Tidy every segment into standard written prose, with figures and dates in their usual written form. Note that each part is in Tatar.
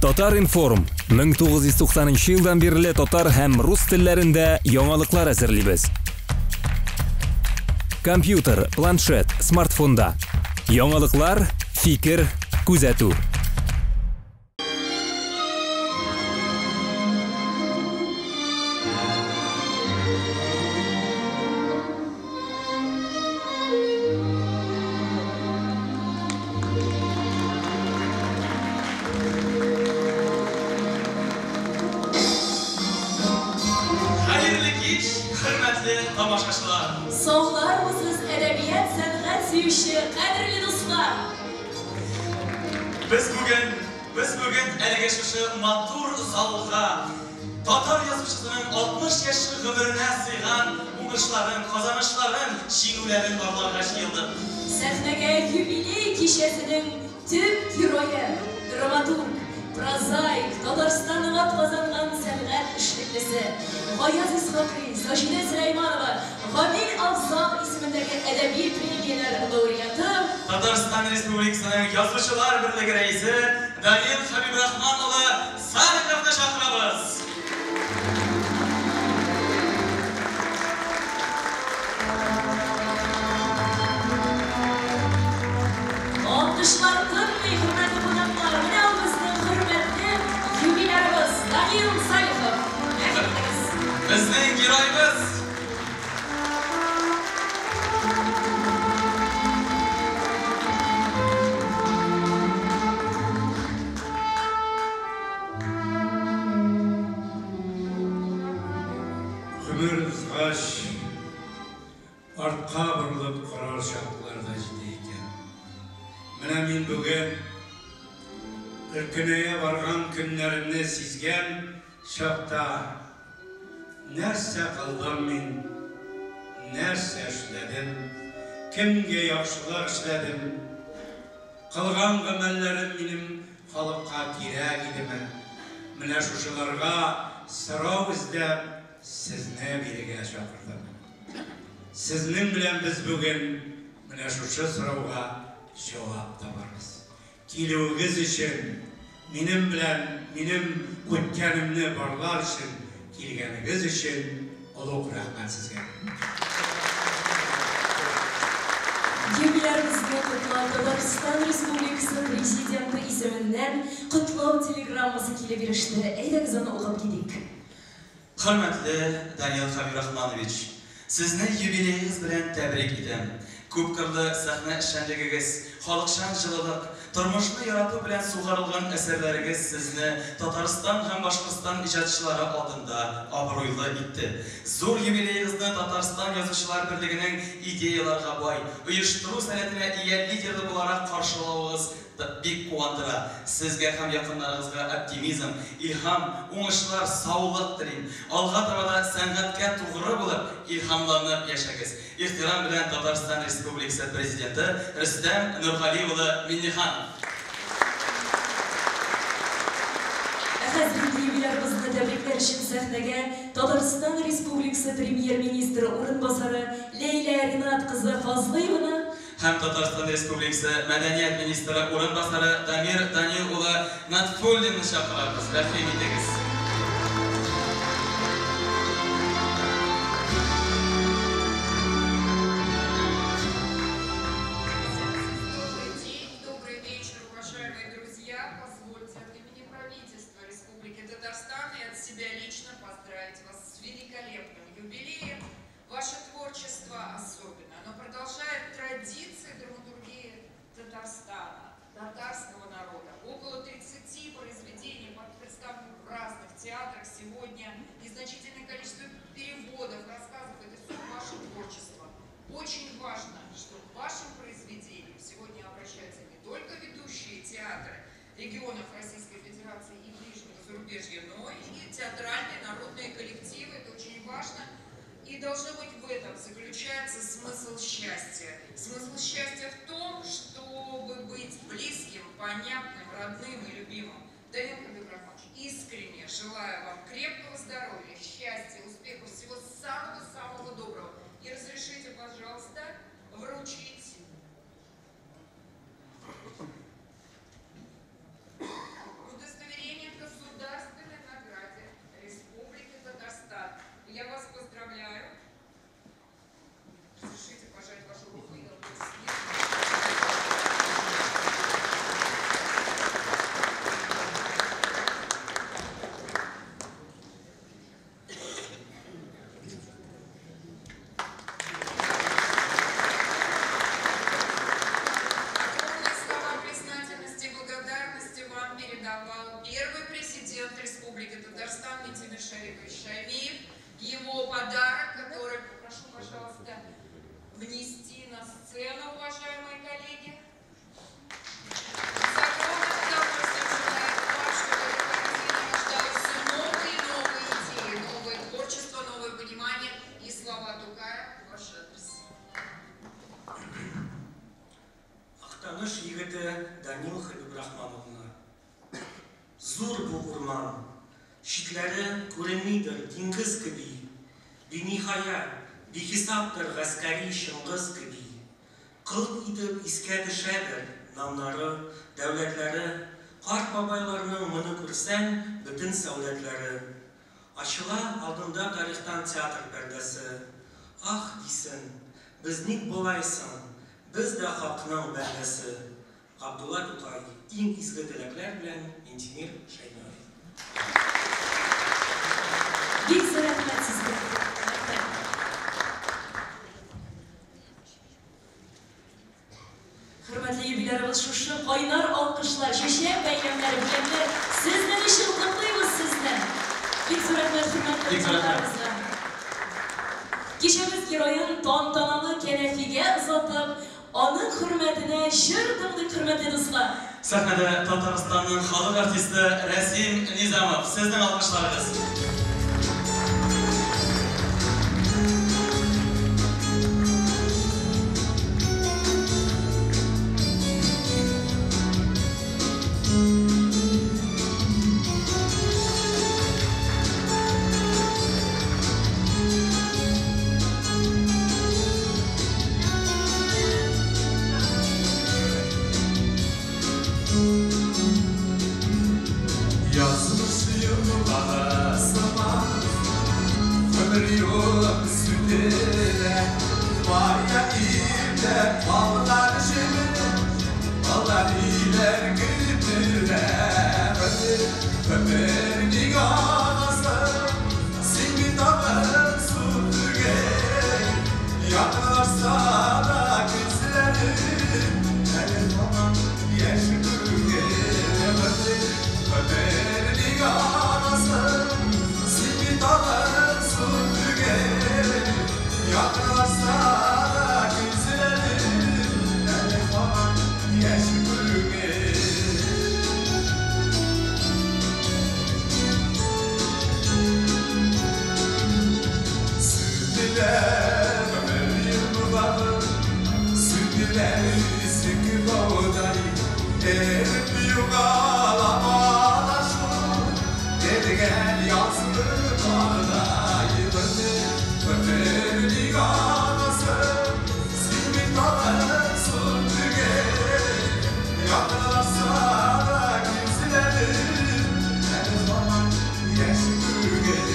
Татар-информ, 1990 елдан бирле татар һәм рус телләрендә яңалыклар әзерлибез. Компьютер, планшет, смартфонда. Яңалыклар, фикер, күзәтү. Хәерле кич, хөрмәтле тамашачылар! Саулармысыз, әдәбият, сәнгать сөюче кадерле дуслар! Без бүген, без бүген әлеге шушы матур залга татар язучысының 60 яшьлек гомеренә сыйган уңышларын, казанышларын, җиңүләрен барларга җыелдык. Сәхнәгә юбилей кичәсенең төп герое, драматург, прозаик, Татарстанның атказанган сәнгать эшлеклесе, Гаяз Исхакый, Саҗидә Сөләйманова, Гамил Афзал исемендәге әдәби премияләр лауреаты, Татарстан Республикасының Язучылар берлеге рәисе Данил Хәбибрахман улы Салиховны чакырабыз! Алкышлар тынмый, хөрмәтле кунаклар! Менә ул безнең хөрмәтле юбилярыбыз Данил Салихов. Рәхим итегез! Безнең героебыз! Гомер узгач, артка борылып карар чаклар да җитә икән. Менә мин бүген өлкәнәя барган көннәремне сизгән чакта, нәрсә кылдым мин, нәрсә эшләдем, кемгә яхшылык эшләдем, кылган гамәлләрем минем халыкка кирәк идеме? Менә шушыларга сорау эзләп, сезне бирегә чакырдым. Сезнең белән без бүген менә шушы сорауга җавап табарбыз. Килүегез өчен, минем белән минем үткәнемне барлар өчен килгәнегез өчен олуг рәхмәт сезгә. Юбилярыбызны котлап, Татарстан Республикасы Президенты исеменнән котлау телеграммасы килеп иреште. Әйдәгез аны укып китик. Хөрмәтле Данил Хәбирахманович, сезне юбилеегыз белән тәбрик итәм. Күпкырлы сәхнә эшчәнлегегез, халыкчан җылылык, тормышны ярату белән сугарылган әсәрләрегез сезне Татарстан һәм Башкортстан иҗатчылары алдында абруйлы итте. Зур юбилеегызны Татарстан Язучылар берлегенең идеяларга бай, оештыру сәләтенә ия лидеры буларак каршылавыгыз бик куандыра. Сезгә һәм якыннарыгызга оптимизм, илһам, уңышлар, саулык телим. Алга таба да сәнгатькә тугры булып, илһамланып яшәгез. Ихтирам белән Татарстан Республикасы Президенты Рөстәм Нургали улы Миңнеханов. Ә хәзер инде юбилярыбызны тәбрикләр өчен сәхнәгә Татарстан Республикасы Премьер-министры урынбасары Ләйлә Ринат кызы Фазлыеваны, Һәм Татарстан Республикасы мәдәният министры урынбасары Дамир Данил улы Натфуллинны чакырабыз. Рәхим итегез. Добрый день, добрый вечер, уважаемые друзья. Позвольте от имени правительства Республики Татарстан и от себя лично поздравить вас с великолепным юбилеем. Ваше творчество особенно. Оно продолжает традиции драматургии Татарстана, татарского народа. Около 30 произведений представлены в разных театрах сегодня. Незначительное количество переводов, рассказов. Это все ваше творчество. Очень важно, что к вашим произведениям сегодня обращаются не только ведущие театры регионов Российской Федерации и ближнего зарубежья, но и театральные народные коллективы. Это очень важно. И должно быть, в этом заключается смысл счастья. Смысл счастья в том, чтобы быть близким, понятным, родным и любимым. Данил Хабибрахманович, искренне желаю вам крепкого здоровья, счастья, успехов, всего самого-самого доброго. И разрешите, пожалуйста, вручить удостоверение. Шарипович Шаймиев. Его подарок, который попрошу, пожалуйста, внести на сцену, уважаемые коллеги. С огромным удовольствием желаю вам, чтобы эта картина рождала все новые и новые идеи, новое творчество, новое понимание и слова Тукая в ваш адрес. Актаныш егете Данил Хабибрахман улына. Зур бу урман, читләре күренмидер диңгез кеби, биниһая, бихисаптыр гаскәри Чыңгыз кеби. Кылт итеп искә төшәдер намнары, дәүләтләре, карт бабайларның моны күрсәң, бөтен сәүләтләре. Ачыла алдында тарихтан театр пәрдәсе. Ах, дисен, без ник болай соң, без дә хакның бәндәсе. Габдулла Тукай, иң изге теләкләр белән Минтимер Шәймиев. Бик зур рәхмәт сезгә. Рәхмәт. Хөрмәтле юбилярыбыз, шушы кайнар алкышлар, чәчәк бәйләмнәре, бүләкләр сезнең өчен, котлыйбыз сезне. Бик зур рәхмәт хөрмәтле Бик зур рәхмәт. кунакларыбызга. Кичәбез героен тантаналы кәнәфигә озатып, аның хөрмәтенә җыр тыңлыйк, хөрмәтле дуслар. Сәхнәдә Татарстанның халык артисты Рәсим Низамов. Сезнең алкышларыгыз. Язмыш юллары сыман, Өмір юлым сүтелә. Бая илдә баллар җебе, Баллар иләр көтелә. Өмір ниганасы, Син бит тагын су түгел. Якынлашса да күзләрем, Әле һаман яшь түгел. Өмір ниганасы, Син бит тагын су түгел. Якынлашса да күзләрем, Әле һаман яшь түгел. Sürdüler ömür yılları, Sürdüler sıkı bağday. Erip yugalamalar şu, Gelgen yazlı bağday. Ömür liganası, Simit dağın sürdügel. Yakınlaşsa da güzlerim, Her zaman yaş tügel.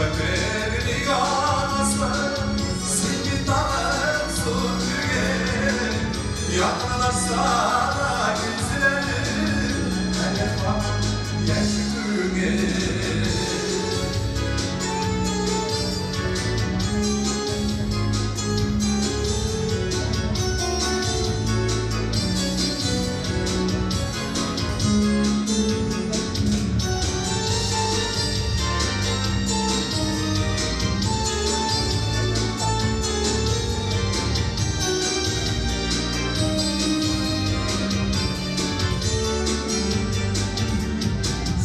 Ömür liganası, Simit dağın sürdügel. Yakınlaşsa da güzlerim, Her zaman yaş tügel.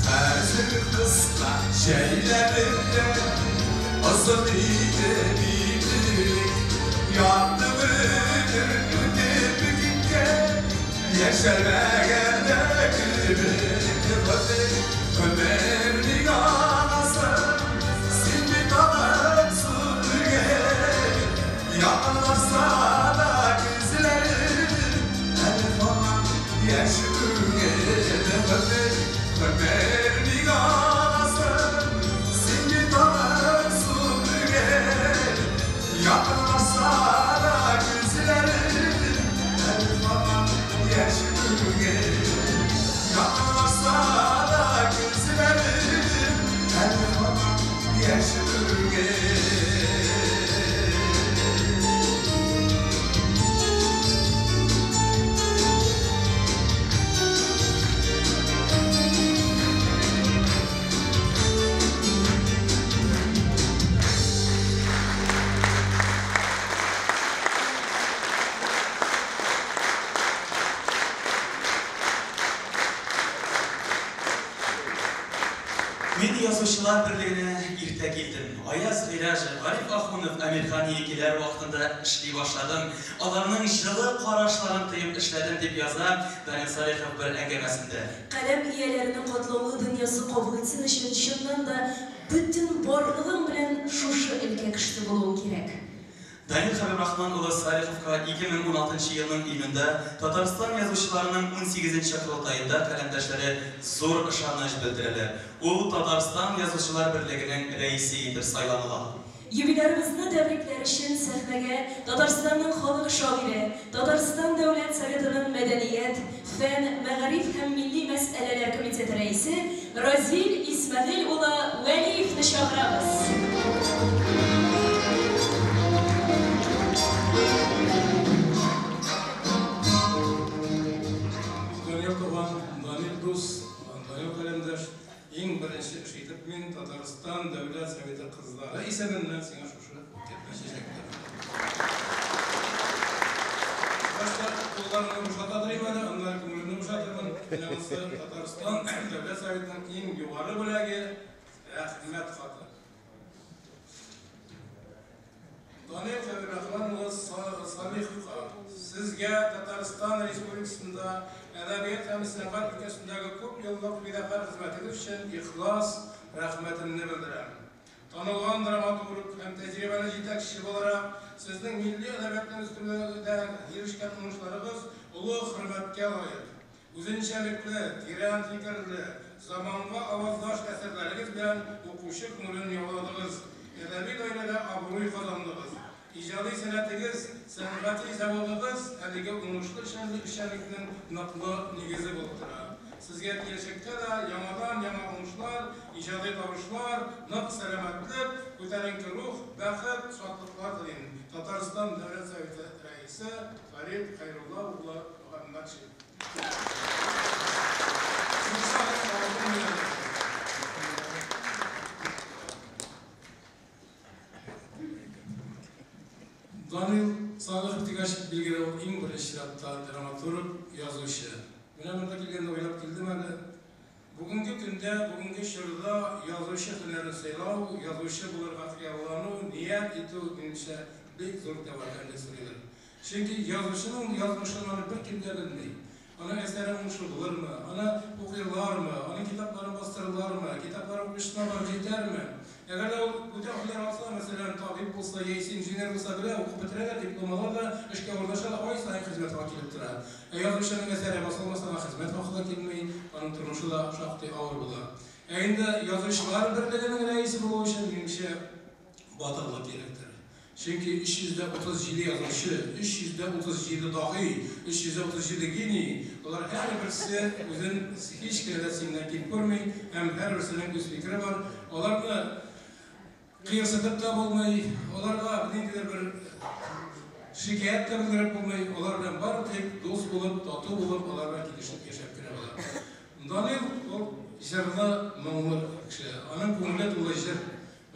Хәзер кыска җәйләремдә Озын иде билек. Ятты өмер үтеп киткән, Яшәрмәгән дә кебек. Өмер ниганасы, Син бит тагын су түгел. Якынлашса да күзләрем, Әле һаман яшь түгел. Өмер ниганасы, Син бит тагын су түгел. Якынлашса да күзләрем, Әле һаман яшь түгел. Якынлашса Мин Язучылар берлегенә иртә килдем. Аяз Гыйләҗев, Гариф Ахунов, Әмирхан Еникиләр вакытында эшли башладым. Аларның җылы карашларын тоеп эшләдем, дип яза Данил Салихов бер әңгәмәсендә. Каләм ияләренең катлаулы дөньясы кабул итсен өчен, чыннан да, бөтен барлыгың белән шушы өлкә кешесе булуың кирәк. Данил Хәбибрахман улы Салиховка 2016 елның июнендә Татарстан язучыларының унсигезенче корылтаенда каләмдәшләре зур ышаныч белдерәләр. Ул Татарстан Язучылар берлегенең рәисе итеп сайланыла. Юбилярыбызны тәбрикләр өчен сәхнәгә Татарстанның халык шагыйре, Татарстан Дәүләт Советының Мәдәният, фән, мәгариф һәм милли мәсьәләләр комитеты рәисе Разил Исмәгыйль улы Вәлиевне чакырабыз. Данил туган, Данил дус, Данил каләмдәш, иң беренче эш итеп мин Татарстан Дәүләт Советы кызлары исеменнән сиңа шушы букетны чәчәкләр. Башта кулларымны бушата торыйм әле, аннары күңелемне бушатырмын. Менә монысы Татарстан Дәүләт Советының иң югары бүләге, рәхмәт хаты. Данил Хәбибрахман улы Салиховка, сезгә Татарстан Республикасында әдәбият һәм сәнгать өлкәсендәге күп еллык фидакарь хезмәтегез өчен ихлас рәхмәтемне белдерәм. Танылган драматург һәм тәҗрибәле җитәкче буларак, сезнең милли әдәбиятны үстерүдә ирешкән уңышларыгыз олы хөрмәткә лаек. Үзенчәлекле, тирән фикерле, заманга аваздаш әсәрләрегез белән укучы күңелен яуладыгыз, әдәби даирәдә абруй казандыгыз. Иҗади сәләтегез, сәнгати зәвыгыгыз әлеге уңышлы эшчәнлекнең ныклы нигезе булып тора. Сезгә киләчәктә дә яңадан-яңа уңышлар, иҗади табышлар, нык сәламәтлек, күтәренке рух, бәхет, шатлыклар телим. Татарстан Дәүләт Советы рәисе Фәрит Хәйрулла улы Мөхәммәтшин. Данил Салихов дигәч, билгеле, ул иң беренче чиратта драматург, язучы. Менә монда килгәндә уйлап килдем әле. Бүгенге көндә, бүгенге чорда язучы һөнәрен сайлау, язучы булырга хыяллану, ният итү, минемчә, бик зур тәвәккәллек сорыйдыр. Чөнки язучының язмышын аны беркем дә белми. Аның әсәре уңышлы булырмы, аны укырлармы, аның китапларын бастырырлармы, китаплары укучысына барып җитәрме? Әгәр дә ул бүтән һөнәр алса, мәсәлән, табиб булса яисә инженер булса, белә, укып бетерә дә, диплом ала да, эшкә урнаша да, ай саен хезмәт хакы килеп тора. Ә язучының әсәре басылмаса, аңа хезмәт хакы да килми, аның тормышы да шактый авыр була. Ә инде Язучылар берлегенең рәисе булу өчен, минемчә, батырлык кирәктер. Чөнки 337 язучы, 337 даһи, 337 гений, алар һәрберсе үзен һич кенә дә синнән ким күрми һәм һәрберсенең үз фикере бар. Аларны кыерсытып та булмый, аларга ниндидер бер шикаять тә белдереп булмый, алар белән бары тик дус булып, тату булып, алар белән килешеп яшәп кенә була. Данил ул җырлы, моңлы кеше. Аның күңеле тулы җыр.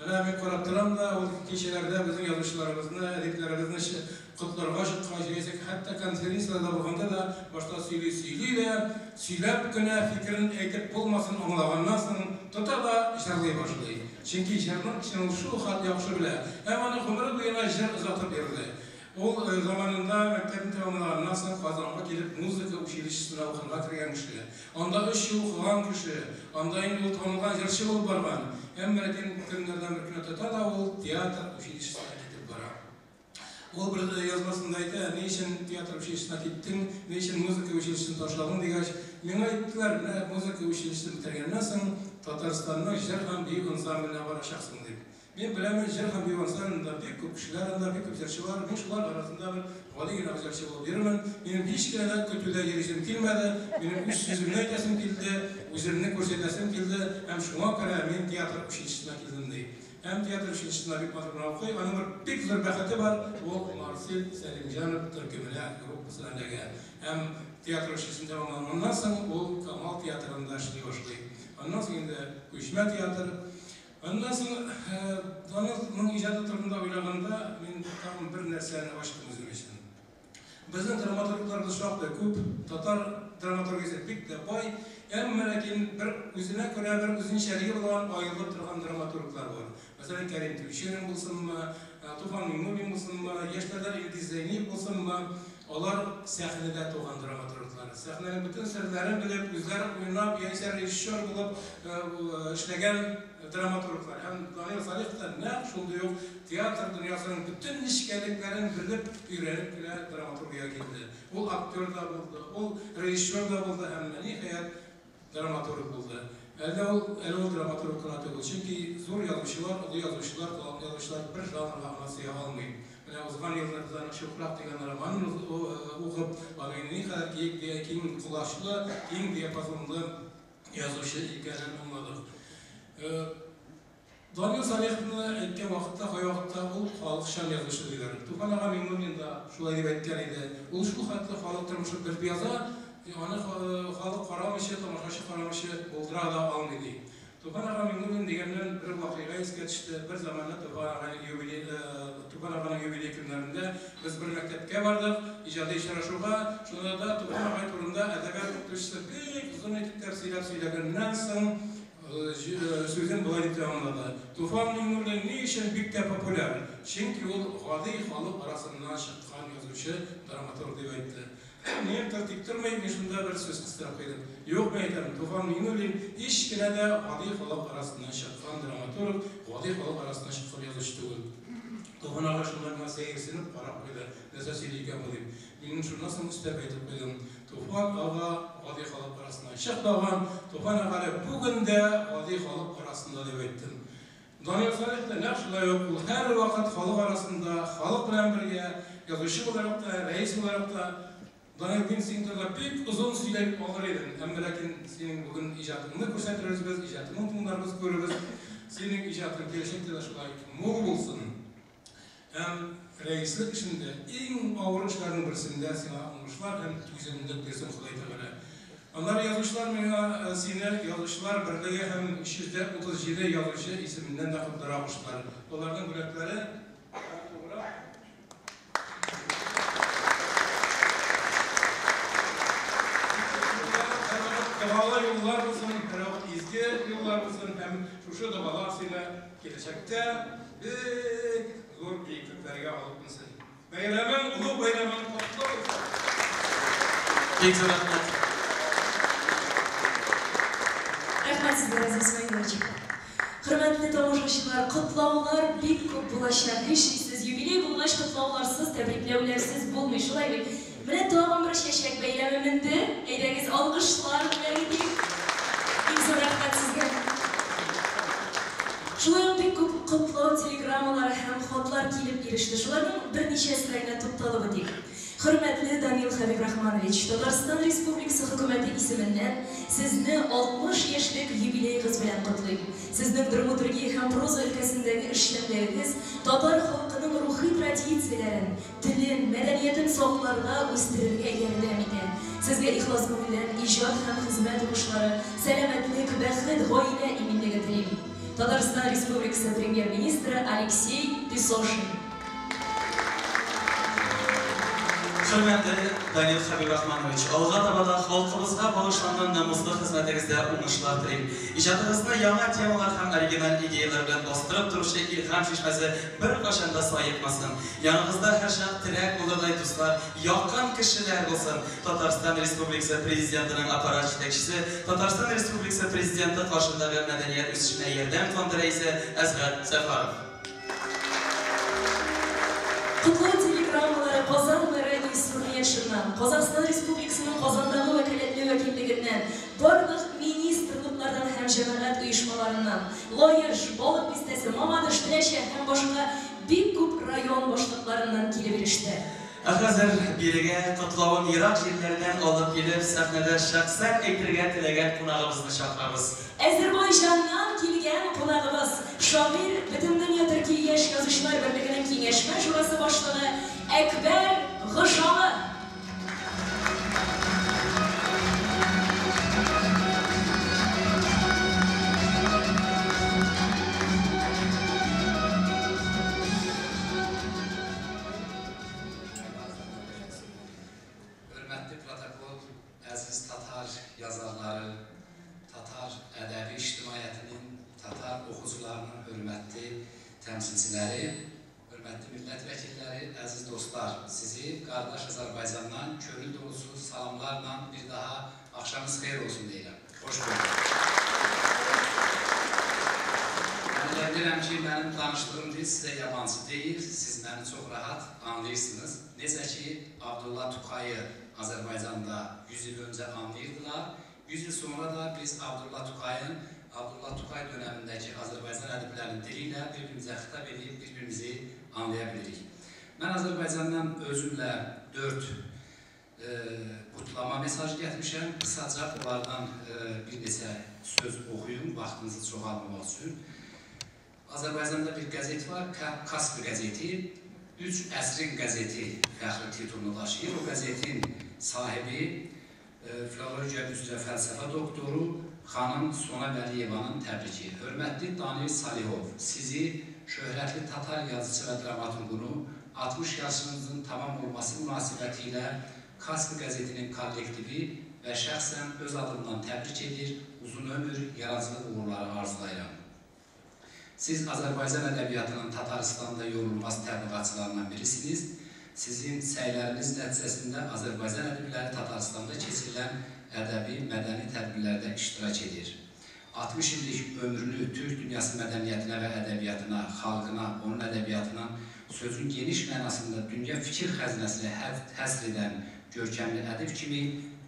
Менә мин карап торам да, ул кичәләрдә безнең язучыларыбызны, әдипләребезне котларга чыккач, яисә хәтта конференцияләрдә булганда да башта сөйли-сөйли дә, сөйләп кенә фикерен әйтеп булмасын аңлаганнан соң тота да җырлый башлый. Чөнки җырның көчен ул шул хәтле яхшы белә. Һәм аны гомере буена җыр озатып йөрде. Ул заманында мәктәпне тәмамлаганнан соң Казанга килеп музыка училищесына укырга кергән кеше. Анда өч ел укыган кеше, анда инде ул танылган җырчы булып барган. Әмма ләкин көннәрдән бер көнне тота да ул театр училищесына китеп бара. Ул бер язмасында әйтә, ни өчен театр училищесына киттең, ни өчен музыка училищесын ташладың дигәч, миңа әйттеләр, менә музыка училищесын бетергәннән соң Татарстанның җыр һәм бию ансамбленә барачаксың дип. Мин беләмен, җыр һәм бию ансамблендә бик күп кешеләр анда, бик күп җырчылар, мин шулар арасында бер гади генә җырчы булып йөрермен. Минем һич кенә дә көтүдә йөрисем килмәде, минем үз сүземне әйтәсем килде, үземне күрсәтәсем килде һәм шуңа күрә мин театр училищесына килдем, ди. Һәм театр училищесында бик матур гына укый, аның бер бик зур бәхете бар, ул Марсель Сәлимҗанов төркеменә, группасына эләгә. Һәм театр училищесын тәмамлаганнан соң ул Камал театрында эшли башлый. Аннан соң инде күчмә театр. Аннан соң Данилның иҗаты турында уйлаганда, мин тагын бер нәрсәне ачтым үзем өчен. Безнең драматургларыбыз шактый күп, татар драматургиясе бик тә бай, әмма ләкин бер үзенә күрә бер үзенчәлеге булган аерылып торган драматурглар бар. Мәсәлән, Кәрим Тинчурин булсынмы, Туфан Миңнуллин булсынмы, яшьләрдән Илгиз Зәйниев булсынмы, алар сәхнәдә туган драматурглар. Сәхнәнең бөтен серләрен белеп, үзләре уйнап, яисә режиссер булып эшләгән драматурглар. Һәм Данил Салихов та нәкъ шундый ук театр дөньясының бөтен нечкәлекләрен белеп, өйрәнеп кенә драматургиягә килде. Ул актер да булды, ул режиссер да булды һәм, ниһаять, драматург булды. Әле ул, әле ул драматург кына түгел, чөнки зур язучылар, олы язучылар, талантлы язучылар бер жанрга гына сыя алмый. Менә узган елны без аның Чукрак дигән романын укып, аның никадәр киң колачлы, киң диапазонлы язучы икәнен аңладык. Данил Салиховны әйткән вакытта, кайвакытта ул халыкчан язучы диләр. Туфан ага Миңнуллин да шулай дип әйткән иде. Ул шул хәтле халык тормышын белеп яза, аны халык карамыйча, тамашачы карамыйча булдыра да алмый ди. Туфан ага Миңнуллин дигәннән бер вакыйга искә төште. Бер заманны Туфан аганың юбилей, Туфан аганың юбилей көннәрендә без бер мәктәпкә бардык, иҗади очрашуга. Шунда да Туфан агай турында әдәбият укытучысы бик озын итеп тәфсилләп сөйләгәннән соң, сүзен болай дип тәмамлады. Туфан Миңнуллин ни өчен бик тә популяр? Чөнки ул гади халык арасыннан чыккан язучы, драматург дип әйтте. Минем тик тормый, мин шунда бер сүз кыстырып куйдым. Юк, мин әйтәм, Туфан Миңнуллин һич кенә дә гади халык арасыннан чыккан драматург, гади халык арасыннан чыккан язучы түгел. Туфан ага шунда миңа сәерсенеп карап куйды, нәрсә сөйли икән бу дип. Мин шуннан соң өстәп әйтеп куйдым. Туфан ага гади халык арасыннан чыкмаган, Туфан ага әле бүген дә гади халык арасында дип әйттем. Данил Салих та нәкъ шулай ук, ул һәрвакыт халык арасында, халык белән бергә, язучы буларак та, рәис буларак та. Данил, мин синең турында бик озын сөйләп алыр идем, әмма ләкин синең бүген иҗатыңны күрсәтербез без, иҗатыңны тыңларбыз, күрербез. Синең иҗатың киләчәктә дә шулай мул булсын. Һәм рәислек эшендә иң авыр эшләрнең берсендә сиңа уңышлар һәм түземлек бирсен Ходай Тәгалә. Аннары язучылар миңа сине Язучылар берлеге һәм 337 язучы исеменнән дә котларга куштылар. Аларның бүләкләре Догалы юллар булсын, һәрвакыт изге юллар булсын һәм шушы догалар сине киләчәктә бик зур биеклекләргә алып менсен. Бәйрәмең, олуг бәйрәмең котлы булсын! Бик зур рәхмәт. Рәхмәт сезгә, Разил Исмаилович. Хөрмәтле тамашачылар, котлаулар бик күп булачак. Һичшиксез, юбилей булгач, котлауларсыз, тәбрикләүләрсез булмый, шулай бит? Менә тагын бер чәчәк бәйләме менде. Әйдәгез, алкышлар белән итик. Бик зур рәхмәт сезгә. Шулай ук бик күп котлау телеграммалары һәм хатлар килеп иреште. Шуларның берничәсенә генә тукталып үтик. Хөрмәтле Данил Хәбибрахманович, Татарстан Республикасы Хөкүмәте исеменнән Сезне 60 яшьлек юбилеегыз белән котлыйм. Сезнең драматургия һәм проза өлкәсендәге эшчәнлегегез татар халкының рухи традицияләрен, телен, мәдәниятен сакларга, үстерергә ярдәм итә. Сезгә ихлас күңелдән иҗат һәм хезмәт уңышлары, сәламәтлек, бәхет, гаилә иминлеге телим. Татарстан Республикасы Премьер-министры Алексей Песошин. Хөрмәтле Данил Хәбибрахманович, алга таба да халкыбызга багышланган намуслы хезмәтегездә уңышлар телим. Иҗатыгызны яңа темалар һәм оригиналь идеяләр белән бастырып торучы илһам чишмәсе беркайчан да саекмасын. Яныгызда һәрчак терәк булырдай дуслар, якын кешеләр булсын. Татарстан Республикасы Президентының аппарат җитәкчесе, Татарстан Республикасы Президенты каршындагы мәдәният үсешенә ярдәм фонды рәисе Әсгать Сәфәров. Котлау телеграммалары Казан мэры Илсур Метшиннан, Казахстан Республикасының Казандагы вәкаләтле вәкиллегеннән, барлык министрлыклардан һәм җәмәгать оешмаларыннан, Лаеш, Балык Бистәсе, Мамадыш, Теләче һәм башка бик күп район башлыкларыннан килеп иреште. Ә хәзер бирегә котлавын ерак җирләрдән алып килеп, сәхнәдә шәхсән әйтергә теләгән кунагыбызны чакырабыз. Әзербайҗаннан килгән кунагыбыз, шагыйрь, Бөтендөнья төрки яшь язучылар берлегенең киңәшмә шурасы башлыгы Әкбәр Гошалы. təmsilçiləri, hörmətli millət vəkilləri, əziz dostlar, sizi qardaş Azərbaycandan könül dolusu salamlarla bir daha axşamınız xeyir olsun deyirəm. Xoş gördük. Mən elə bilirəm ki, mənim danışdığım dil sizə yabancı deyil, siz məni çox rahat anlayırsınız. Necə ki, Abdullah Tuqayı Azərbaycanda 100 il öncə anlayırdılar, 100 il sonra da biz Abdullah Tuqayın Abdullah Tuqay dönəmindəki Azərbaycan ədiblərinin dili ilə bir-birimizə xitab edib, bir-birimizi anlaya bilirik. Mən Azərbaycandan özümlə 4 qutlama mesajı gətirmişəm. Qısaca onlardan bir neçə söz oxuyum, vaxtınızı çox almamaq üçün. Azərbaycanda bir qəzet var, Kaspi qəzeti. 3 əsrin qəzeti fəxri titulunu daşıyır. O qəzetin sahibi filologiya üzrə fəlsəfə doktoru xanım Sona Vəliyevanın təbriki. Hörmətli Danil Salihov, sizi şöhrətli tatar yazıcı və dramaturqunu 60 yaşınızın tamam olması münasibəti ilə Kaspi qəzetinin kollektivi və şəxsən öz adımdan təbrik edir, uzun ömür, yaradıcılıq uğurları arzulayıram. Siz Azərbaycan ədəbiyyatının Tataristanda yorulmaz təbliğatçılarından birisiniz. Sizin səyləriniz nəticəsində Azərbaycan ədibləri Tataristanda keçirilən ədəbi, mədəni tədbirlərdə iştirak edir. 60 illik ömrünü Türk dünyası mədəniyyətinə və ədəbiyyatına, xalqına, onun ədəbiyyatına, sözün geniş mənasında dünya fikir xəzinəsinə həsr edən görkəmli ədib kimi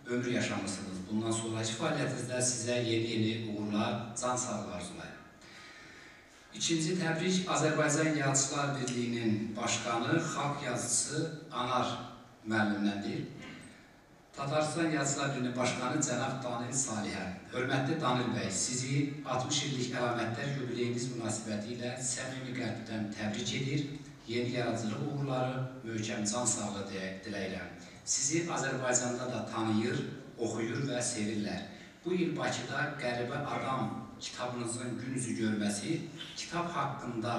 ömür yaşamısınız. Bundan sonraki fəaliyyətinizdə sizə yeni-yeni uğurlar, can sağlığı arzulayıram. İkinci təbrik Azərbaycan Yazıçılar Birliyinin başqanı, xalq yazıçısı Anar müəllimdəndir. Tataristan Yazıçılar Birliyinin başqanı cənab Danil Salihə. Hörmətli Danil bəy, sizi 60 illik əlamətlər yubileyiniz münasibəti ilə səmimi qəlbdən təbrik edir, yeni yaradıcılıq uğurları, möhkəm can sağlığı diləyirəm. Sizi Azərbaycanda da tanıyır, oxuyur və sevirlər. Bu il Bakıda Qəribə Adam kitabınızın gün üzü görməsi, kitab haqqında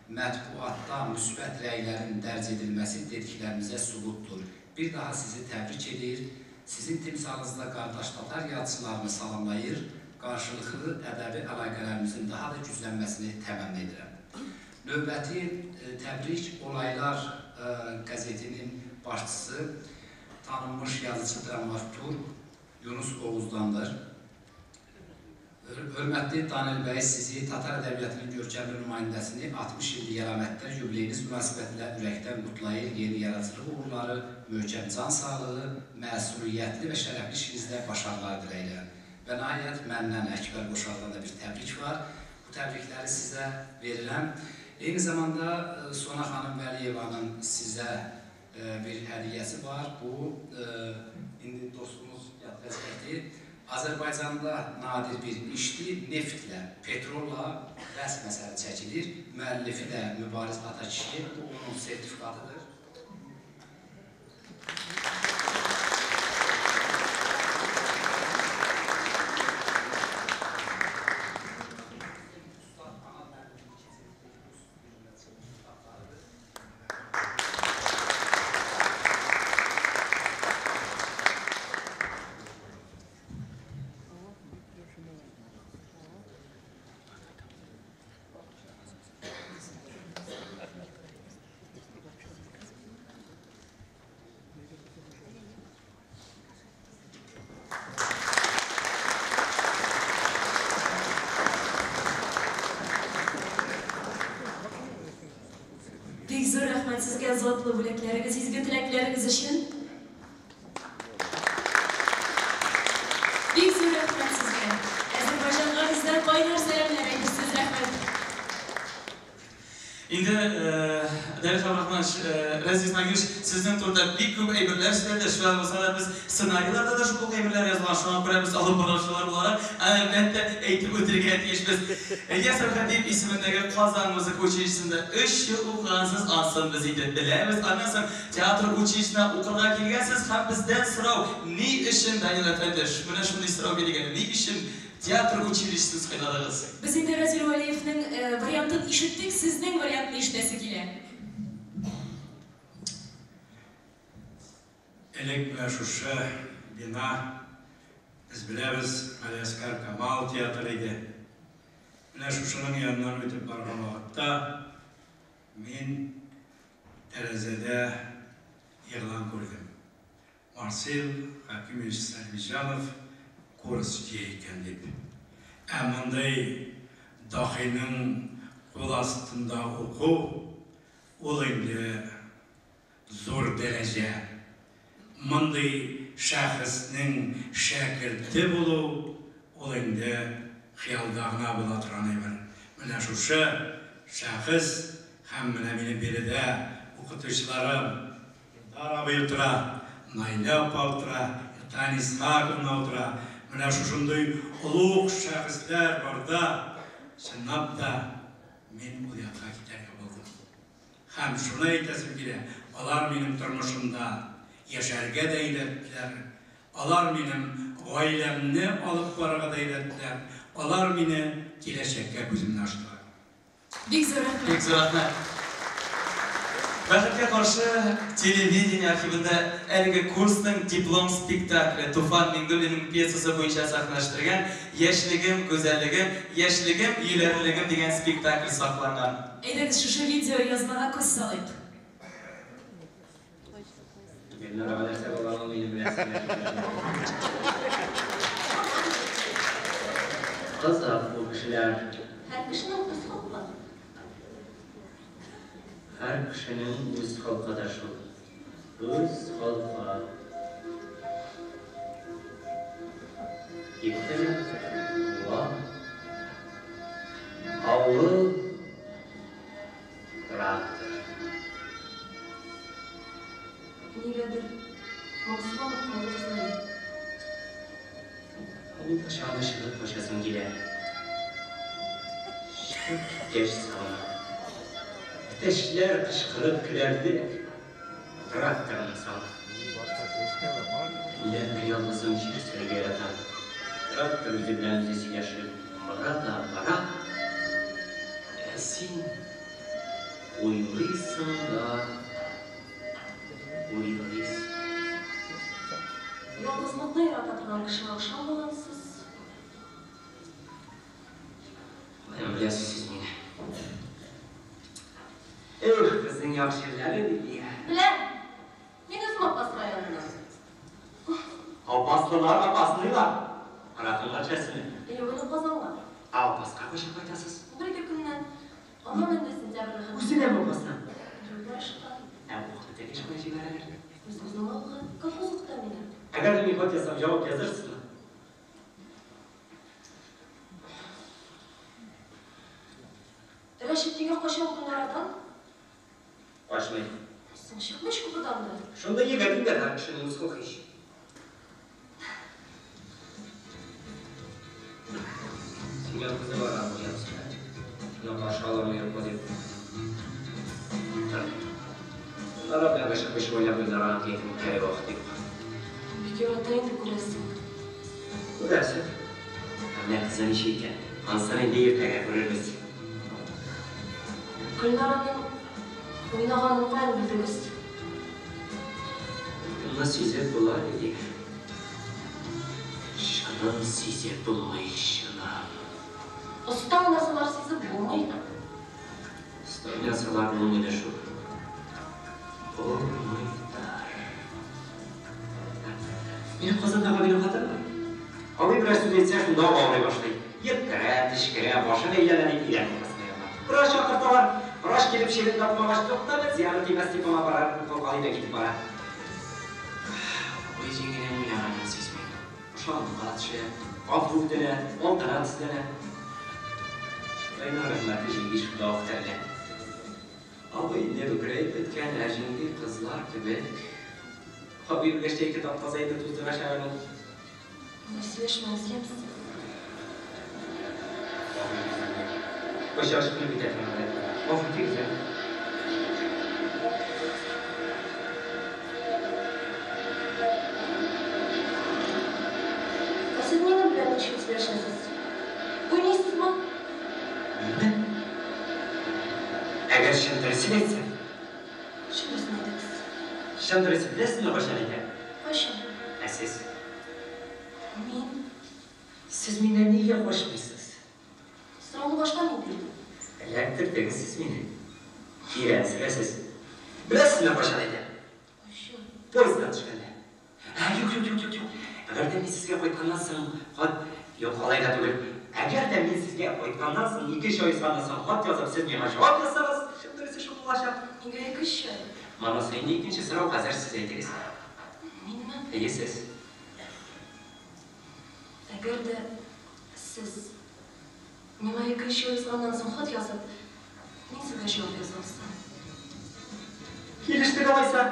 mətbuatda müsbət rəylərin dərc edilməsi dediklərimizə sübutdur. Bir daha sizi təbrik edir, sizin timsalınızda qardaş tatar yazıçılarını salamlayır, qarşılıqlı ədəbi əlaqələrimizin daha da güclənməsini təmənni edirəm. Növbəti təbrik Olaylar qəzetinin başçısı, tanınmış yazıcı dramaturq Yunus Oğuzdandır. Hörmətli Danil bəy, sizi Tatar ədəbiyyatının görkəmli nümayəndəsini 60 illik əlamətlər yubileyiniz münasibətilə ürəkdən qutlayır, yeni yaradıcılıq uğurları, möhkəm can sağlığı, məsuliyyətli və şərəfli işinizdə başarılar diləyirəm. Və nəhayət məndən Əkbər Qoşardan da bir təbrik var. Bu təbrikləri sizə verirəm. Eyni zamanda Sona xanım Vəliyevanın sizə bir hədiyyəsi var. Bu, indi dostumuz gətirəcəkdir. Azərbaycanda nadir bir işdir, neftlə, petrolla rəsm əsəri çəkilir. Müəllifi də Mübariz Atakişiyev, bu onun sertifikatıdır. Сезгә затлы бүләкләрегез, изге теләкләрегез өчен. Бик зур рәхмәт сезгә. Азәрбайҗанга бездән кайнар сәламнәр әйтерсез, рәхмәт. Инде Данил Хабрахманович, Рәзил Исмагилович, сезнең турында бик күп әйберләр сөйләде. Шулай булса да без сценарийларда да шул ук әйберләр язылган. Шуңа күрә без алып баручылар буларак, әлбәттә, әйтеп үтергә тиешбез. Ильяс Әүхәдиев исемендәге Казан музыка училищесында 3 ел укыгансыз, анысын без инде беләбез. Аннан соң театр училищесына укырга килгәнсез һәм бездән сорау, ни өчен, Данил әфәнде, менә шундый сорау биргән, ни өчен театр училищесын сайладыгыз? Без инде Разил Вәлиевнең вариантын ишеттек, сезнең вариантны ишетәсе килә. Элек менә шушы бина, без беләбез, Галиәсгар Камал театры иде. Менә шушының яныннан үтеп барган вакытта Мин тәрәзәдә игълан күрдем. Марсель Хәкимович Сәлимҗанов курс җыя икән дип. Ә мондый даһиның кул астында уку, ул инде зур дәрәҗә. Мондый шәхеснең шәкерте булу, ул инде хыялда гына була торган әйбер. Менә шушы шәхес һәм менә минем биредә укытучыларым Илдар абый утыра, Наилә апа утыра, Таня Исхаковна утыра. Менә шушындый олуг шәхесләр барда, чынлап та, мин ул якка китәргә булдым. Һәм шуны әйтәсем килә, алар минем тормышымда яшәргә дә өйрәттеләр, алар минем гаиләмне алып барырга да өйрәттеләр, алар мине киләчәккә күземне ачтылар. Бик зур рәхмәт. Бик зур рәхмәт. Бәхеткә каршы, телевидение архивында әлеге курсның диплом спектакле Туфан Миңнуллинның пьесасы буенча сәхнәләштергән Яшьлегем, гүзәллегем, яшьлегем, юләрлегем дигән спектакль сакланган. Әйдәгез, шушы видеоязмага күз салыйк. Гөлнарага нәрсә булган ул минем белән сөйләшү. Кызык бу кешеләр. Һәр кешенең үз холкы. Һәр кешенең үз холкыдыр шул. Үз холкы. Киттеме? Буа. Авыл. Трактор. Нигәдер моңсуланып калдыгыз әле. Авыл кочагына чыгып качасым килә. Чыгып киткәч сагынам. Әтәчләр кычкырып көләрлек тракторны сагынам. Төнлә берьялгызым җир сөрергә яратам. Трактор үзе белән үзе сөйләшеп бара да бара. Ә син уйлыйсың да уйлыйсың. Ялгызлыкны ярата торган кешегә охшамагансыз. Каян беләсез сез мине? Эх, безнең як җирләре, Лилия. Беләм. Мин үзем Апас районыннан. Апаслылар апасныйлар. Ракынга төшәсезме? Юк, әле Казанга. Ә Апаска кайчан кайтасыз? Бер-ике көннән. Аннан инде сентябрьгә. Үзе дәме Апастан? Юк, Лаешка. Ә укытып бетергәч кая җибәрәләр? Үзебезнең авылга, колхоз укыта мине. Әгәр дә мин хат язсам, җавап язырсызмы? Рәшит нигә кача ул Гөлнарадан? Качмый. Соң чыкмый ич купедан да. Шундый егет инде, һәр кешенең үз холкы ич. Сөйгән кызы бар аның янысында. Шуны каршы алырмы, юкмы дип тормый. Гөлнара белән гыйшык-мыйшык уйнап Гөлнараның кәефен күтәрергә вакыт юк. Бик ярата инде, күрәсең. Күрәсең. Ә менә кызы ничек икән? Анысын инде иртәгә күрербез. Гөлнараның уйнаганын каян белдегез? Моны сизеп була, Лилия. Чынын сизеп булмый, чынын. Оста уйнасалар сизеп булмый. Оста уйнасалар булмый да шул. Булмыйдыр. Минем Казандагы абыйның хатыны бар. Абый берәр сүз әйтсә, шунда ук авырый башлый. Йөткерә, төчкерә, башы әйләнә дип идән уртасына ята. Врач чакырталар. Врач килеп чирен тапмагач, туктале, зыяны тимәс дип аңа берәр укол кадый да китеп бара. Абый җиңгинең уйнаганын сизми. Пошаманга төшә, гафу үтенә, алдына тезләнә. Ходайның рәхмәте, җиңги шунда ук терелә. Абый инде бөкрәеп беткән, ә җиңги кызлар кебек. Абый үлгәч тә ике тап-таза итеп туздырачак әле ул. Болай сөйләшмәгез, ямьсез. Кайчак ычкынып китә торган гадәте бар. Гафу итегез, ә? Ә сез минем белән ничек сөйләшәсез? Уйныйсызмы? Минме? Әгәр чын дөресен әйтсәм. Чын дөресен әйтегез. Чын дөресен беләсезме, кайчан әйтәм? Кайчан? Ә сез? Мин. Сез миннән нигә качмыйсыз? Сорауны башта мин бирдем. Эләктердегез сез мине. Тирән сөрәсез. Беләсезме, кайчан әйтәм? Кайчан? Поезддан төшкәндә. Ә, юк, юк, юк, юк, юк. Әгәр дә мин сезгә кайтканнан соң хат... Юк, алай да түгел. Әгәр дә мин сезгә кайтканнан соң, ике-өч ай узганнан соң хат язып, сез миңа җавап язсагыз, чын дөресе шул булачак. Нигә ике-өч ай? Монысы инде икенче сорау, хәзер сез әйтегез. Минме? Әйе, сез. Әгәр дә сез миңа ике-өч ай узганнан соң хат язып, мин сезгә җавап язмассам. Килештек алайса.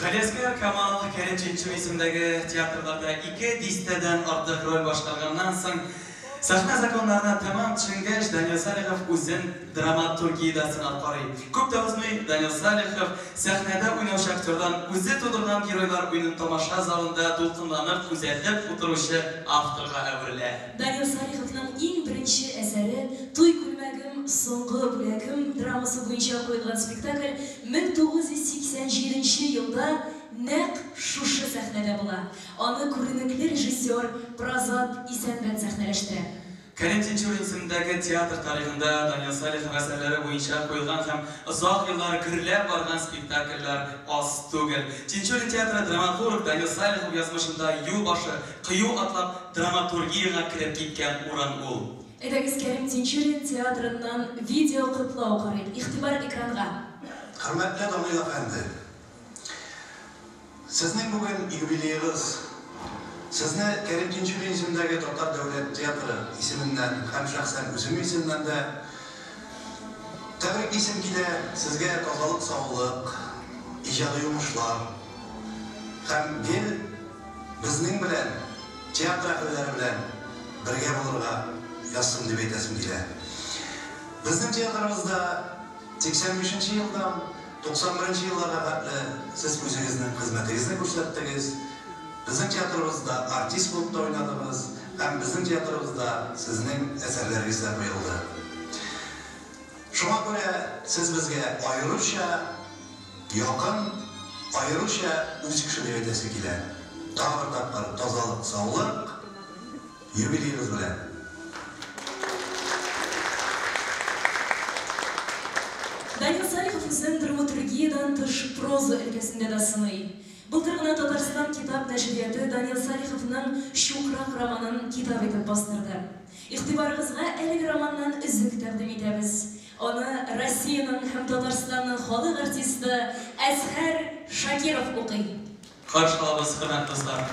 Галиәсгар Камал Кәрим Тинчурин исемендәге театрларда ике дистәдән артык роль башкарганнан соң, сәхнә законнарына тәмам төшенгәч, Данил Салихов үзен драматургиядә сынап карый. Күп тә узмый, Данил Салихов сәхнәдә уйнаучы актердан үзе тудырган геройлар уенын тамаша залында дулкынланып күзәтеп утыручы авторга әверелә. Данил Салиховның иң беренче әсәре Туй күлмәгем, соңгы бүләгем драмасы буенча куелган спектакль 1987 нче елда нәкъ шушы сәхнәдә була. Аны күренекле режиссер Празат Исәнбәт сәхнәләштерә. Кәрим Тинчурин исемендәге театр тарихында Данил Салихов әсәрләре буенча куелган һәм озак еллар гөрләп барган спектакльләр аз түгел. Тинчурин театры драматург Данил Салихов язмышында юл башы, кыю атлап драматургиягә кереп киткән урын ул. Әйдәгез, Кәрим Тинчурин театрыннан видеокотлау карыйк. Игътибар экранга! Хөрмәтле Данил әфәнде! Сезнең бүген юбилеегыз. Сезне Кәрим Тинчурин исемендәге Татар дәүләт театры исеменнән һәм шәхсән үзем исемнән дә тәбриклисем килә. Сезгә тазалык-саулык, иҗади уңышлар һәм гел безнең белән, театр әһелләре белән бергә булырга язсын дип әйтәсем килә. Безнең театрыбызда 85 нче елдан 91 нче елларга хәтле сез үзегезнең хезмәтегезне күрсәттегез, безнең театрыбызда артист булып та уйнадыгыз һәм безнең театрыбызда сезнең әсәрләрегез дә куелды. Шуңа күрә сез безгә аеруча якын, аеруча үз кеше дип әйтәсе килә. Тагы бер тапкыр тазалык, саулык, юбилеегыз белән! Данил Салихов үзен драматургиядән тыш проза өлкәсендә дә сыный. Былтыр гына Татарстан китап нәшрияты Данил Салиховның Чукрак романын китап итеп бастырды. Игътибарыгызга әлеге романнан өзек тәкъдим итәбез. Аны Россиянең һәм Татарстанның халык артисты Әзһәр Шакиров укый. Каршы алабыз, хөрмәтле дуслар!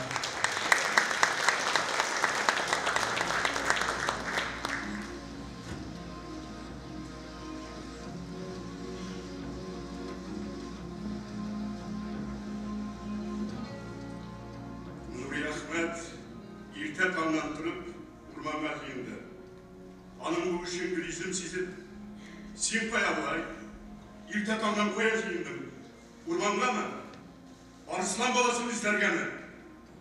Нуриәхмәт иртә таңнан торып урманга җыенды. Аның бу эшен Гөлйөзем сизеп, Син кая болай? Иртә таңнан кая җыендың? Урмангамы? Арыслан баласын эзләргәме?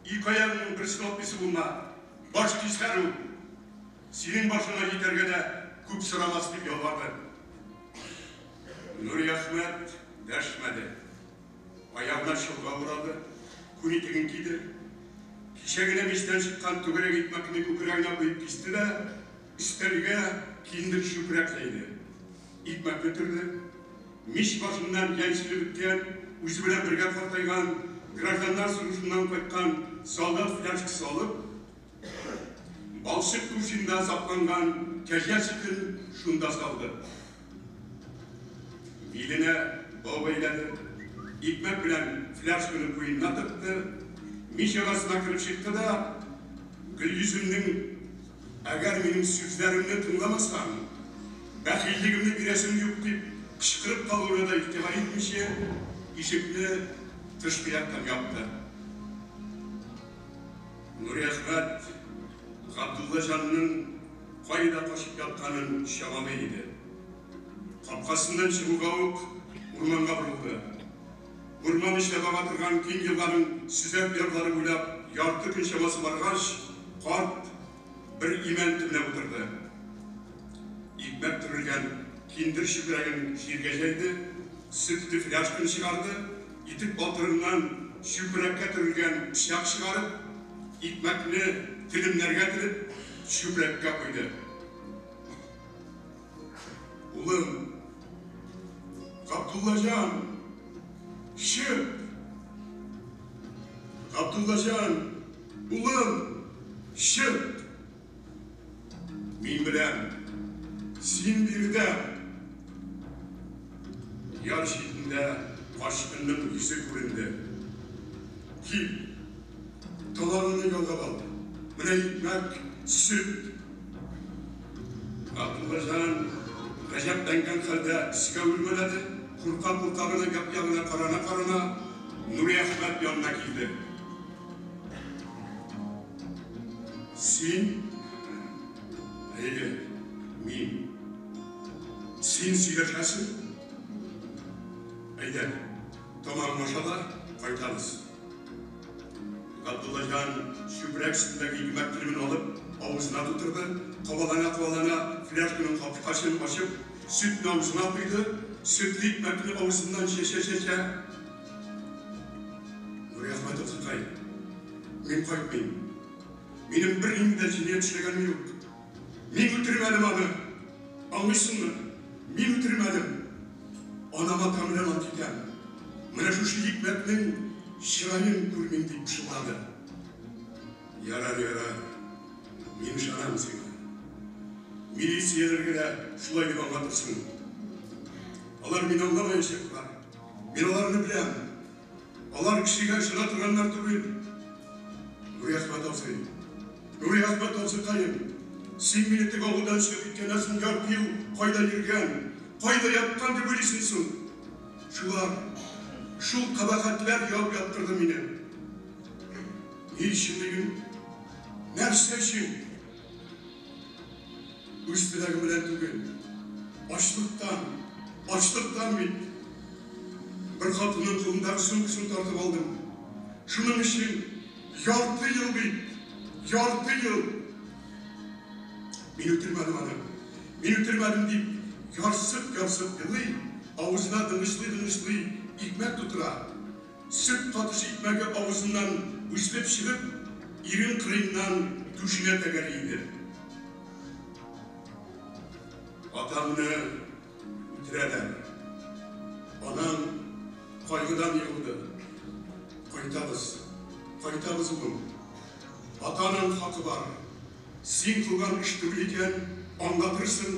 Ике аягыңның берсен атлыйсы булма, баш кисәр ул! Синең башыңа җитәргә дә күп сорамас, дип ялварды. Нуриәхмәт дәшмәде. Аягына чолгау урады, күн итеген киде. Кичә генә мичтән чыккан түгәрәк икмәкне күкрәгенә куеп кисте дә, өстәлгә киндер чүпрәк җәйде. Икмәкне төрде. Мич башыннан яньчелеп беткән, үзе белән бергә картайган, гражданнар сугышыннан кайткан солдат фляжкасы алып, балчык кувшинда сакланган кәҗә сөтен шунда салды. Биленә бау бәйләде, икмәк белән фляжканы куенына тыкты, мич арасына кереп чыкты да, Гөлйөземнең Әгәр минем сүзләремне тыңламасаң, бәхиллегемне бирәсем юк, дип кычкырып калуына да игътибар итмичә, ишекне тышкы яктан япты. Нуриәхмәт Габдуллаҗанның кайда качып ятканын чамалый иде. Капкасыннан чыгуга ук урманга борылды. Урман эченә бага торган киң елганың сөзәк ярлары буйлап ярты көн чамасы баргач, карт бер имән төбенә утырды. Икмәк төрелгән киндер чүпрәген җиргә җәйде, сөтле фляжканы чыгарды, итек балтырыннан чүпрәккә төрелгән пычак чыгарып, икмәкне телемнәргә телеп, чүпрәккә куйды. Улым, Габдуллаҗан, чык! Габдуллаҗан, улым, чык! Мин беләм, син биредә. Яр читендә качкынның йөзе күренде. Кил, тамагыңны ялгап ал. Менә икмәк, сөт. Габдуллаҗан гаҗәпләнгән хәлдә өскә үрмәләде, курка-курка гына як-ягына карана-карана Нуриәхмәт янына килде. Син? Әйе, мин. Син сөйләшәсең? Әйдә, тамагың аша да, кайтабыз. Габдуллаҗан чүпрәк өстендәге икмәк телемен алып, авызына тутырды, кабалана-кабалана фляжканың капкачын ачып, сөтне авызына койды, сөтле икмәкне авызыннан чәчә-чәчә. Нуриәхмәт абзыкай, мин кайтмыйм. Минем бернинди дә җинаять эшләгәнем юк. Мин үтермәдем аны. Аңлыйсыңмы? Мин үтермәдем. Анама белән ант итәм. Менә шушы икмәкнең чыраен күрмим, дип пышылдады. Ярар, ярар. Мин ышанам сиңа. Милицияләргә дә шулай дип аңлатырсың. Алар мине аңламаячаклар. Мин аларны беләм. Алар кешегә ышана торганнар түгел. Нуриәхмәт абзый, Нуриәхмәт абзыкаем, син мине теге авылдан чыгып киткәннән соң ярты ел кайда йөргән, кайда яткан дип уйлыйсың соң? Шулар, шул кабахәтләр ябып яткырды мине. Ни өчен диген? Нәрсә өчен? Үз теләгем белән түгел. Ачлыктан, ачлыктан бит. Бер хатынның кулындагы сумкасын тартып алдым. Шуның өчен ярты ел бит, ярты ел. Мин үтермәдем аны. Мин үтермәдем дип, ярсып-ярсып елый, авызына дыңгычлый-дыңгычлый икмәк тутыра. Сөт катыш икмәге авызыннан өзелеп чыгып, ирен кырыеннан түшенә тәгәри иде. Атаңны үтерәләр. Анаң кайгыдан егылды. Кайтабыз, кайтабыз, улым. Ата-анаң хакы бар. Син кылган эш түгел икән, аңлатырсың,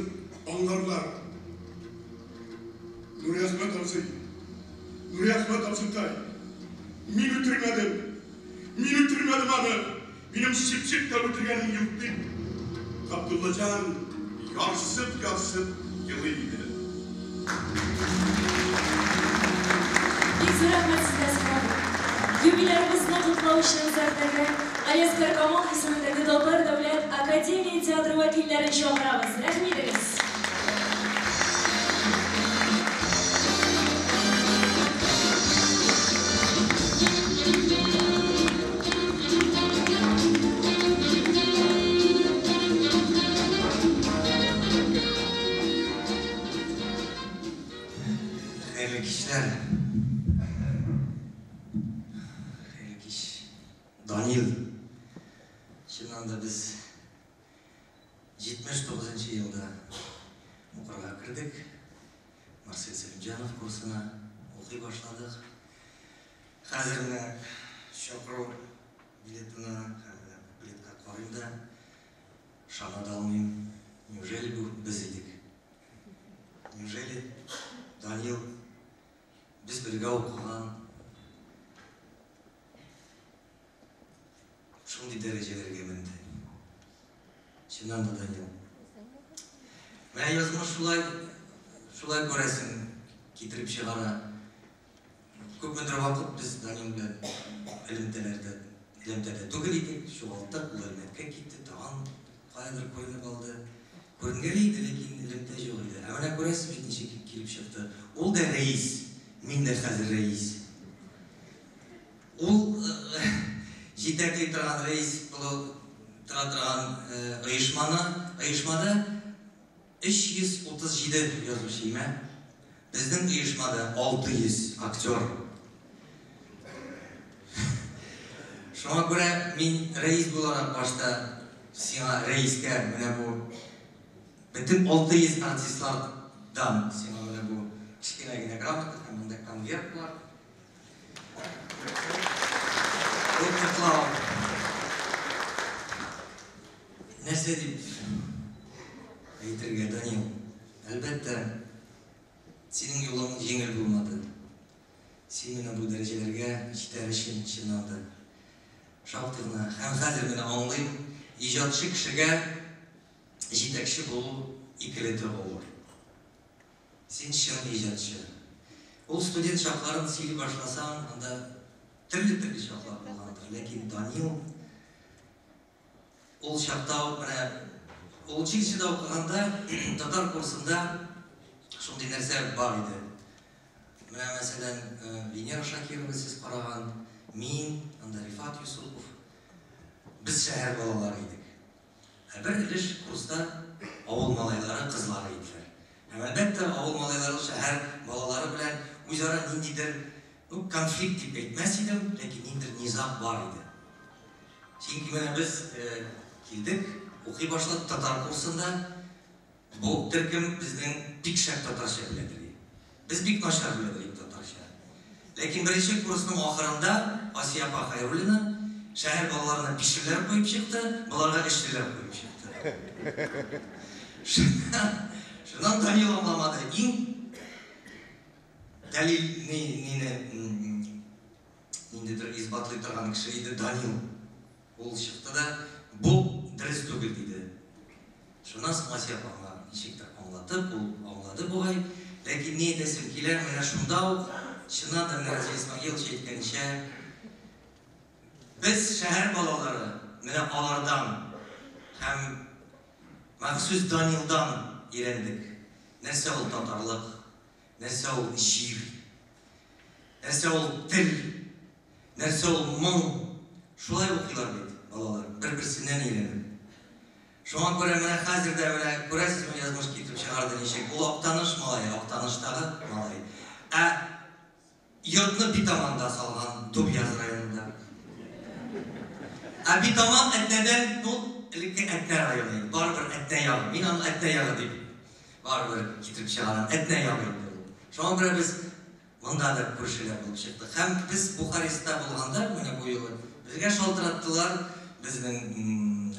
аңларлар. Нуриәхмәт абзый, Нуриәхмәт абзыкай, мин үтермәдем, мин үтермәдем аны, минем чепчик тә үтергәнем юк, дип, Габдуллаҗан ярсып-ярсып елый иде. Бик зур рәхмәт сезгә, Зөфәр абый. Юбилярыбызны котлау өчен сәхнәгә Галиәсгар Камал исемендәге Татар дәүләт академия театры вәкилләрен чакырабыз. Рәхим итегез! Хәерле кичләр. Хәерле кич. Данил. Чыннан да без 79 нчы елда укырга кердек. Марсель Сәлимҗанов курсына укый башладык. Хәзер менә чакыру билетына һәм менә буклетка карыйм да, ышана да алмыйм. Неужели бу без идек? Неужели Данил без бергә укыган шундый дәрәҗәләргә менде? Чыннан да, Данил. Менә язмыш шулай, шулай күрәсең, китереп чыгара. Күпмедер вакыт без Данил белән элемтәләрдә, элемтәдә түгел идек, югалттык, ул Әлмәткә китте, тагын каядыр күренеп алды. Күренгәли иде, ләкин элемтә юк иде. Ә менә күрәсез бит, ничек килеп чыкты. Ул да рәис, мин дә хәзер рәис. Ул җитәкли торган рәис булып тора торган оешманы, оешмада 337 язучы имә. Безнең оешмада 600 актер. Шуңа күрә мин рәис буларак башта сиңа, рәискә, менә бу бөтен 600 артистлардан сиңа менә бу кечкенә генә грамота һәм монда конверт бар. Бу котлау. Нәрсә дип әйтергә, Данил? Әлбәттә, синең юлың җиңел булмады. Син менә бу дәрәҗәләргә җитәр өчен, чыннан да, шактый гына. Һәм хәзер менә аңлыйм, иҗатчы кешегә җитәкче булу икеләтә авыр. Син чын иҗатчы. Ул студент чакларын сөйли башласаң, анда төрле-төрле чаклар булгандыр. Ләкин Данил Ул чакта ук менә ул училищеда укыганда татар курсында шундый нәрсә бар иде. Менә мәсәлән, Венера Шакирова сез караган, мин, анда Рифат Юсупов. Без шәһәр балалары идек. Ә бер өлеш курста авыл малайлары, кызлары иделәр. Һәм әлбәттә, авыл малайлары шәһәр балалары белән үзара ниндидер, ну, конфликт дип әйтмәс идем, ләкин ниндидер низаг бар иде. Чөнки менә без килдек, укый башладык татар курсында. Бу төркем безнең бик шәп татарча беләдер. Без бик начар беләдер идек татарча. Ләкин беренче курсның ахырында Асия апа Хәйруллина шәһәр балаларына бишлеләр куеп чыкты, боларга өчлеләр куеп чыкты. Шуннан Данил аңламады. Иң дәлил нине Ниндидер исбатлый торган кеше иде Данил. Ул чыкты да, Бу дөрес түгел, диде. Шуннан соң Асия апа аңа ничектер аңлатып, ул аңлады бугай. Ләкин ни әйтәсем килә, менә шунда ук, чыннан да менә Разил Исмәгыйлович әйткәнчә, без, шәһәр балалары, менә алардан һәм махсус Данилдан өйрәндек, нәрсә ул татарлык, нәрсә ул җир. Нәрсә ул тел? Нәрсә ул моң? Шулай укыйлар бит балалар, бер-берсеннән өйрәнеп. Шуңа күрә менә хәзер дә менә күрәсезме, язмыш китереп чыгарды ничек. Ул Актаныш малае, Актаныштагы малай. Ә йортны Битаманда салган, Дубъяз районында. Ә Битаман Әтнәдән, ну, элекке Әтнә районы инде, барыбер Әтнә ягы. Мин аны Әтнә ягы дип барыбер китереп чыгарам. Әтнә ягы инде ул. Шуңа күрә без Монда да күршеләр булып чыктык. Һәм без Бухарестта булганда, менә бу юлы безгә шалтыраттылар, безнең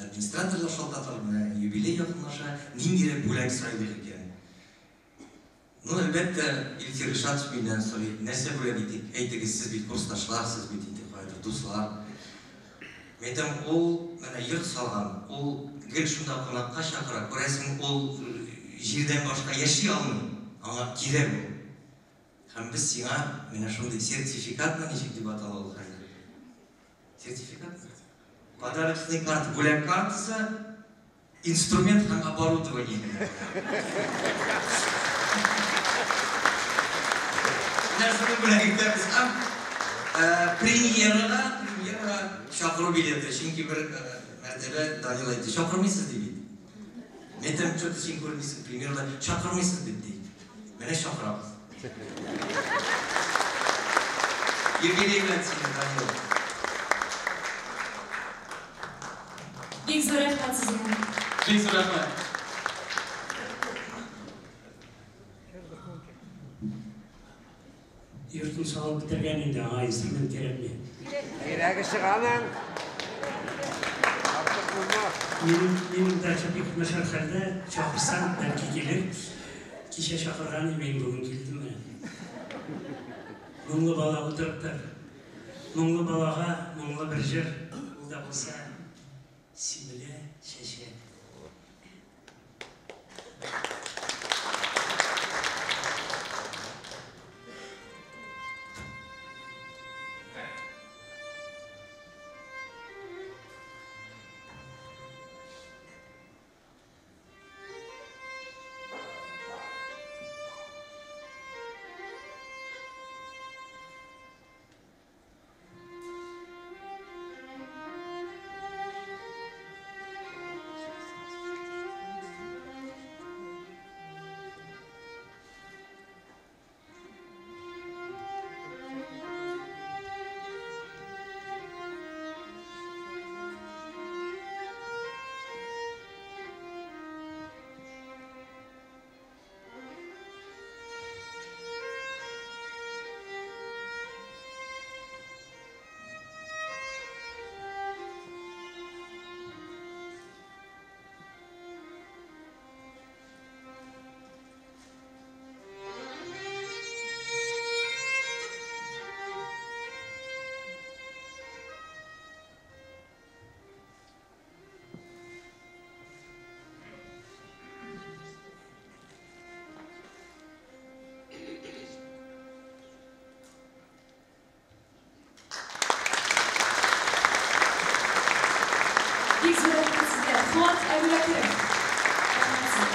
администраторлар шалтыраттылар, менә юбилей якынлаша, ниндирәк бүләк сайлыйк икән? Ну, әлбәттә, Илфир Ришатович миннән сорый, нәрсә бүләк итик, әйтегез, сез бит курсташлар, сез бит инде каядыр дуслар. Мин әйтәм, ул менә йорт салган, ул гел шунда кунакка чакыра, күрәсең, ул җирдән башка яши алмый, аңа кирәк ул. Һәм без сиңа менә шундый сертификатмы, ничек дип атала ул хәзер? Сертификат? Подарочный карта, бүләк картасы, инструмент һәм оборудование менә. Менә шуны бүләк итәбез һәм премьерага, премьерага чакыру билеты, чөнки бер мәртәбә Данил әйтте, чакырмыйсыз ди бит. Мин әйтәм, что-то син күрмисең, премьерада чакырмыйсыз бит ди. Менә чакырабыз. Юбилей белән сине, Данил. Бик зур рәхмәт сезгә. Бик зур рәхмәт. Йортын салып бетергән инде, аңа инструмент кирәкми. Кирәге чыга аның. Артык булмас. Минем, минем дача бик начар хәлдә, чакырсаң, бәлки килер. Кичә чакырган идем, мин бүген килдем менә. Моңлы бала утырып тор. Моңлы балага моңлы бер җыр, ул да булса Сибелә чәчәк.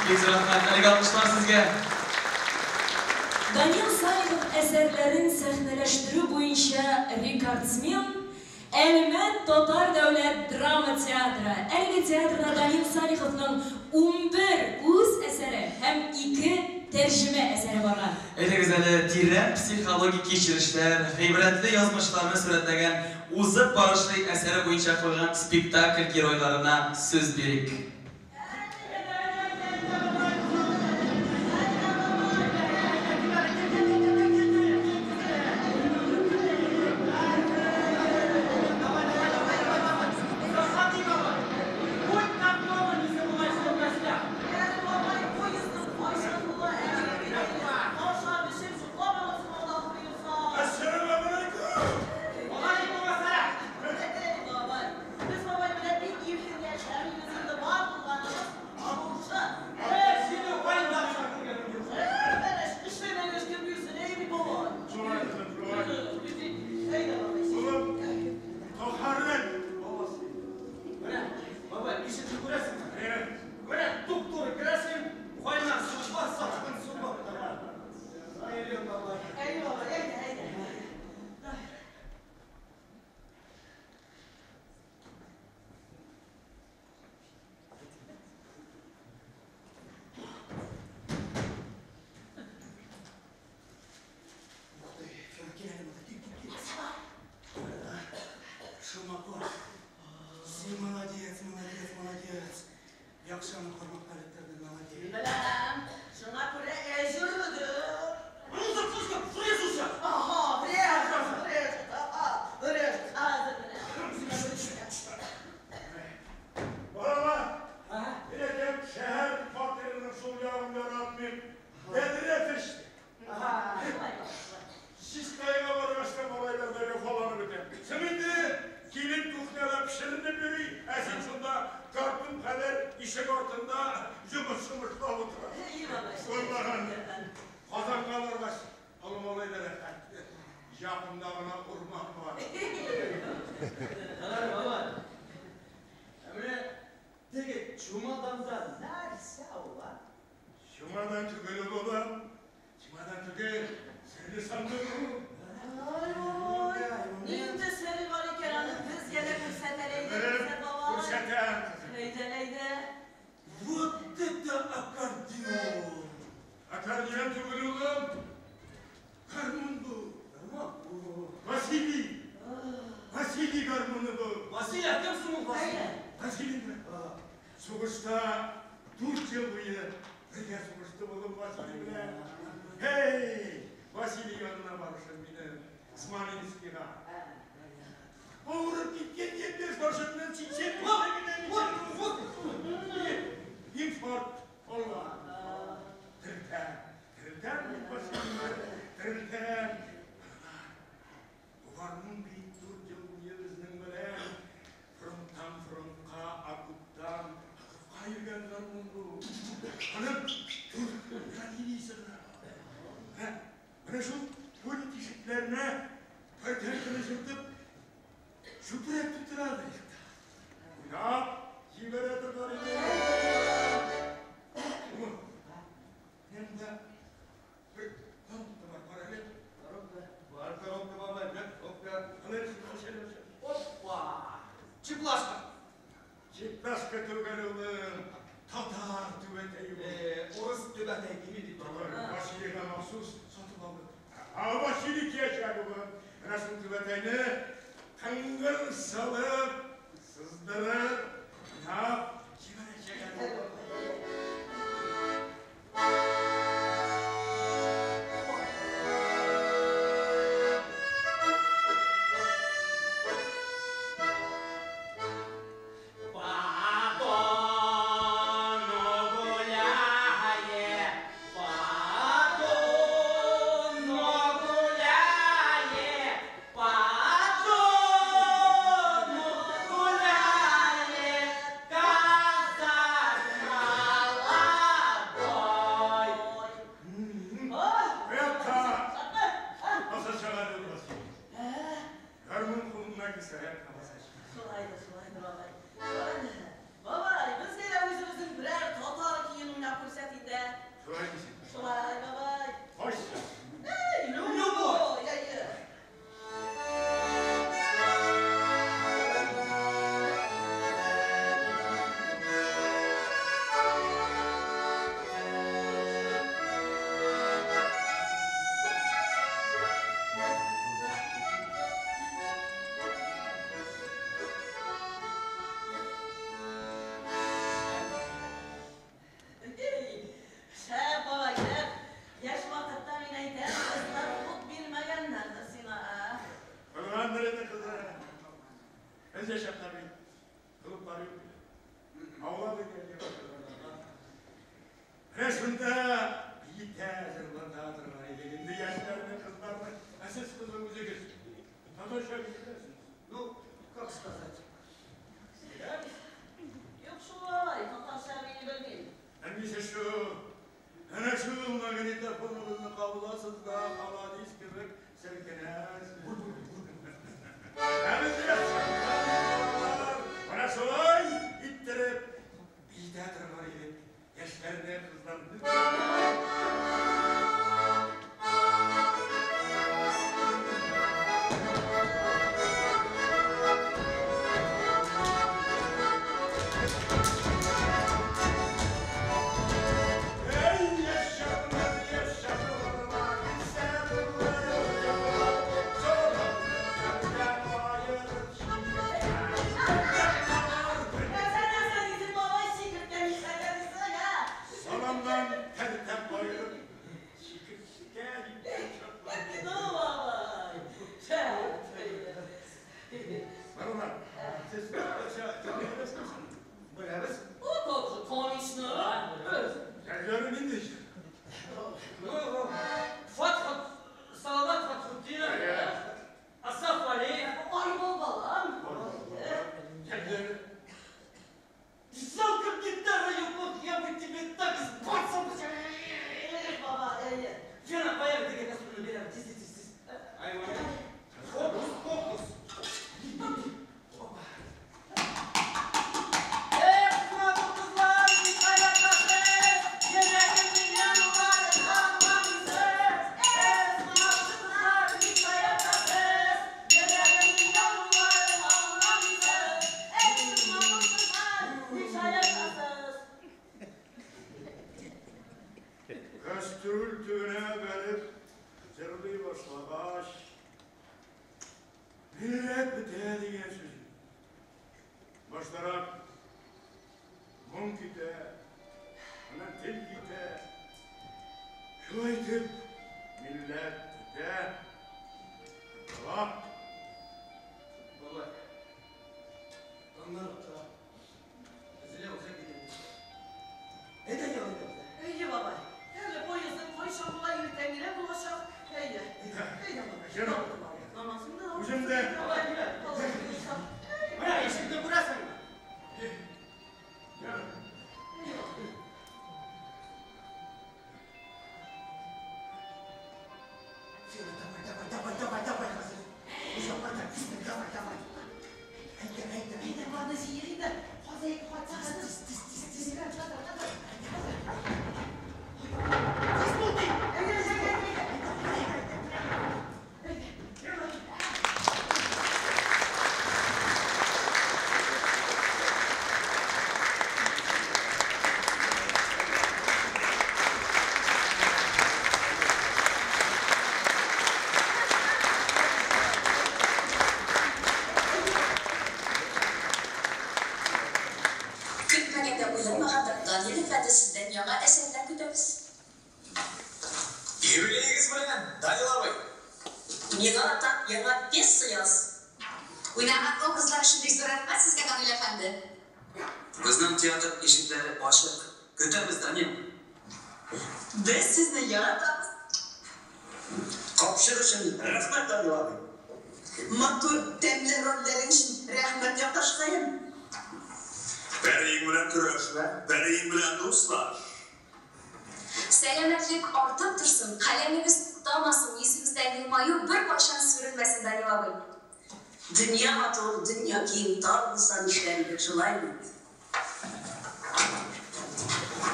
Бик зур рәхмәт. Әлеге алкышлар сезгә. Данил Салихов әсәрләрен сәхнәләштерү буенча рекордсмен Әлмәт татар дәүләт драма театры. Әлеге театрда Данил Салиховның 11 үз әсәре һәм 2 тәрҗемә әсәре барган. Әйдәгез әле, тирән психологик кичерешләр, гыйбрәтле язмышларны сурәтләгән Узып барышлый әсәре буенча куйган спектакль геройларына сүз бирик. Без чакта бит клублар юк иде. Аулак өйләргә барырга. Менә шунда биетә, җырлата торган идек. Инде яшьләрне, кызларны, ә сез кызым үзегез татарча бии беләсез. Ну, как сказать? Беләбез. Юк шулай, татарча бии белмим. Әнисе шул, әнә шул магнитофоныгызны кабыласыз да, халадис кебек селкенәсез. Ә без яшь чакта балалар, менә шулай иттереп биетә торган идек. Яшьләрне, кызларны. Ey яшь чагымыз, яшь чакларыма килсә булыр, солып, аерып Нәрсә, нәрсә дисең, бабай, чикерткә нишләгән дисең, ә? Саламнан тәлтәп аерып, чикерткә дип чаклар. Ну, бабай, шәп. Балалар, сез татарча җырлый беләсезме? Беләбез. О, как же, конечно. Җырлары нинди җыр? Ну, Фатха, Салават Фатхутдинов, Асаф Валиев. Ай, балам. Җырлары. Жалко, гитара юк, я бы тебе так с басом. Эх, баба, эй. Фена, поехали, дигән костюмны бирәм. Тиз, тиз, тиз, тиз. Ай, фокус, фокус. Эх, матур кызлар, ник аятасыз? Йөрәгемнең януларын аңламыйсыз. Эх, матур кызлар, ник аятасыз? Йөрәгемнең януларын аңламыйсыз. Эх, матур кызлар, ник аятасыз? Кастрюль төбенә бәреп җырлый башлагач, милләт бетә дигән сүз. Баштарак моң китә, аннан тел китә. Шулай итеп, милләт бетә. Була. Бабай, таңнар ата. Зилә уза китә. Әйдә, янында. Әйе, бабай. Әле поездың кайчан була, иртәнгерәк булачак. Әйе. Әйдә, бабай. Җырым. Намазыңны ал. Үзем дә. Бабай, Алла боерса. Менә ишекне күрәсеңме? Җырым. Фена, давай, давай, давай, давай, давай, хәзер. Озак китмә, давай, давай. Әйдә, әйдә. Әйдә, баны җыер инде. Хәзер кайтсагыз. Тиз, тиз, тиз, тиз. Хәзер, хәзер. Тиз бул, ди. Әйдә, әйдә, әйдә, әйдә. Әйдә, әйдә. Көтмәгәндә, уйламаганда, Данил әфәнде, сездән яңа әсәрләр көтәбез. Юбилеегез белән, Данил абый! Миңа атап яңа пьеса яз. Уйнаган образлар өчен бик зур рәхмәт сезгә, Данил әфәнде. Безнең театр ишекләре ачык. Көтәбез, Данил. Без сезне яратабыз. Капчык өчен рәхмәт, Данил абый. Матур, тәмле рольләрең өчен рәхмәт, якташкаем. Пәриең белән көрәшмә, пәриең белән дуслаш. Сәламәтлек артып торсын, каләмегез туктамасын, йөзегездән елмаю беркайчан сүрелмәсен, Данил абый. Дөнья матур, дөнья киң, тар булса нишләр идек, шулай бит?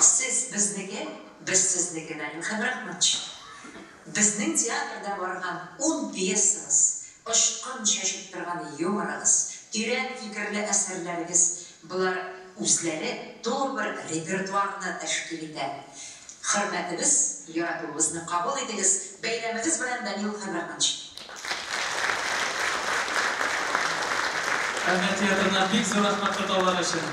Сез безнеке, без сезнеке, Данил Хәбрахманович. Безнең театрда барган 10 пьесагыз, очкын чәчеп торган юморыгыз, тирән фикерле әсәрләрегез, болар үзләре тулы бер репертуарны тәшкил итә. Хөрмәтебез, яратуыбызны кабул итегез. Бәйрәмегез белән, Данил Хәбрахманович. Әлмәт театрына бик зур рәхмәт котлаулар өчен.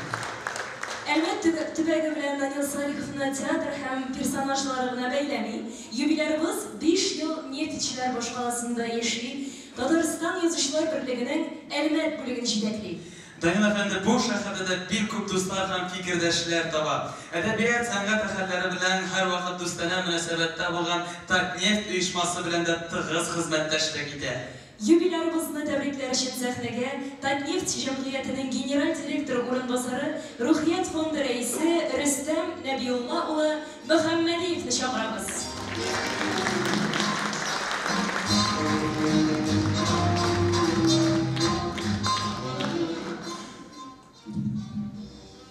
Әлмәт төбәге белән Данил Салиховны театр һәм персонажлары гына бәйләми. Юбилярыбыз 5 ел нефтьчеләр башкаласында яши, Татарстан Язучылар берлегенең Әлмәт бүлеген җитәкли. Данил әфәнде бу шәһәрдә дә бик күп дуслар һәм фикердәшләр таба. Әдәбият, сәнгать әһелләре белән һәрвакыт дустанә мөнәсәбәттә булган Татнефть оешмасы белән дә тыгыз хезмәттәшлек итә. Юбилярыбызны тәбрикләр өчен сәхнәгә Татнефть җәмгыятенең генераль директоры урынбасары, Рухият фонды рәисе Рөстәм Нәбиулла улы Мөхәммәдиевне чакырабыз.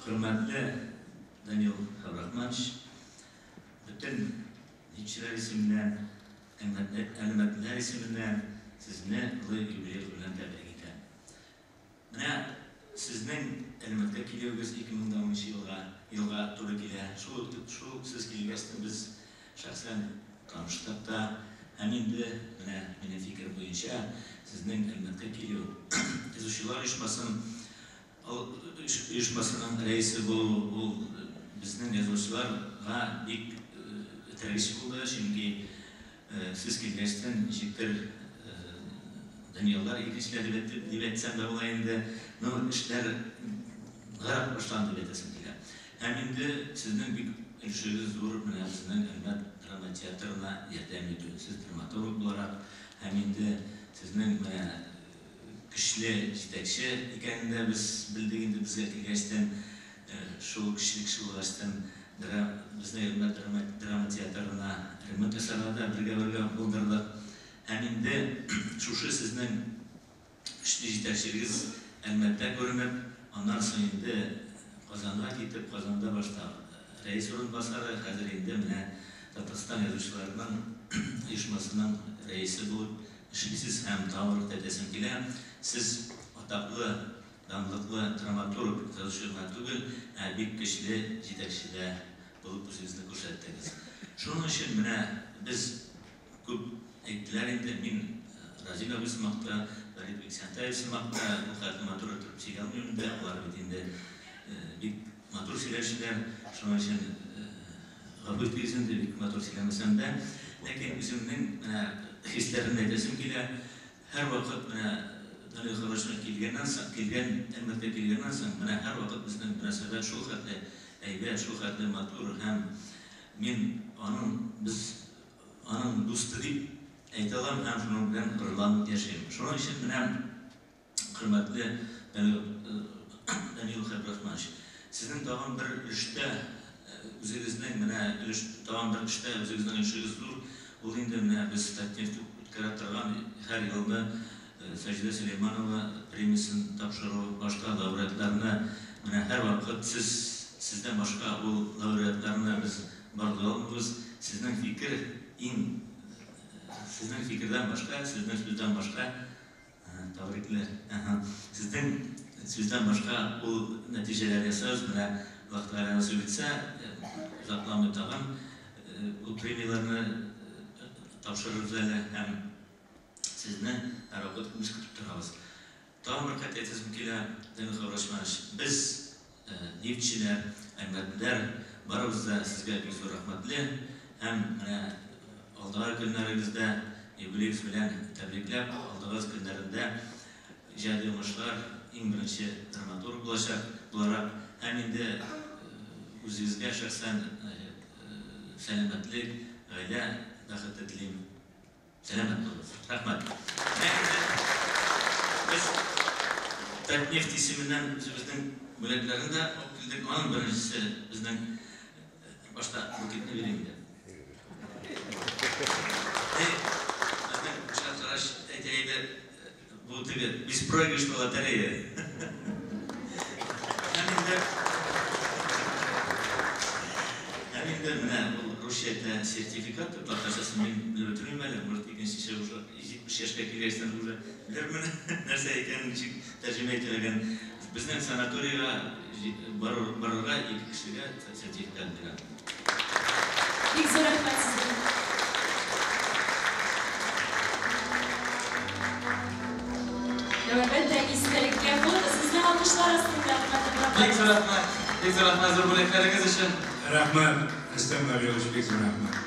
Хөрмәтле Данил Хабрахманович, бөтен нефтьчеләр исеменнән, әлмәтлеләр исеменнән сезне олы юбилей белән тәбрик итәм. Менә сезнең Әлмәткә килүегез 2010 елга туры килә. Шул сез килгәч без шәхсән таныштык та, һәм инде менә минем фикер буенча сезнең Әлмәткә килү язучылар оешмасының рәисе булу ул безнең язучыларга бик этәргеч булды, чөнки сез килгәчтен ничектер дөньялар икенчеләр дип әйтсәм дә була инде, но эшләр ныграк башланды дип әйтәсем килә. Һәм инде сезнең бик өлешегез зур менә безнең Әлмәт драма театрына ярдәм итү. Сез драматург буларак һәм инде сезнең менә көчле җитәкче икәнен дә без белдек инде безгә килгәчтен, шул көчле кеше булгачтын безнең Әлмәт драма театрына ремонт ясарга да бергә-бергә булдырдык. Һәм инде шушы сезнең көчле җитәкчелегез Әлмәттә күренеп, аннан соң инде Казанга китеп, Казанда башта рәис урынбасары, хәзер инде менә Татарстан язучыларының оешмасының рәисе булып эшлисез һәм тагын бер әйтәсем килә. Сез атаклы, данлыклы драматург, язучы гына түгел, ә бик көчле җитәкче дә булып үзегезне күрсәттегез. Шуның өчен менә без күп әйттеләр инде, мин Разил абый сымак та, Фәрит Бикчәнтаев сымак та, ул хәтле матур итеп сөйли алмыйм инде, алар бит инде бик матур сөйләүчеләр, шуның өчен гафу итегез инде, бик матур сөйләмәсәм дә, ләкин үземнең менә хисләремне әйтәсем килә. Һәрвакыт менә Данил Хабрашевич килгәннән соң, килгән, Әлмәткә килгәннән соң, менә һәрвакыт безнең мөнәсәбәт шул хәтле әйбәт, шул хәтле матур һәм мин аның без аның дусты дип әйтә алам һәм шуның белән горурланып яшим. Шуның өчен менә хөрмәтле Данил Хабрахманович, сезнең тагын бер өлештә үзегезнең менә өлеш тагын бер эштә үзегезнең өлешегез зур. Ул инде менә без Татнефть үткәрә торган һәр елны Саҗидә Сөләйманова премиясен тапшыру, башка лауреатларны менә һәрвакыт сез сездән башка ул лауреатларны без барлый алмыйбыз. Сезнең фикер иң сезнең фикердән башка, сезнең сүздән башка тәбрикләр. Сезнең сүздән башка ул нәтиҗәләр ясабыз. Менә Аллаһ Тәгалә насыйп итсә, озакламый тагын ул премияләрне тапшырырбыз әле һәм сезне һәрвакыт без көтеп торабыз. Тагын бер кат әйтәсем килә, Данил Хабрашманович, без нефтьчеләр, әлмәтлеләр барыбыз да сезгә бик зур рәхмәтле һәм менә алдагы көннәрегездә юбилеегез белән тәбрикләп, алдагы көннәрендә иҗади уңышлар, иң беренче драматург булачак буларак һәм инде үзегезгә шәхсән сәламәтлек, гаилә бәхете телим. Сәламәт булыгыз. Рәхмәт. Без Татнефть исеменнән үзебезнең бүләкләрне дә алып килдек. Аның беренчесе безнең башта букетны бирим инде. Безнең Ришат Караш әйтә иде, бу теге беспроигрышная лотерея. Һәм инде менә ул русча әйтә сертификат, татарчасын мин белеп бетермим әле, может икенче уже 70 яшькә килгәчтән уже белермен нәрсә икәнен, ничек тәрҗемә ителгән. Безнең санаторийга барырга ике кешегә сертификат бирәм. Бик зур рәхмәт сезгә. Һәм әлбәттә, истәлеккә фото сезнең алкышлар астында, хөрмәтле кунаклар. Бик зур рәхмәт. Бик зур рәхмәт зур бүләкләрегез өчен. Рәхмәт, Рөстәм Галиевич, бик зур рәхмәт.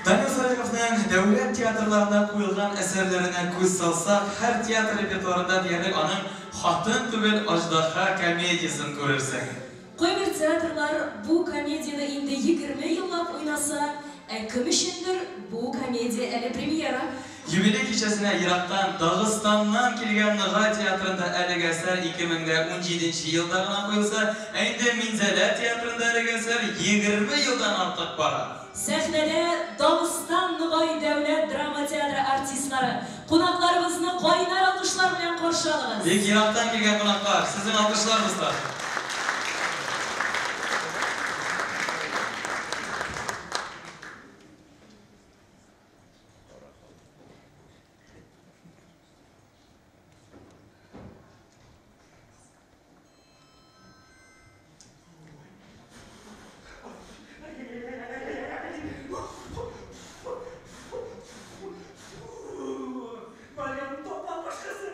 Данил Салиховның дәүләт театрларында куелган әсәрләренә күз салсак, һәр театр репертуарында диярлек аның Хатын түгел, аждаһа комедиясен күрерсең. Кайбер театрлар бу комедияне инде 20 еллап уйнаса, ә кем өчендер бу комедия әле премьера. Юбилей кичәсенә ерактан, Дагыстаннан килгән Ногай театрында әлеге әсәр 2017 елда гына куелса, ә инде Минзәлә театрында әлеге әсәр 20 елдан артык бара. Сәхнәдә Дагыстан Ногай дәүләт драма театры артистлары. Кунакларыбызны кайнар алкышлар белән каршы алыгыз. Бик ерактан килгән кунаклар, сезнең алкышлар, дуслар. Марьям тапа башкасы.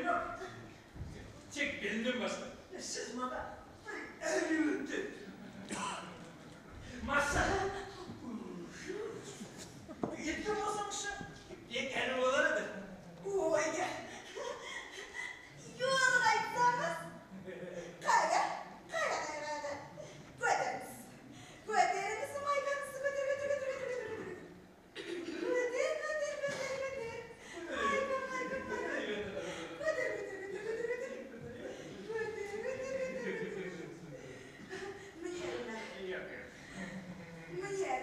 Юк. Тик белдем башта. Сез мага бер Маса. Иркен болсаңшы, бек әлі болар еді. Ой, юлын айтсаңыз, қайда, қайда, қайда, қайда. Көтеріңіз. Көтеріңіз, майкаңызды көтер, көтер, көтер, көтер, көтер, көтер. Көтер, көтер, көтер, көтер. Майкам, майкам, майкам. Көтер, көтер, көтер, көтер, көтер. Көтер, көтер, көтер, көтер. Міне, міне, міне. Міне.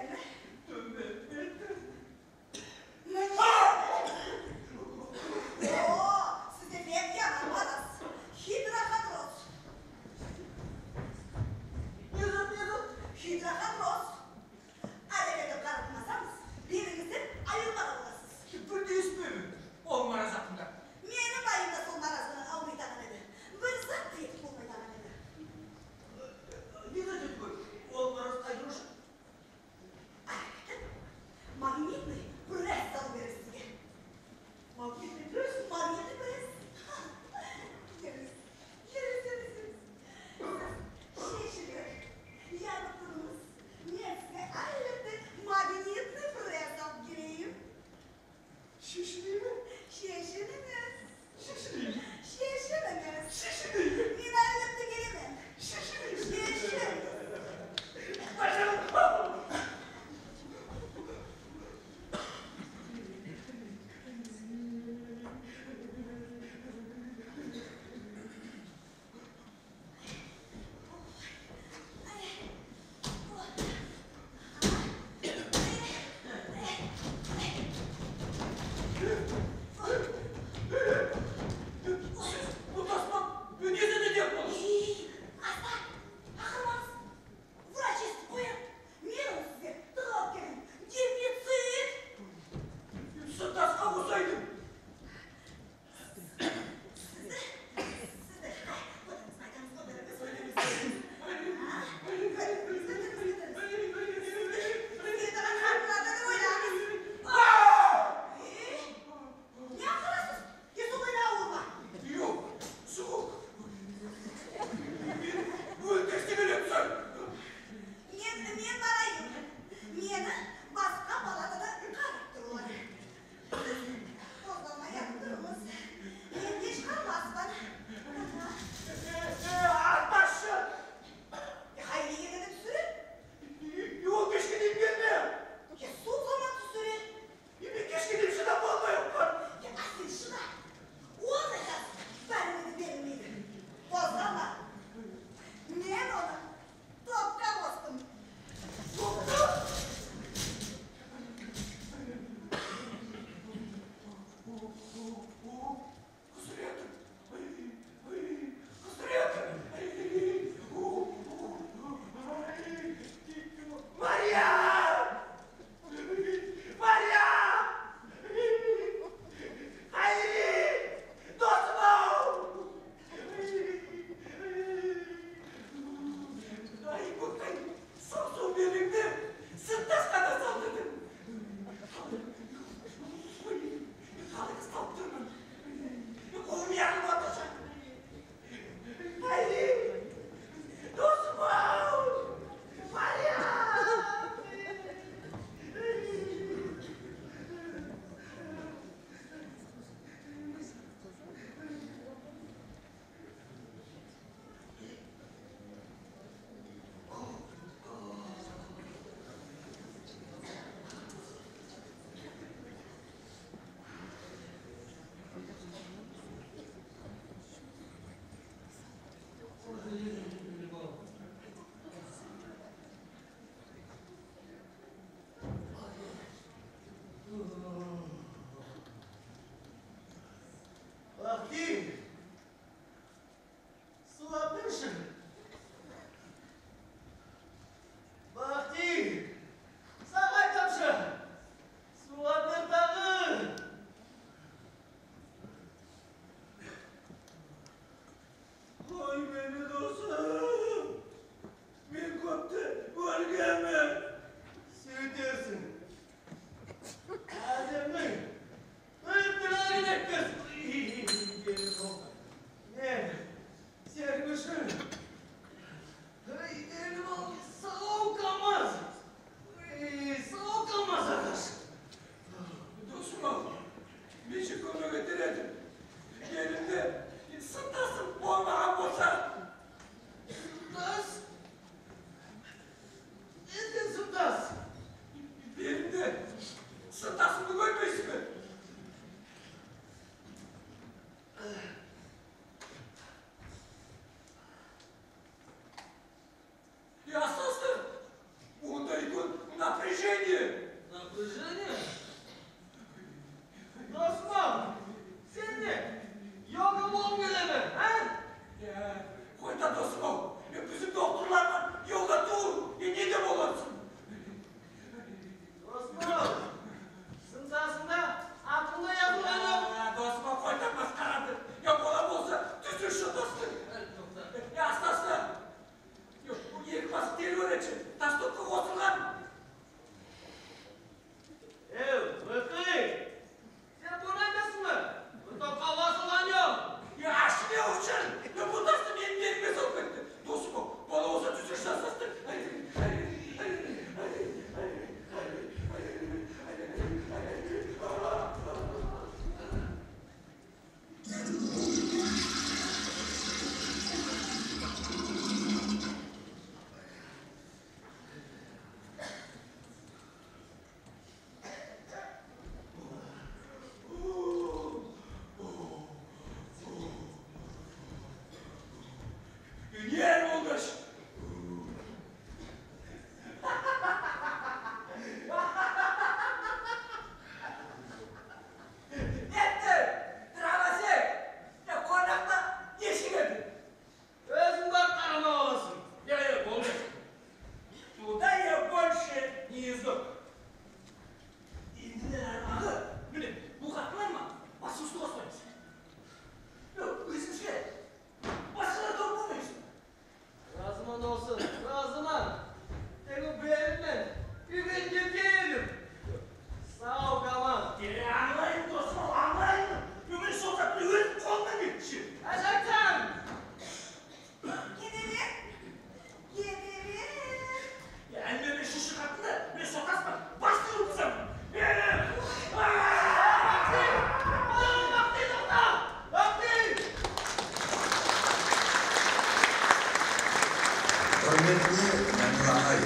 Hürmetli Danil ağay,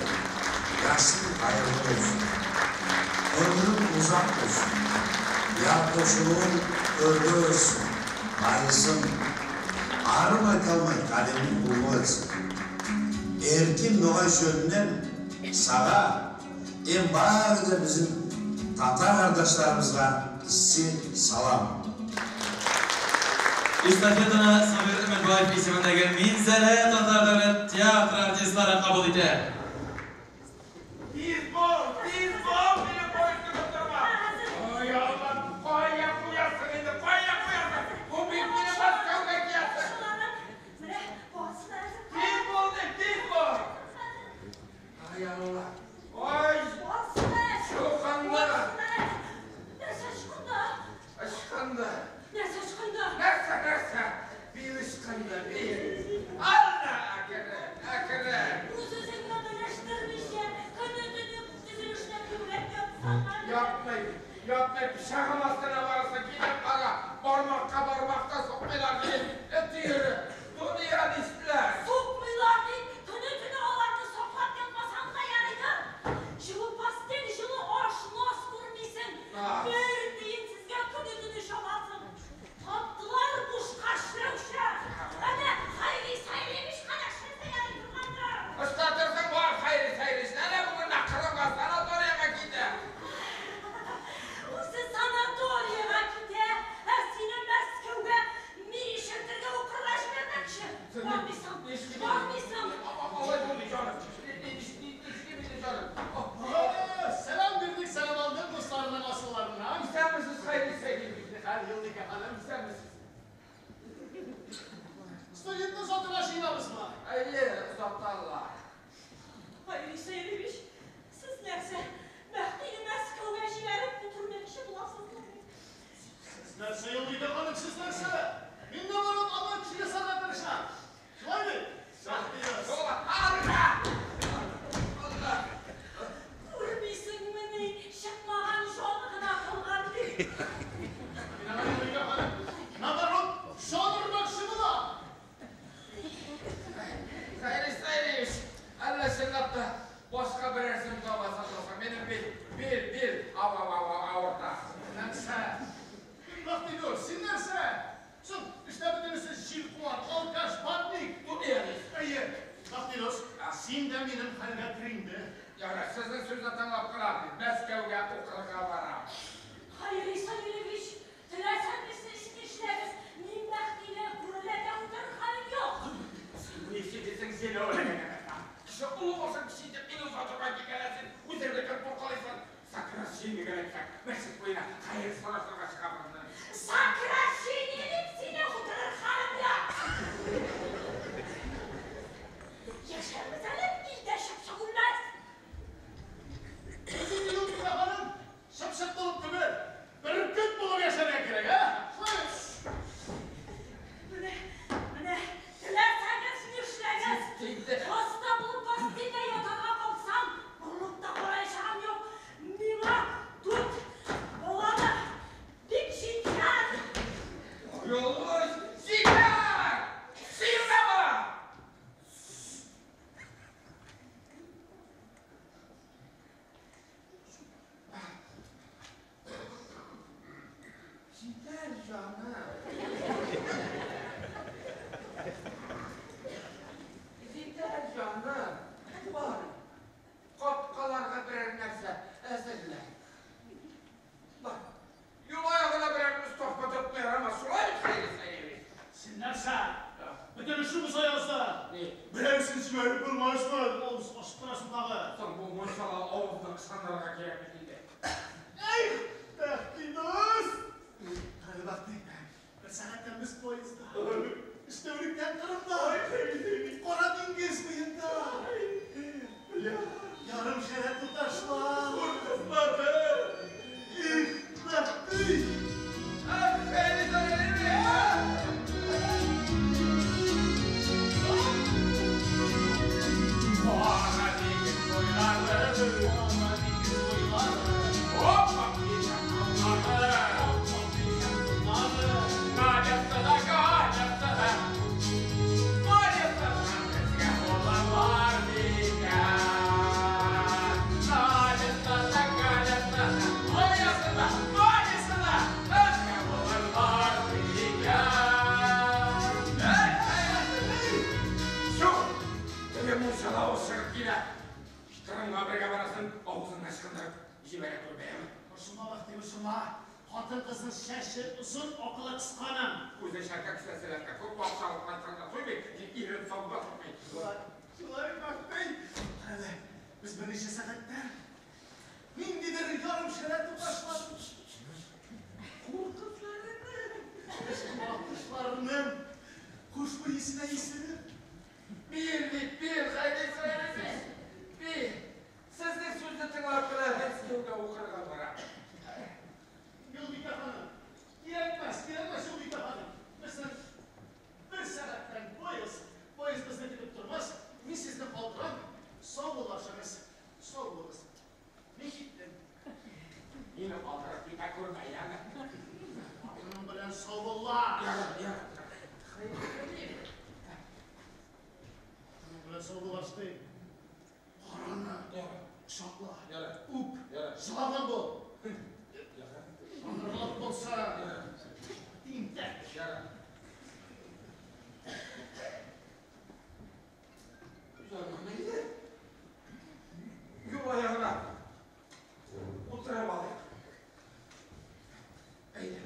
yaşın hayırlı olsun. Ömrün uzak olsun. Tiyatroculuğun örgü örsün, bayılsın. Ağrımay kalmay kalemin ulu etsin. Erkin Noğay çölünden sağa, en bari de bizim Tatar kardeşlerimizle issi salam. Estafetаны Сабир Өметбаев исемендәге Минзәлә татар дәүләт театр артистлары кабул итә. Тиз бул, тиз бул, мине поездга тоттырма. Ой, Аллам, кая куясың инде, кая куясың? Бу бит мине Мәскәүгә киясең. Менә басын әзер. Тиз бул, дип, тиз бул. Ай, Алла. Ой, чукынды. Нәрсә ычкынды? Ычкынды. Нәрсә ычкынды? Нәрсә, нәрсә? Бил ычкынды, бил. Алла, әкрен, әкрен. Үз-үзеңне белештермичә, көне-төне төзелештә күбрәк ятсаң әле. Ятмый, ятмый, пычагым астына барасың, килеп кара, бармакка бармакка сукмыйлар дип, эт йөре, тунеядистлар. Сукмыйлар дип, көне-төне аларны саклап ятмасаң да ярыйдыр. Җылы постель, җылы аш, нос күрмисең. Бер тиенсезгә көне-төне чабасың. Таптылар бушка эшләүче. Әнә Хайри Сайревич кына эшләсә ярый торгандыр. Ышкатырсың бар Хайри Сайревич. Әнә бүген Кырымга санаториягә китә. Үзе санаториягә китә, ә сине Мәскәүгә ни ишетергә укырга җибәрмәкче. Бармыйсың, бармыйсың. Алай булмый, җаным. Нишлим инде, җаным? Selam verdik, selam aldık dostlarından, asıllarından. Исәнмесез, Хайри Сайревич. Her yıl efendim. Исәнмесез. Студентны озатырга җыенабызмы? Әйе, озаталар. Хайри Сайревич, сез нәрсә, Мәһдине Мәскәүгә җибәреп үтермәкче буласызмы? Сез нәрсә, Юлбикә ханым, сез нәрсә? Мин наоборот аны кеше ясарга тырышам. Шулай бит? Бәхтияр. Алла! Күрмисеңмени, чыкмаган җаны гына калган дип. Мин аңа Юлбикә ханым, наоборот, җан өрмәкче булам. Хайри Сайревич, әллә чынлап та башка берәрсен табасың булса, минем бил, бил, бил, ау, ау, ау, авырта. Нәрсә? Бәхтияр, син нәрсә? Соң, эштә бөтенесе җилкуар, алкаш, батник. Тунеядец. Әйе, Бәхтияр, син дә минем хәлгә кер инде. Ярар, сезнең сүзне тыңлап калам мин. Мәскәүгә укырга барам. Хайри Сайревич, теләсәгез нишләгез, мин Мәһдине күреләгә утырыр хәлем юк. Ничек дисең син ул? Кеше олы булсын, кеше итеп мине озатырга килгәнсең, үзеңне кертеп калыйсың. Сокращение әйтсәк, мәчет буена хәер сорашырга чыгабыз. Сокращение дип сине утырыр хәлем юк. Яшәрбез әле, илдә чыпчык үлмәс. Үзең Юлбикә ханым, чыпчык булып түгел, бөркет булып яшәргә кирәк, ә? Шулай бит? Менә, менә, теләсәгез нишләгез. Хаста булып постельдә ятарга калсам, борылып та караячагым юк. Миңа дүрт бала да бик җиткән. Юлбарыс, җитәр! Син дә бар! Җитәр, җаным. Җитәр, җаным. Бар, капкаларга берәр нәрсә әзерлә. Бар, юл аягына берәр листовка тотмый ярамас, шулай бит, Хайри Сайревич? Син нәрсә? Бөтен эшне боза язды. Берәрсен җибәреп булмасмы? Авыз ачып торасың тагы. Соң бу мунчала авызны ышандырырга кирәк бит инде. Эй, Бәхти дус! Хәли Бәхти, бер сәгатьтән без поездда. Өч тәүлектән Кырымда. Кара диңгез буенда. Ярым шәрә туташлар. Кызлары. Их, Бәхти! Хайри Сайревич! Кара диңгез буйлары, кара диңгез буйлары. Җибәрә күрмәяме? Борчылма, Бәхти, борчылма. Хатын-кызның чәче озын, акылы кыска аның. Үзе чәркә кесәселәргә күп акча алып кайтканга туймый, ирен сауда тотмый. Шулай, шулай, Бәхти. Әле без берничә сәгатьтән ниндидер ярым шәрә туташлар, хур кызларының, кошларының хушбуй исенә исереп. Бир бит, бир, Хәйри Сәйрәбич, бир. Сезнең сүзне тыңлап кына Мәскәүгә укырга барам. Юлбикә ханым, кирәкмәс, кирәкмәс, Юлбикә ханым. Безнең бер сәгатьтән поезд, поезд безне көтеп тормас. Мин сезне калдырам. Сау булашыгыз, сау булыгыз. Мин киттем. Мине калдырып китә күрмә, яме. Хатының белән сау булла. Ярар, ярар. Хәйри. Хатының белән сау булашты. Караны, кочакла, үп, жылаган бул. Аңырлап булса, тинтәк. Җаным әйдә. Юл аягына утырып алыйк. Әйдә.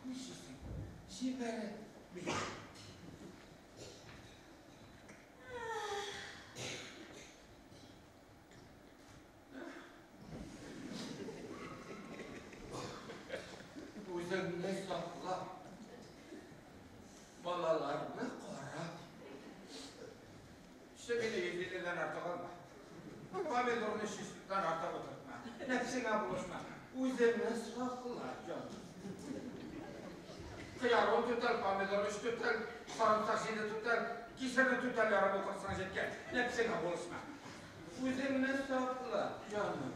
Нишлисең? Җибәрә бит. Үзеңне сакла. Балаларны кара. Чебине 150-дән артык алма. Помидорны 300-дән артык утыртма. Нәфсеңә булышма. Үзеңне сакла, җаным. Кыяр 10 түтәл, помидор 3 түтәл, сарымсак 7 түтәл, кишерне түтәл ярым утыртсаң җиткән. Нәфсеңә булышма. Үзеңне сакла, җаным.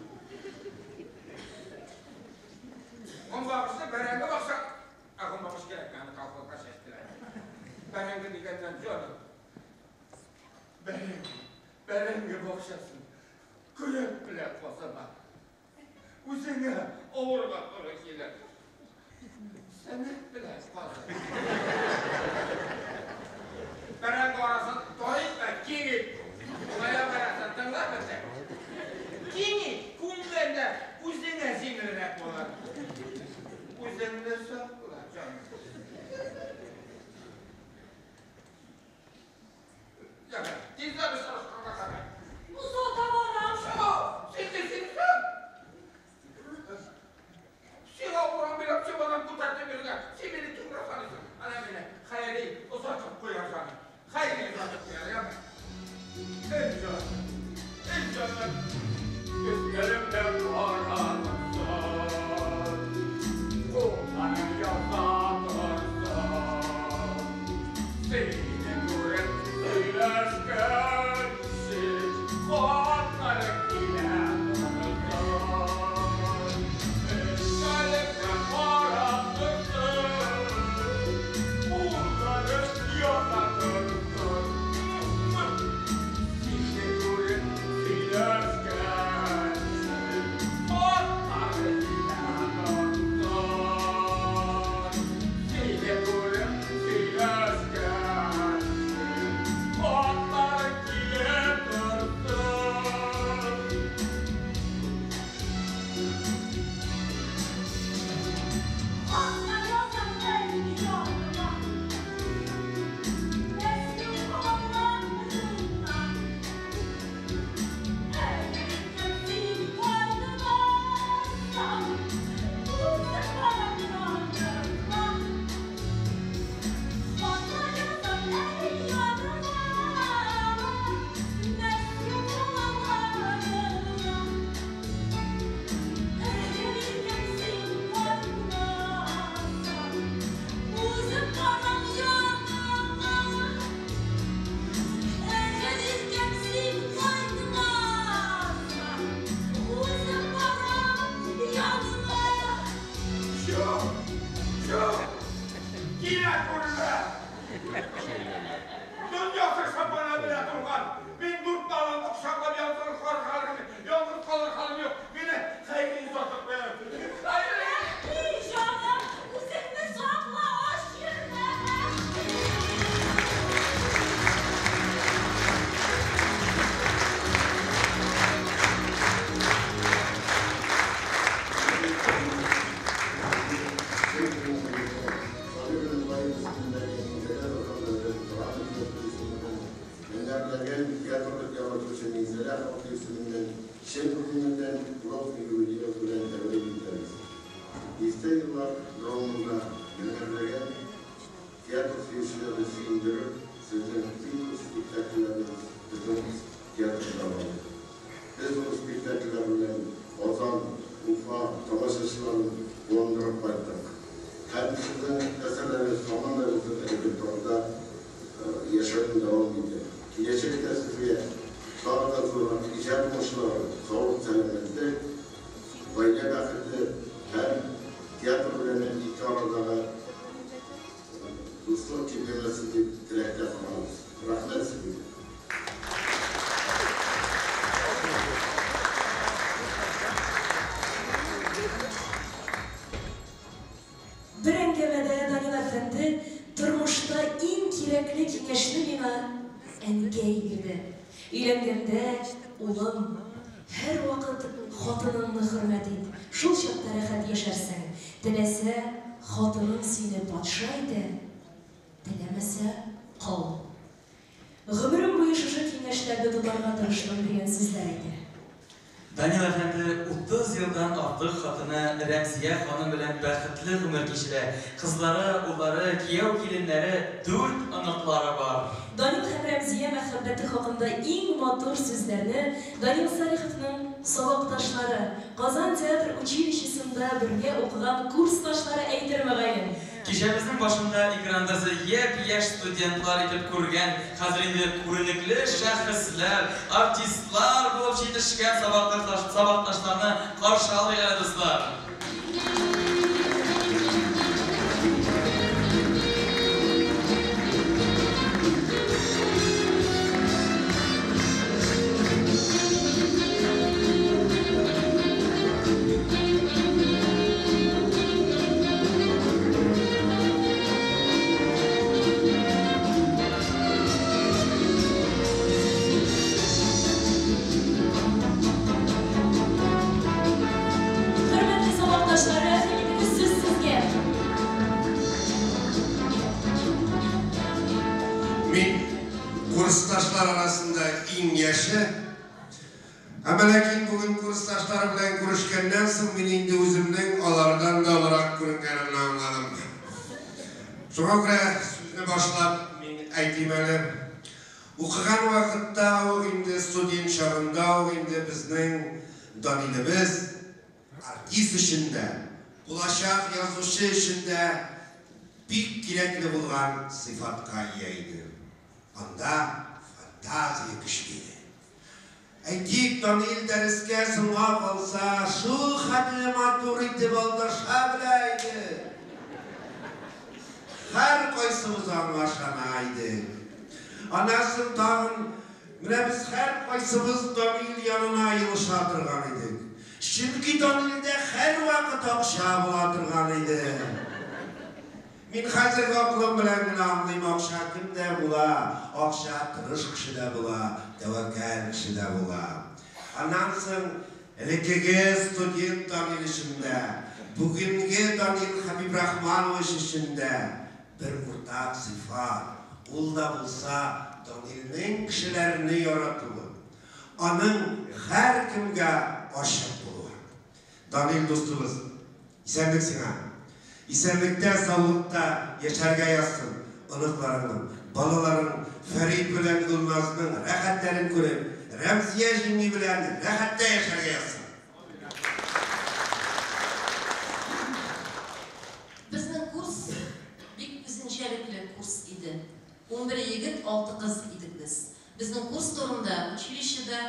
Гомбагышны бәрәңге бакча. Ә гомбагыш кирәкме, аны колхозга чәчтеләр. Бәрәңге дигәннән, җаным. Бәрәңге, бәрәңге бакчасын көрәк белән казыма. Үзеңә авырга туры килер. Сәнәк белән казы. Бәрәңге арасын тар итмә, киң ит. Кая барасың, тыңлап бетер. Киң ит, күмгәндә үзеңә җиңелрәк булыр. Үзеңне сакла, җаным. Ярар, тизләп очрашканга кадәр. Озата барам. Син дә син син. Сиңа урам буйлап чемодан күтәртеп йөргән. Син мине кемгә саныйсың? Әнә мине Хәйри озатып куяр, җаным. Хәйри озатып куяр, яме. Эй, җаным. Эй, җаным. Күзләремдә каранысын. Кулларым яза торсын. Сине күреп сөйләшкәнче хатлар килә торсын. Күзләремдә каранысын. Кулларым яза торсын. Сине күреп сөйләшкәнче хатлар килә торсын. Сине күреп сөйләшкәнче хатлар килә торсын. Хатлар язам әле яныма. Мәскәү калаларыннан. Әгәр син кайтмасаң, үзем барам яныңа. Хатлар язам әле яныма. Мәскәү калаларыннан. Әгәр син кайтмасаң, үзем барам яныңа. Әгәр син кайтмасаң, үзем барам яныңа. Юк, юк, килә күрмә. Дөньясы шапана белән тулган. Мин дүрт баламны кочаклап ялгыз калыр хәлем, ялгыз калыр хәлем юк. Мине Хәйри озатып куяр. Хәйри! Эй, җаным, үзеңне сакла, ач йөрмә. Дистә еллар дәвамында меңәрләгән театр сөючеләрне сөендереп, сезнең иң күп спектакльләрегез безнең театрда барды. Без ул спектакльләр белән Казан, Уфа тамашачыларын куандырып кайттык. Һәм сезнең әсәрләрегез һаман да безнең репертуарда яшәвен дәвам итә. Киләчәктә сезгә тагы да зуррак иҗат уңышлары, саулык-сәламәтлек, гаилә бәхете һәм театр белән ике арадагы дуслык кимемәсен дип теләктә калабыз. Рәхмәт сезгә! Бер әңгәмәдә Данил әфәнде, Тормышта иң кирәкле киңәшне миңа әнкәй бирде. Өйләнгәндә, улым, һәрвакыт хатыныңны хөрмәт ит, шул чакта рәхәт яшәрсең. Теләсә, хатының сине патша итә, теләмәсә, кол. Гомерем буе шушы киңәшләрне тотарга тырыштым, дигән сүзләр әйтә. Данил әфәнде 30 елдан артык хатыны Рәмзия ханым белән бәхетле гомер кичерә. Кызлары, уллары, кияү-киленнәре, дүрт оныклары бар. Данил һәм Рәмзия мәхәббәте хакында иң матур сүзләрне Данил Салиховның сабакташлары, Казан театр училищесында бергә укыган курсташлары әйтер, мөгаен. Кичәбезнең башында экранда япь-яшь студентлар итеп күргән, хәзер инде күренекле шәхесләр, артистлар булып җитешкән сабакташларны каршы алыйк әле, дуслар! Хөрмәтле сабакташлар, рәхим итегез, сүз сезгә. Мин курсташлар арасында иң яше. Әмма ләкин бүген курсташлар белән күрешкәннән соң мин инде үземнең алардан да олырак күренгәнемне аңладым. Шуңа күрә сүзне башлап мин әйтим әле. Укыган вакытта ук инде, студент чагында ук инде безнең Данилебез артист өчен дә, булачак язучы өчен дә бик кирәкле булган сыйфатка ия иде. Анда фантазия көчле иде. Әйтик, Данил дәрескә соңга калса, шул хәтле матур итеп алдаша белә иде. Һәркайсыбыз аңа ышана идек. Аннан соң тагын, менә без һәркайсыбыз Данил янына елыша торган идек. Чөнки Данилдә һәрвакыт акча була торган иде. Мин хәзерге акылым белән генә аңлыйм, акча кемдә була, акча тырыш кешедә була, тәвәккәл кешедә була. Аннан соң, элеккеге студент Данил өчен дә, бүгенге Данил Хәбибрахманович өчен дә бер уртак сыйфат, ул да булса Данилнең кешеләрне яратуы, аның һәркемгә ачык булуы. Данил дустыбыз, исәнлек сиңа! Исәнлектә, саулыкта яшәргә язсын, оныкларыңның, балаларың Фәрит белән Гөлназның рәхәтләрен күреп, Рәмзия җиңги белән рәхәттә яшәргә язсын! Безнең курс бик үзенчәлекле курс иде. 11 егет, алты кыз идек без. Безнең курс турында училищеда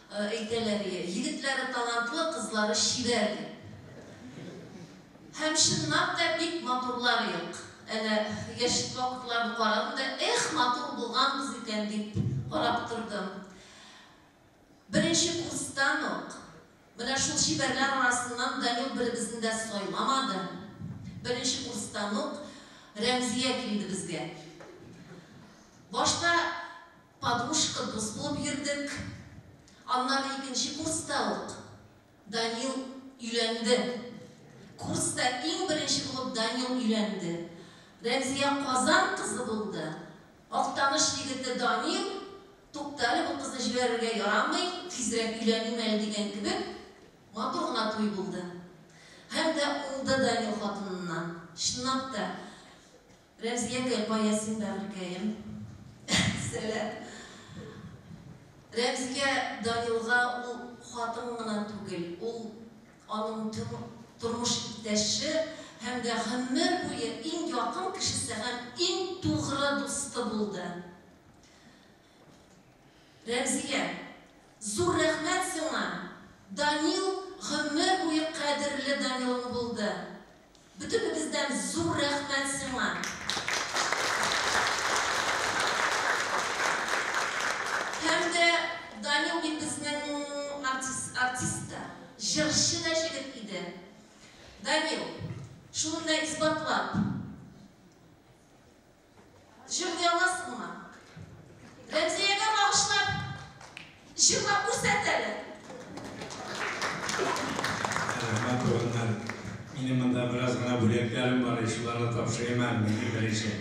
Әйтәләр, егетләре талантлы, кызлары чибәр дип. Һәм чынлап та бик матурлар юк. Әнә яшь вакытларны карадым да, эх, матур булганбыз икән дип карап тордым. Беренче курстан ук менә шул чибәрләр арасыннан Данил беребезне дә сайламады. Беренче курстан ук Рәмзия килде безгә. Башта Подружка, дус булып йөрдек. Аннары икенче курста ук Данил өйләнде. Курста иң беренче булып Данил өйләнде. Рәмзия Казан кызы булды. Актаныш егете Данил, Тукта әле, бу кызны җибәрергә ярамый, тизрәк өйләним әле дигән кебек, матур гына туй булды. Һәм дә уңды Данил хатыныннан. Чынлап та, Рәмзиякәй, кая син, бәгырькәем? Сәлам. Рәмзия Данилга ул хатын гына түгел, ул аның тормыш иптәше һәм дә гомер буе иң якын кешесе һәм иң тугры дусты булды. Рәмзия, зур рәхмәт сиңа! Данил гомер буе кадерле Данилың булды. Бөтенебездән зур рәхмәт сиңа! Һәм дә Данил бит безнең артист, артист та, җырчы да җегет иде. Данил, шуны менә исбатлап, җырлый аласыңмы? Рәмзиягә багышлап, җырлап күрсәт әле. Рәхмәт, туганнар. Минем монда бераз гына бүләкләрем бар, шуларны тапшырыйм әле мин иң беренче.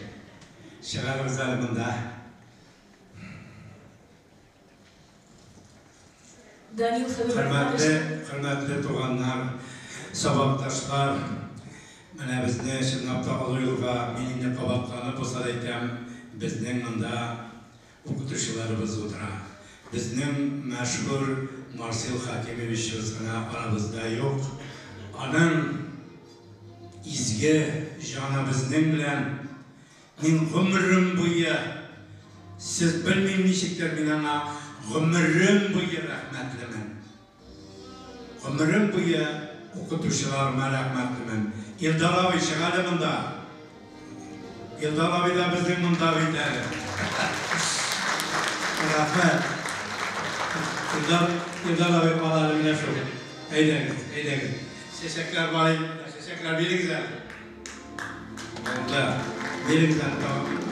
Чыгарыгыз әле монда. Данил Хәбибрахманович. Хөрмәтле, хөрмәтле туганнар, сабакташлар, менә безне чынлап та олы юлга, мин инде кабатланып булса да әйтәм, безнең монда укытучыларыбыз утыра. Безнең мәшһүр Марсил Хәкимовичыбыз гына арабызда юк. Аның изге җаны безнең белән. Мин гомерем буе, сез белмим ничектер, мин аңа гомерем буе рәхмәтлемен. Гомерем буе укытучыларыма рәхмәтлемен. Илдар абый, чык әле монда. Илдар абый да безнең монда бит әле. Рәхмәт. Илдар, Илдар абый кал әле менә шул. Әйдәгез, әйдәгез. Чәчәкләр бар иде, чәчәкләр бирегез әле. Да, бирегез әле тагын.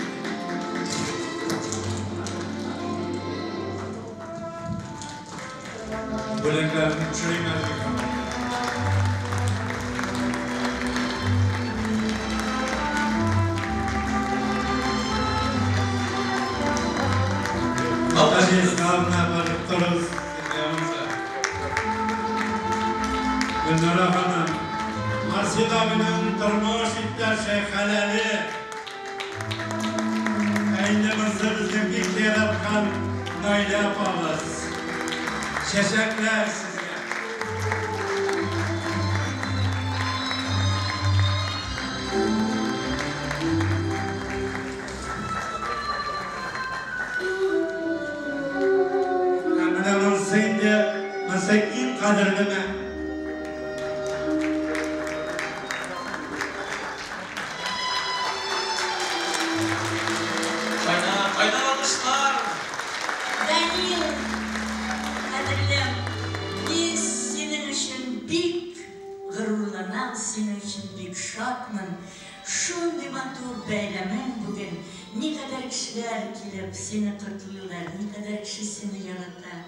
Бүләкләрне төшерим әле. Наталья Исламовна, барып торыгыз, Гөлнара ханым, Марсил абының тормыш иптәше, хәләле. Ә инде монысы безнең бик яраткан Наилә апабыз. Чәчәкләр сезгә. Ә менә монысы инде, монысы иң кадерле мә. Кайнар, кайнар алкышлар! Данил, кадерлем, мин синең өчен бик горурланам, синең өчен бик шатмын. Шундый матур бәйрәмең бүген, никадәр кешеләр килеп сине котлыйлар, никадәр кеше сине ярата.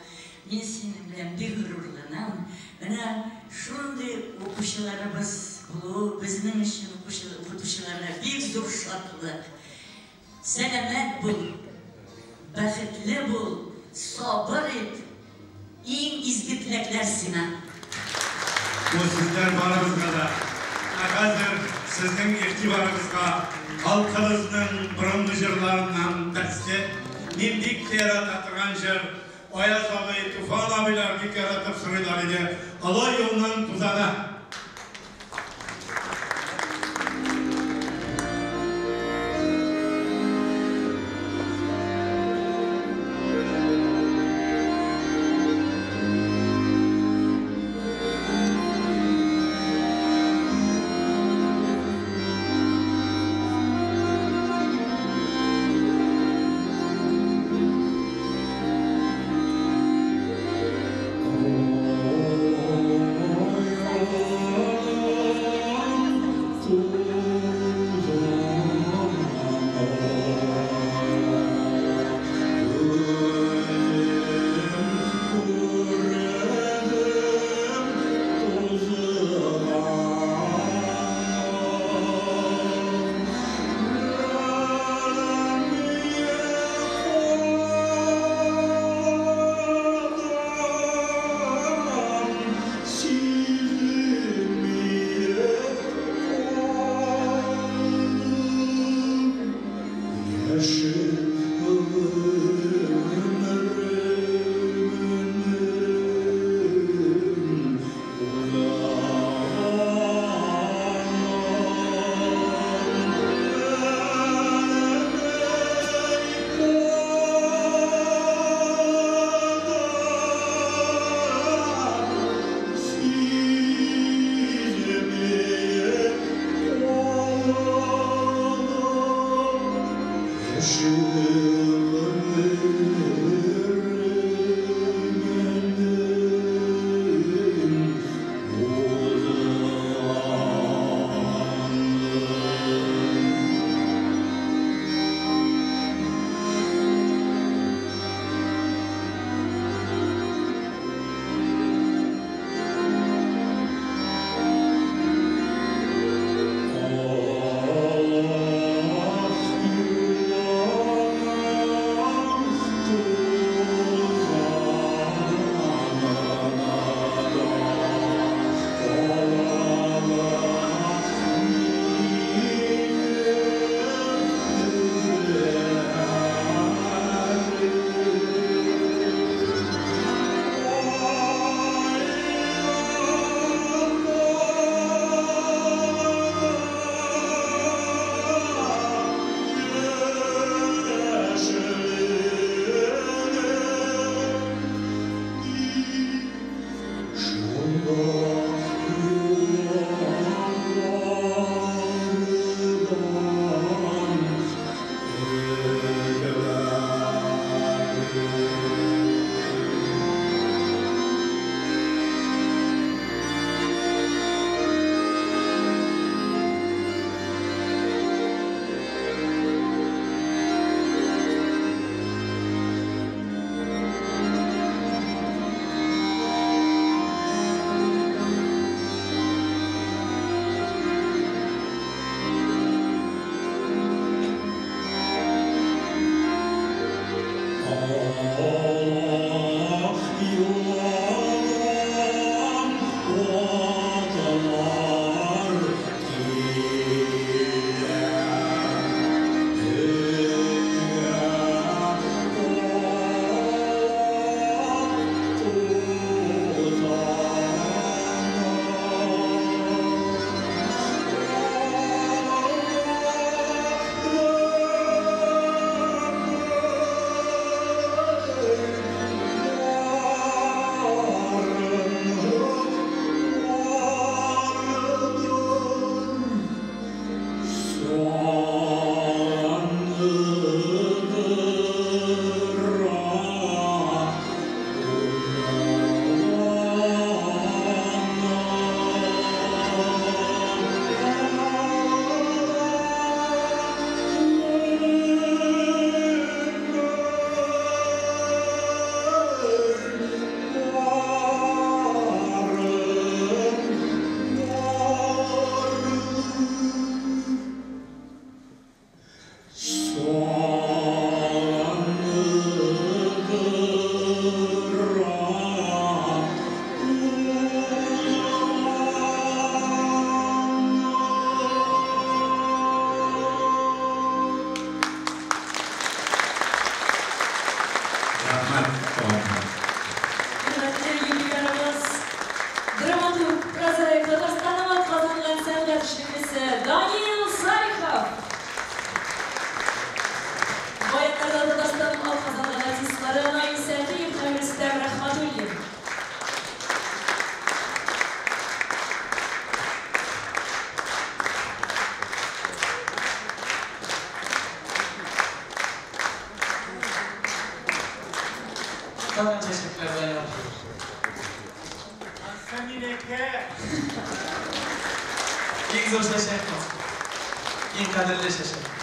Мин синең белән бик горурланам. Менә шундый укучыларыбыз булуы безнең өчен, укытучыларга бик зур шатлык. Сәламәт бул, бәхетле бул, сабыр ит. Иң изге теләкләр сиңа. Бу сүзләр барыбызга да. Ә хәзер сезнең игътибарыгызга халкыбызның борынгы җырларыннан берсе. Мин бик тә ярата торган җыр. Аяз абый, Туфан абыйлар бик яратып сорыйлар иде. Олы юлның тузаны. Олы Тагын чәчәкләр, Данил. Ансы минеке. Иң зур чәчәк бу. Иң кадерле чәчәк.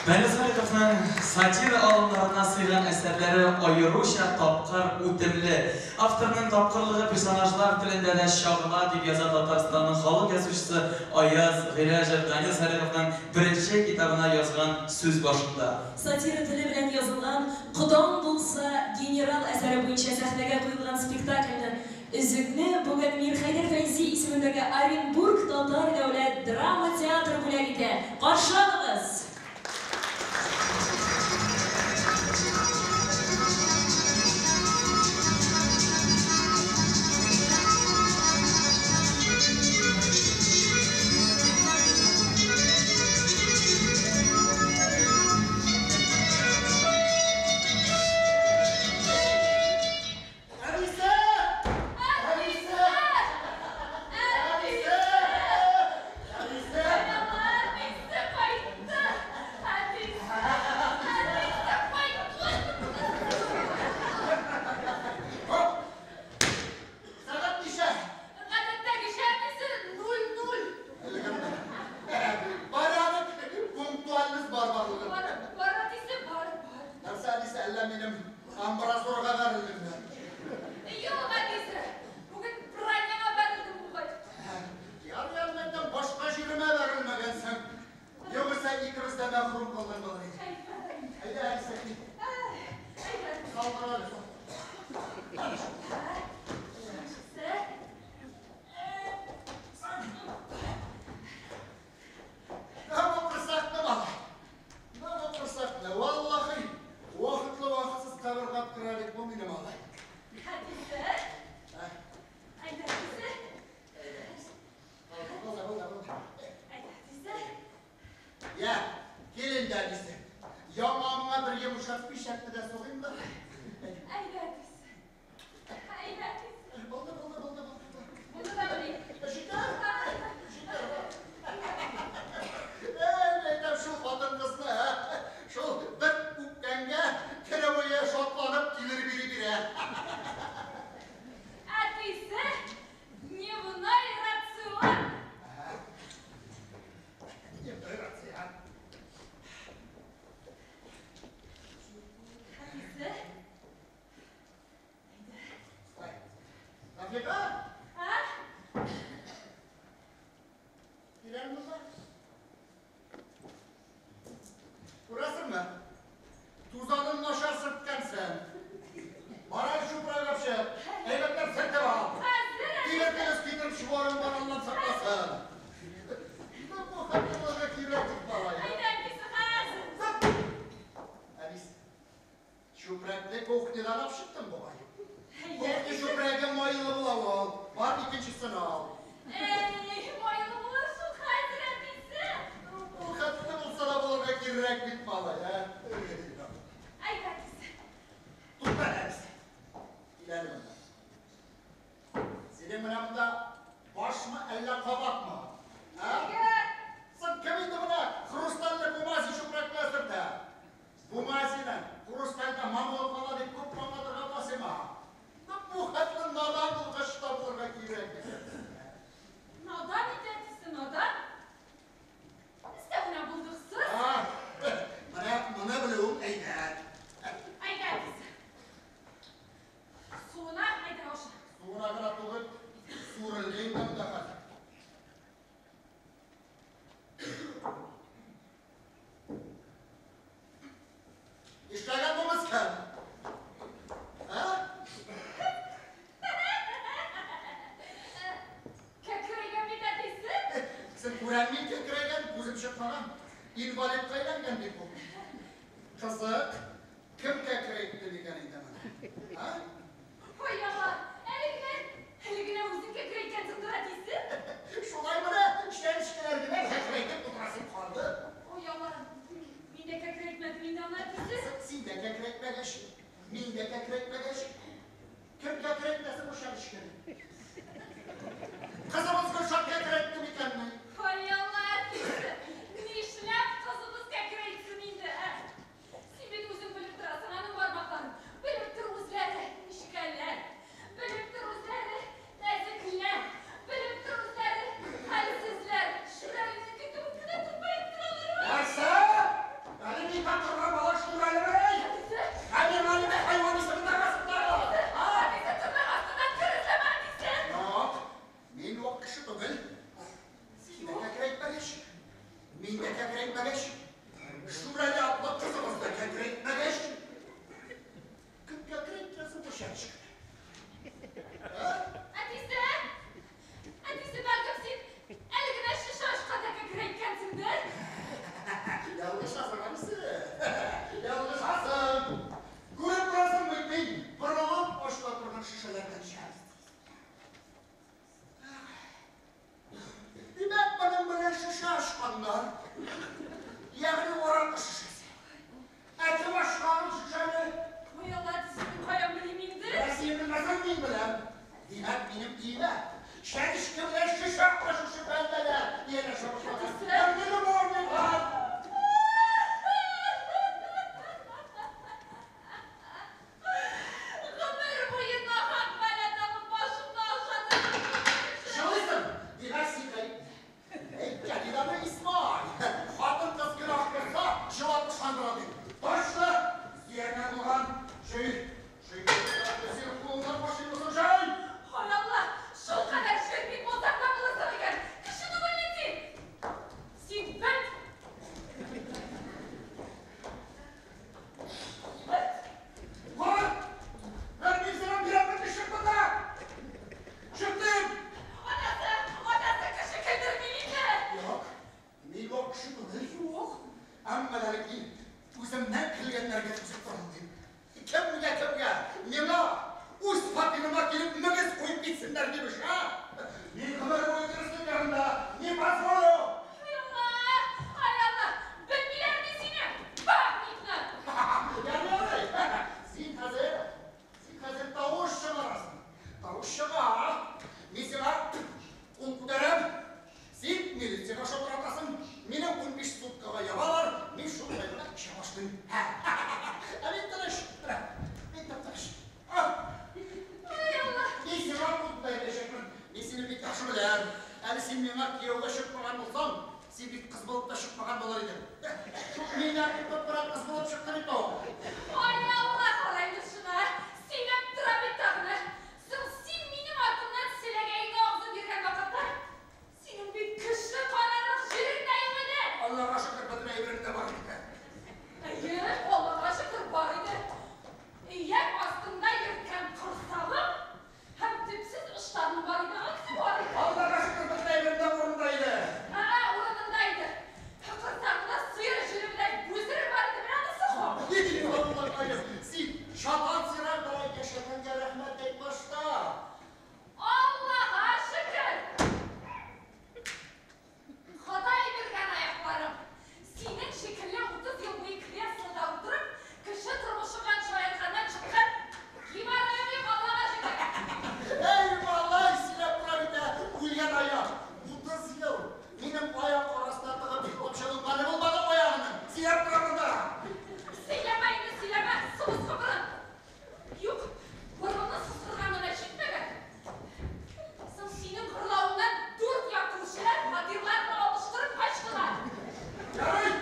Данил Салиховның сатира алымнарына сыйган әсәрләре аеруча тапкыр, үтемле. Авторның тапкырлыгы персонажлар телендә дә чагыла, дип яза Татарстанның халык язучысы Аяз Гыйләҗев Данил Салиховның беренче китабына язган сүз башында. Сатира теле белән язылган Кодаң булса, генерал әсәре буенча сәхнәгә куелган спектакльнең өзекне бүген Мирхәйдәр Фәйзи исемендәге Оренбург татар дәүләт драма театры бүләк итә. Каршы алыгыз! Әнисе! Әнисе! Әнисе! Әнисе! Әнисе кайтты! Әнисе! Әнисе кайтты! Сәгать ничә? Гадәттәгечә әнисе 00. Порядок, пунктуальность бар барлыгы. Бар, бар әтисе, бар, бар. Нәрсә, әнисе, әллә минем амбразурага бәрелдеңме? Юк, әтисе. Бүген броняңа бәрелдем бугай. Яр әлбәттә, башка җиремә бәрелмәгәнсең. Югыйсә икебез дә мәхрүм калган булыр идек. Әйдә, әнисе, кил. Салдыр әле, сал. Менә бу корсакны, малай. Менә бу корсакны. Валлахи, вакытлы-вакытсыз кабер каптыра бит бу мине, малай. Әтисе. Әйдә, әтисе. Булды, булды, булды. Әйдә, әтисе. Я, кил инде, әнисе. Яңагыңа бер йомшак пишәкне дә сугыйм да. Әйдә, әтисе. Әйдә, әтисе. Булды, булды, булды, булды. Булды да мени? Җитәр, җитәр. Әй, әйтәм шул хатын-кызны, ә? Шул бер үпкәнгә көне буе шатланып килер бири бирә. Әтисе, дневной рацион. Дневной рацион. Әтисе. Рафика, А? кил әле монда. Күрәсеңме? Тузанын начар сөрткәнсең. Бар әле чүпрәк алып чык. Әйбәтләп сөртеп ал. Хәзер, Тимер килеш китереп чуарын барыннан сакласын. Бу хатынларга кирәк бит, малай. Әйдә, әтисе, хәзер. Әнисе, чүпрәкне кухнядан алып чыктым бугай. Кухня чүпрәге майлы була ул. Бар икенчесен ал. Әй, майлы булыр шул хәзер, әтисе. Бу хәтле булса да булырга кирәк бит, малай, ә? Әйдә, әтисе. Тукта, әнисе. Кил әле монда. Синең менә монда башмы, әллә кабакмы? Ә? Син кем инде менә хрустальле бумази чүпрәкне сөртә? Бумазины хрустальдә мамыгы кала дип күп аңлатырга була сиңа. Бу хәтле надан булгач та булырга кирәк. Надан инде, әтисе, надан. Өстәвенә булдыксыз. А, менә моны белүең әйбәт. Әйдә, әтисе. Суына, әйдә, аша. Суына гына түгел, сүрелгән дә монда хәзер. Эшләгән бу мескен. Ә? Кәкрәйгән бит, әтисе. Син күрәнми кәкрәйгән, күзем чыкмаган. Инвалидка әйләнгән бит бу. Кызык, кем кәкрәйтте микән инде моны? А? Ой, Алла, әле генә, әле генә үзең кәкрәйткәнсеңдер, әтисе. Шулай менә чәнечкеләр генә кәкрәйтеп утырасым калды. Ой, Алла, мин дә кәкрәйтмәдем инде аны, әтисе. Син дә кәкрәйтмәгәч, мин дә кәкрәйтмәгәч, кем кәкрәйтмәсен бу чәнечкене? Кызыбыз Гөлшат кәкрәйтте микәнни? Ой, Алла, әтисе, нишләп кызыбыз кәкрәйтсен инде, ә? Син бит үзең белеп торасың. Әле син миңа кияүгә чыкмаган булсаң, син бит кыз булып та чыкмаган булыр идең. Шул миннән куркып кына кыз булып чыктың бит ул. Ай, Алла, кара инде шуны, ә? Сөйләп тора бит тагын, ә? Соң син минем артымнан селәгәеңне агызып йөргән вакытта, синең бит кеше карарлык җирең дә юк иде. Аллага шөкер, бөтен әйберең дә бар иде. Әйе, Аллага шөкер, бар иде. Ияк астында йөрткән корсагым һәм төпсез ыштаным бар иде, анысы бар иде. Аллага шөкер, бөтен әйберең дә урынында иде. Ә, урынында иде. Корсагымда сыер җелемедәй бүзере бар иде, менә анысы хак. Аллакаем, син шатан сирәк белән яшәгәнгә рәхмәт әйт башта. Аллага шөкер! Ходай биргән аякларым. Синең шикелле 30 ел буе креслода утырып, кеше тормышы белән шаяртканнан чыккан геморроем юк, Аллага шөкер. Әй, малай, сөйләп тора бит, ә, үлгән аяк. 30 ел минем аяк арасына тыгып йоклап чыгылганы булмады аягының. Сөйләп тора монда. Сөйләмә инде, сөйләмә, сыбызгы борын. Юк, борынны сыздырган гына җитмәгән. Соң синең гырлавыңнан дүрт як күршеләр фатирларны алыштырып качтылар. Ярый,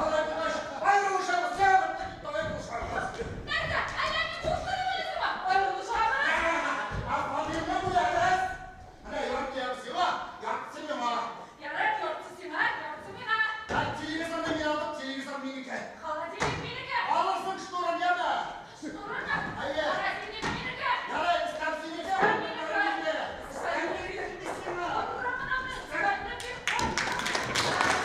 алай булгач, аерылышабыз, ягып та китте, аерылышабыз. Нәрсә, әллә мин куркыным әле сиңа? Аерылышабыз. Ә фатирны бүләбез. Менә ярты ягы сиңа, яртысы миңа. Ярар, яртысы сиңа, яртысы миңа. Ә телевизорны мин алдым, телевизор минеке. Холодильник минеке. Алырсың шнурын, яме. Шнурынмы? Әйе. Морозильник минеке. Ярай, өстәл синеке, Өстәл минеке. минеке. Өстәл минеке сиңа. Өстәлне бир куй.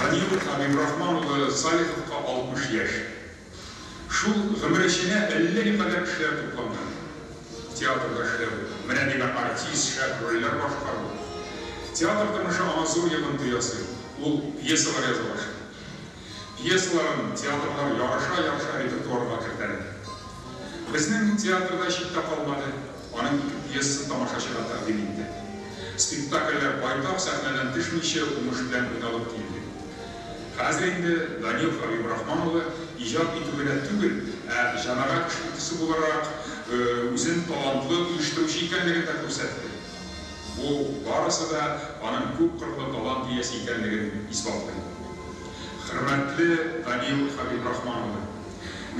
Данил Хабибрахман улы Салиховка 60 яшь. Шул гомер эченә әллә никадәр эшләр тупланган. Театрда эшләү, менә дигән артист, шәп рольләр башкару. Театр тормышы аңа зур йогынты ясый. Ул пьесалар яза башлый. Пьесаларын театрлар ярыша-ярыша репертуарга кертәләр. Безнең театрда читтә калмады. Аның ике пьесасын тамашачыга тәкъдим итте. Спектакльләр байтак сәхнәдән төшмичә уңыш белән уйналып килде. Хәзер инде Данил Хабибрахман улы иҗат итү генә түгел, ә җәмәгать эшлеклесе буларак үзен талантлы оештыручы икәнлеген дә күрсәтте. Бу барысы да аның күп кырлы талант иясе икәнлеген исбатлый. Хөрмәтле Данил Хабибрахман улы,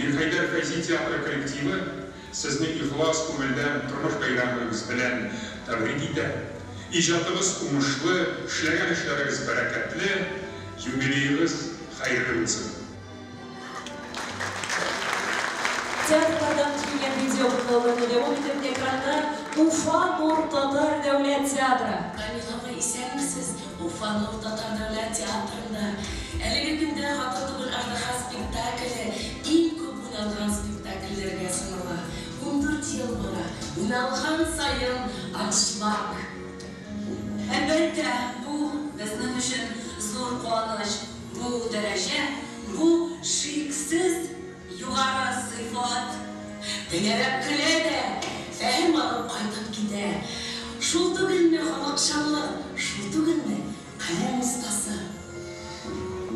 Мирхәйдәр Фәйзи театры коллективы сезне ихлас күңелдән тормыш бәйрәмегез белән тәбрик итә. Иҗатыгыз уңышлы, эшләгән эшләрегез бәрәкәтле, юбилеегыз хәерле булсын. Театрлардан килгән видео котлауларны дәвам итеп, экранда Уфа Нур татар дәүләт театры. Камил абый, исәнмесез? Уфа Нур татар дәүләт театрында әлеге көндә Хатын түгел аждаһа спектакле иң күп уйналган спектакльләргә санала. 14 ел бара. Уйналган саен аншлаг. Әлбәттә, бу безнең өчен зур куаныч. Бу дәрәҗә, бу шиксез югары сыйфат. Тәгәрәп көлә дә, фәһем алып кайтып китә. Шул түгелме халыкчанлык, шул түгелме каләм остасы?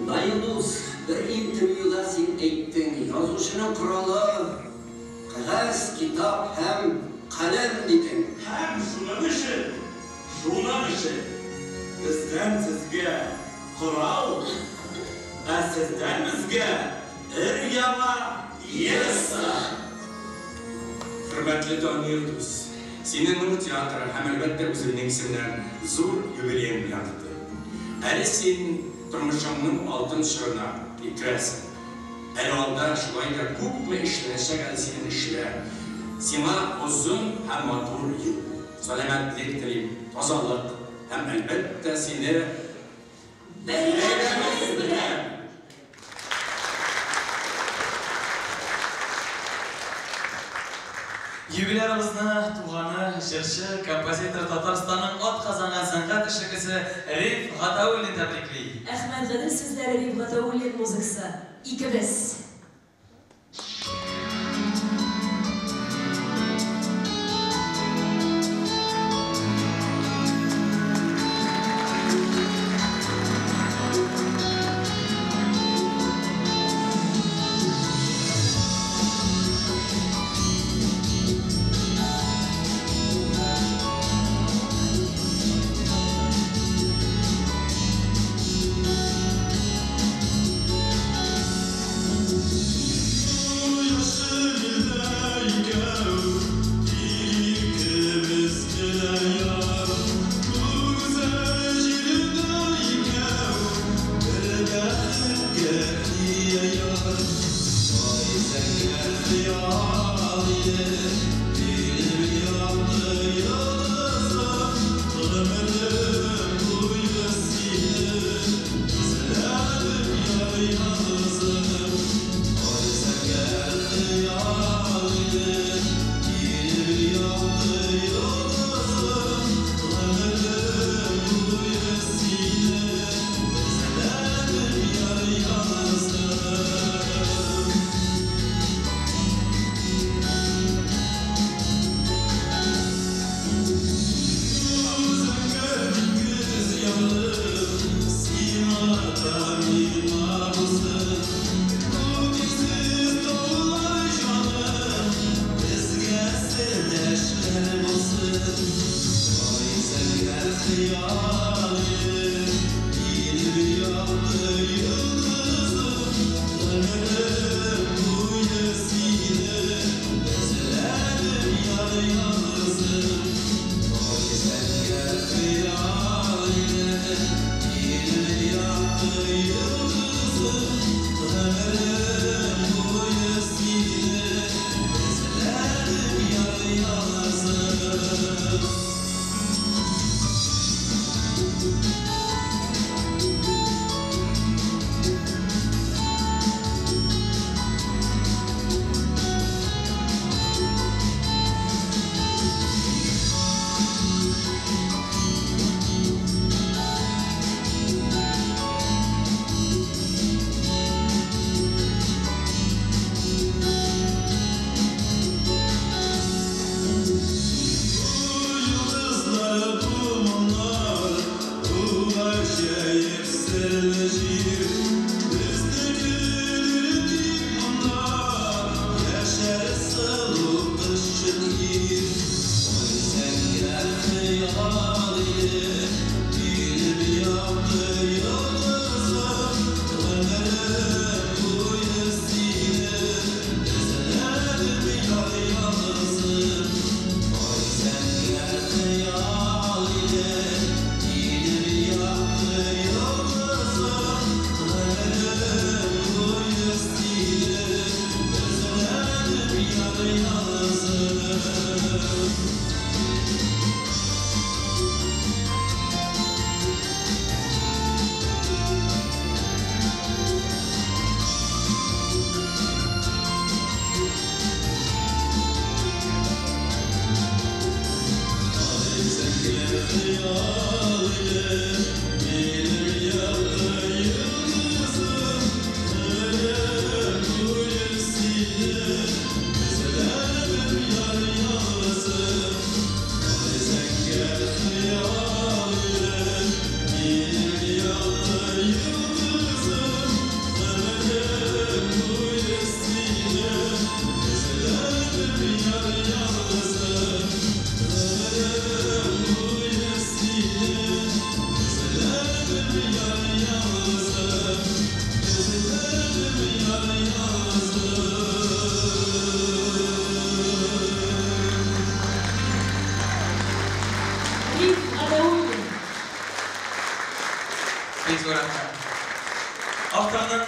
Данил дус, бер интервьюда син әйттең, язучының коралы кәгазь, китап һәм каләм дидең. Һәм шуның өчен, шуның өчен бездән сезгә корал, ә сездән безгә өр-яңа пьеса. Хөрмәтле Данил дус, сине Нур театры һәм әлбәттә үземнең исемнән зур юбилеең белән котлыйм. Әле син тормышыңның алтын чорына керәсең. Әле алда шулай да күпме эшләнәчәк әле синең эшләр. Сиңа озын һәм матур юл, сәламәтлек телим, тазалык һәм әлбәттә сине бәйрәмебез белән! Юбилярыбызны туганы, җырчы, композитор Татарстанның ат казанган сәнгать эшлеклесе Риф Гатауллин тәбрикли. Әхмәт Гадел сүзләре, Риф Гатауллин музыкасы. Икебез. Авторның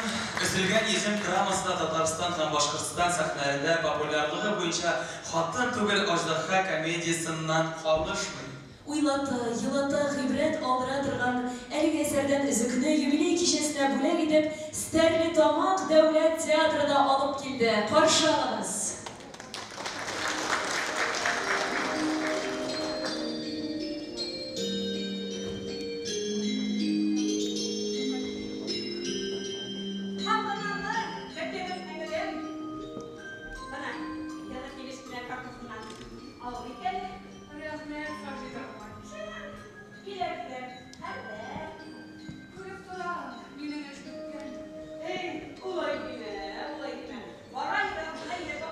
Өзелгән йөзем драмасы да Татарстан һәм Башкортстан сәхнәләрендә популярлыгы буенча Хатын түгел аждаһа комедиясеннән калышмый. Уйлата, елата, гыйбрәт алдыра торган әлеге әсәрдән өзекне юбилей кичәсенә бүләк итеп Стәрлетамак дәүләт театры да алып килде. Каршы алыгыз! Һәм аннары бәбкәбез әңгәмәм. Бына, яңа килеш белән картасыннан алып икән. Рәхмәт, Саҗидә апай. Киләкле, хәлвә. Күреп торам, минем эш беткән. Эй, улай димә, улай димә. Бара йөрәм, менә йөрәге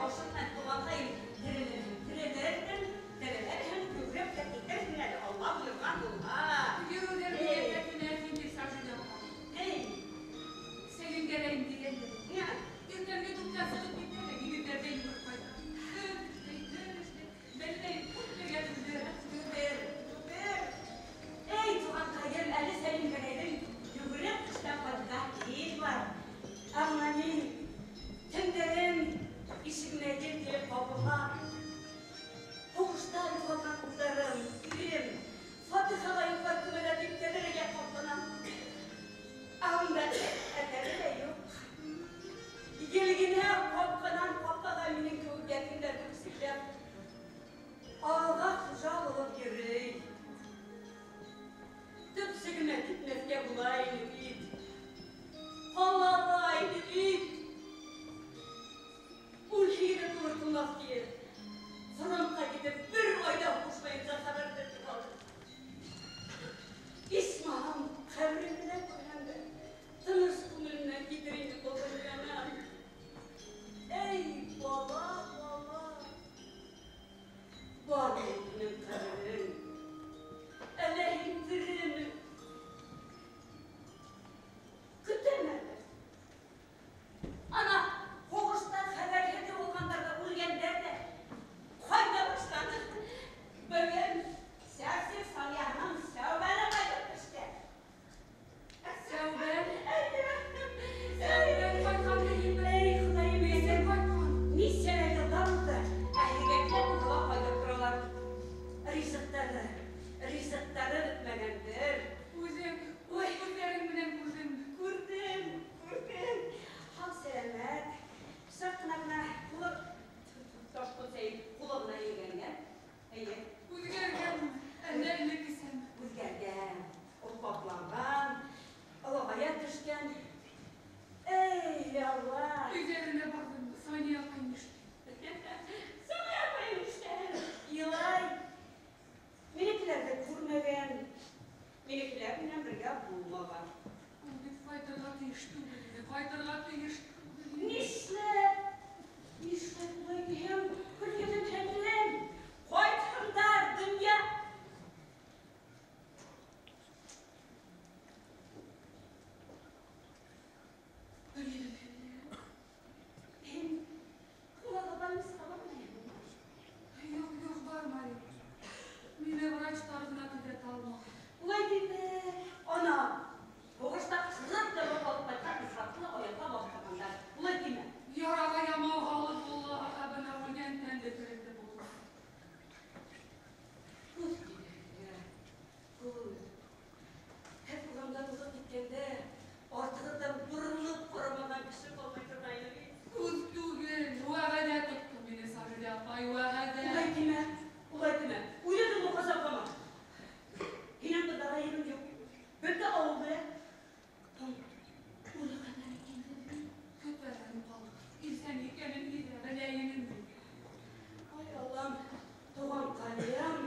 да ризыктары бетмәгәндер. Үзең, үз күзләрең белән күрдеңме? Күрдем, күрдем. Һау сәламәт. Чак кына гына кулы ташкын сәен кулы гына имгәнгән. Әйе. Үзгәргәнме? Әллә элеккесәме? Үзгәргән. Олпатланган, олыгая төшкән. Эй, Алла! Өйләренә бардыңмы? Сания апай нишли? Сания апай нишләр? Елай. Минекеләрне күрмәгән, минекеләр белән бергә булмаган. Ул бит кайтырга тиеш түгел иде, кайтырга тиеш түгел иде. Нишләп? Нишләп болай диһәм, Гөлйөзем һеңлем? Кайтһыннар, дөнья. Гөлйөзем һеңлем. Һин кунакка больницага бармыйсыңмы? Юк, юк, барма әле. Мине врачлар гына төзәтә алмаган. Улай димә, ана. Һугышта кызып табып алып кайткан Исхакны аякка бастырганнар. Улай димә. Ярага ямау алып була, ә менә үлгән тәнне терелтеп булмый. Күз тидерергә, күз. Һәр урамнан узып киткәндә, артыгыздан борылып карамаган кеше калмый торган иде бит. Күз түгел, вәгъдә тотты мине Саҗидә апай, вәгъдә. Улай димә, улай димә. Уйладыңмы газаплама. Һинең монда гаебең юк. Бөтә авыл белә. Уйлаганнар икән. Көтәләрем калды. Исән икәнен нидә белә инем мин. Ай Аллам, туганкаем,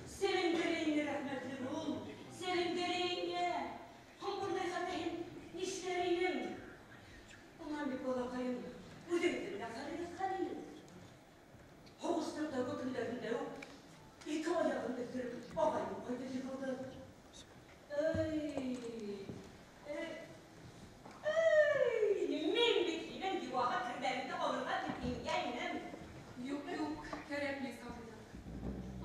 севиндер инде рәхмәтле бул, севиндер инде. Һәм bunday хәлдә һин нишләр инең? Анам бит балакаем, үзеңнең дә хәлегез хәл инде. Һугыштың тәүге көннәрендә үк ике аягын өздереп агаем кайтып егылды. Эй, эй, эй, мин бит һинең дивага кермәгеңне алырга дип ингәнем. Юк, юк, кәрәкми Саҗидә.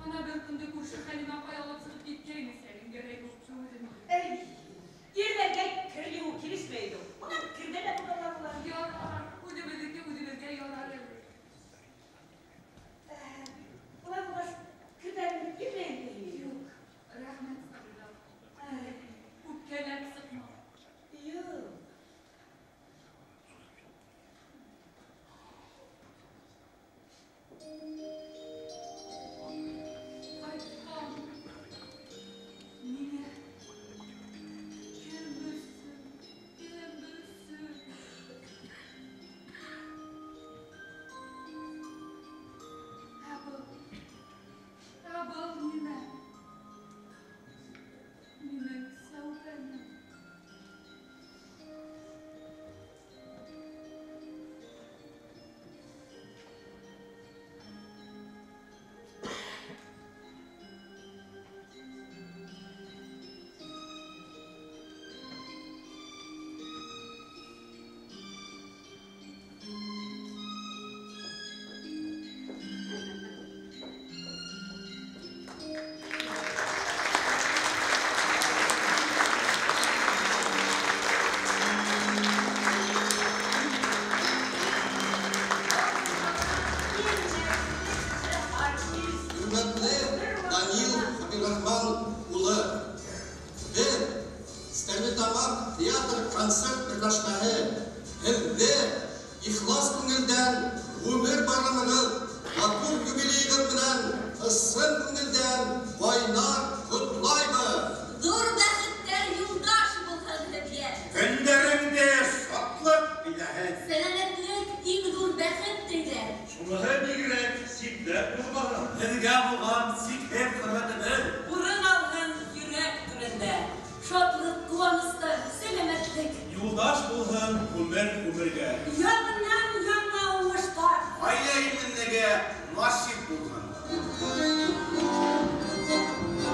Ана бер көндә күрше Хәлимә апай алып чыгып киткәйне Сәлимгәрәй булып түгелме? Эй, ирләргә кер юу килешми иде ул. Моннан кердә дә булалар алар. Ярар, үзебезнеке үзебезгә ярар әле. Улай булгач, кердән килмә инде. Юк, рәхмәт Саҗидә апа. Үпкәләп сыкма. Юк. Кайткан. Мине кем белсен, кем белсен. Ә был, ә был нимә? Минең Сәүбәнем. Хөрмәтле Данил Хәбиррахман улы, без Стәрлетамак театр концерт берләшмәһе һеҙҙе ихлас күңелдән ғүмер байрамығыҙ, матур юбилейығыҙ менән ысын күңелдән ҡайнар ҡотлайбыҙ. Ҙур бәхеттәр юлдаш булһын һеҙгә. Көндәреңде шатлыҡ биләһен. Сәләмәтлек иң ҙур бәхет тиҙәр. Шуныһы бигерәк сикләп булмаһын. Һеҙгә булған сикһеҙ хөрмәтебеҙ. Урын алған йөрәк түрендә. Шатлык, ҡыуаныстар, сәләмәтлек. Юлдаш булһын ғүмер ғүмергә. Яңынан яңа уңыштар. Ғаилә именлеге насип булһын. Thank you.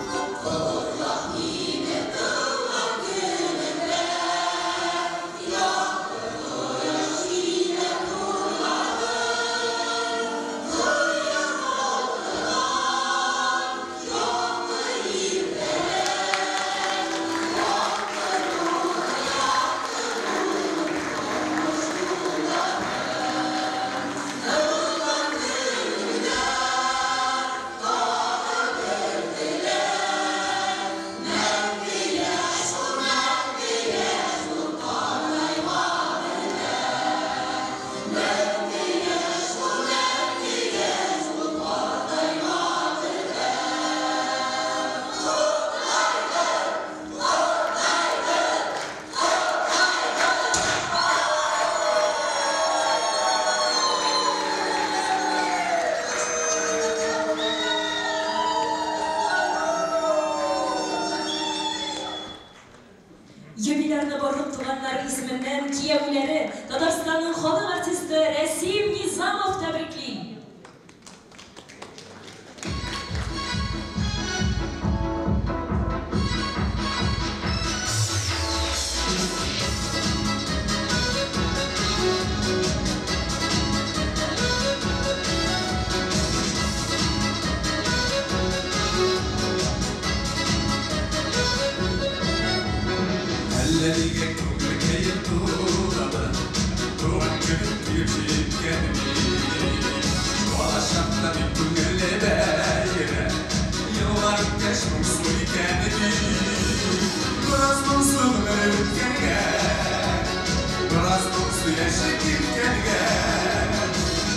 Юбилярны барлык туганнары исеменнән кияүләре, Татарстанның халык артисты Рәсим Низамов тәбрикли. Әллә нигә күңелкәем тулады, Туган көнем килеп җиткән бит. Балачакта бик күңелле бәйрәм, Еллар үткәч моңсу икән бит. Бераз моңсу гомер үткәнгә, Бераз моңсу яшьлек киткәнгә,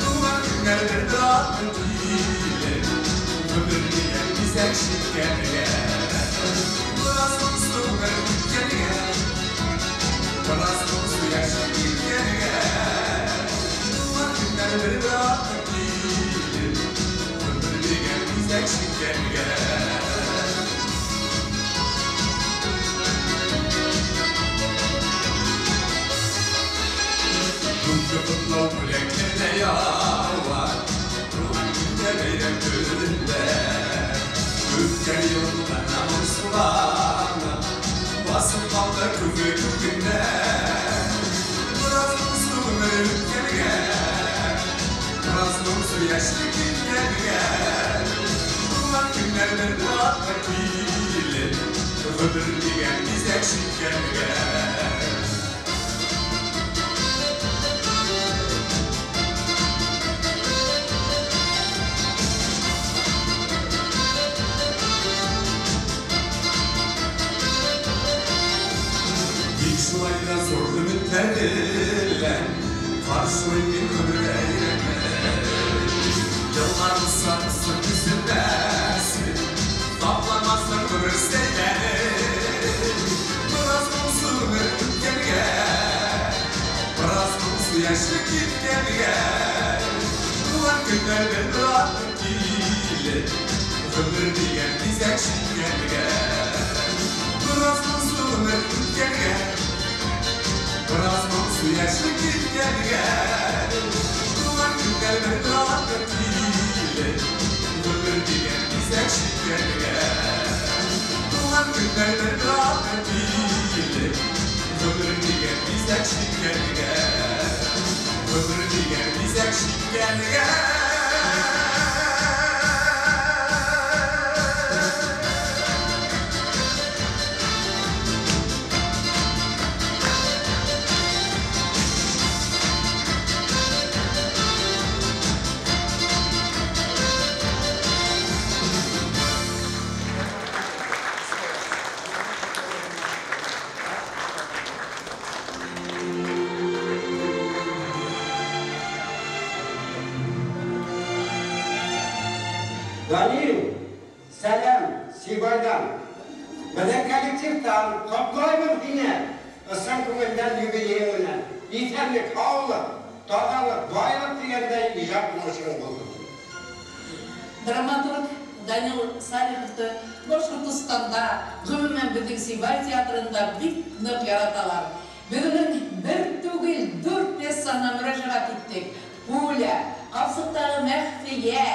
Туган көннәр бер-бер артлы килеп, Гомер дигән бизәк чиккәнгә. Бераз моңсу гомер үткәнгә, Бераз моңсу яшьлек киткәнгә, Туган көннәр бер-бер артлы килеп, Гомер дигән бизәк чиккәнгә. Күпме котлау бүләкләр дә ява, Туган көндә, бәйрәм көнендә. Үткән елларга моңсуланып, Басып калды күңел күгендә. Бераз моңсу гомер үткәнгә, Бераз моңсу яшьлек киткәнгә, Туган көннәр бер-бер артлы килеп, Гомер дигән бизәк чиккәнгә. Тик шулай да зур өметләр белән Каршылыйм мин гомер бәйрәмен. Еллар узса узсын өзелмәсен, Тапланмасын гомер сәйләне. Бераз моңсу гомер үткәнгә, Бераз моңсу яшьлек киткәнгә, Туган көннәр бер-бер артлы килеп, Гомер дигән бизәк чиккәнгә. Бераз моңсу гомер үткәнгә, Бераз моңсу яшьлек киткәнгә, Туган көннәр бер-бер артлы килеп, Гомер дигән бизәк чиккәнгә. Туган көннәр бер-бер артлы килеп, Гомер дигән бизәк чиккәнгә. Гомер дигән бизәк чиккәнгә. Данил, сәлам, Сибайдан. Безнең коллективтан котлыйбыз сине. Ысын күңелдән юбилеең белән. Исәнлек, һаулык, тазалык, байлык дигәндәй иҗат уңышың булсын. Драматург Данил Салиховны Башкортостанда, гомумән безнең Сибай театрында бик нык яраталар. Без аның бер түгел, дүрт пьесасына мөрәҗәгать иттек. Пуля, Капчыктагы Мәхфия,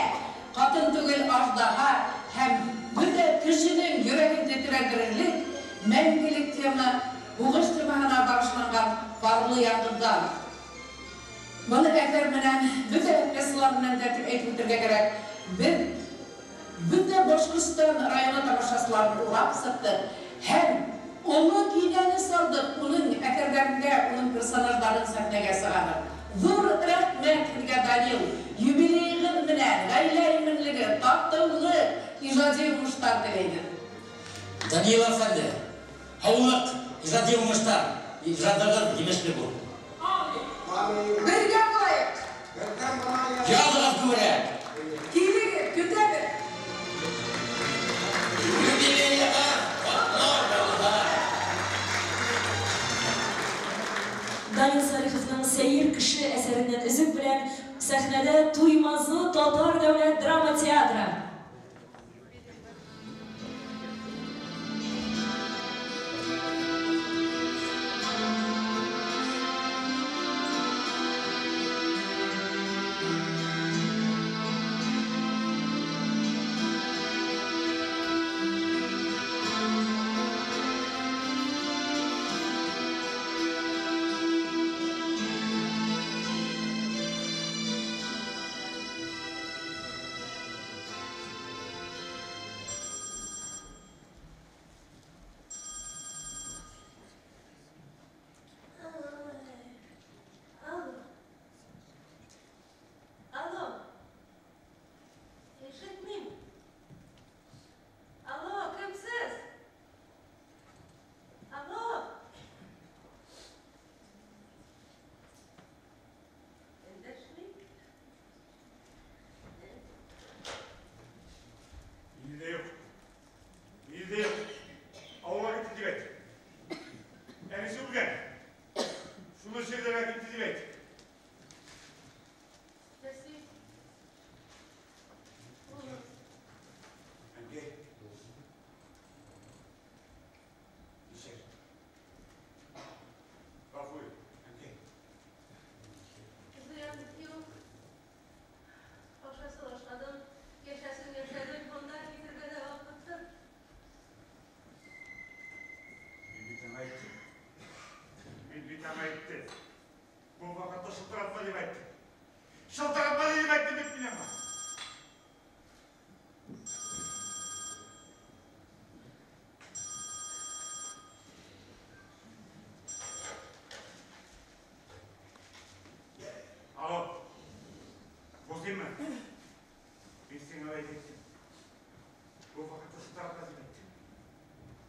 Хатын түгел аждаһа һәм бөтә кешенең йөрәген тетрәндерерлек мәңгелек тема, һугыш темаһына багышланган Парлы яңгырдан. Моны әсәр белән, бөтә пьесалар белән дә дип әйтеп үтәргә кирәк. Без бөтә Башкортстан районы тамашачыларын урап чыктык һәм олы кинәне салдык, уның әсәрләрендә уның персонажларын сәхнәгә чыгардык. Зур рәхмәт һезгә, Данил, юбилеегыз белән, гаилә иминлеге, татулык, иҗади уңышлар теләйбез. Данил әфәнде, һаулык, иҗади уңышлар, иҗадыгыз җимешле бул. Бергә булаек! Языгыз күбрәк! Килегез, көтәбез! Юбилейга котлау булды! Данил Салиховның Сәер кеше әсәреннән өзек белән сәхнәдә Туймазы татар дәүләт драма театры.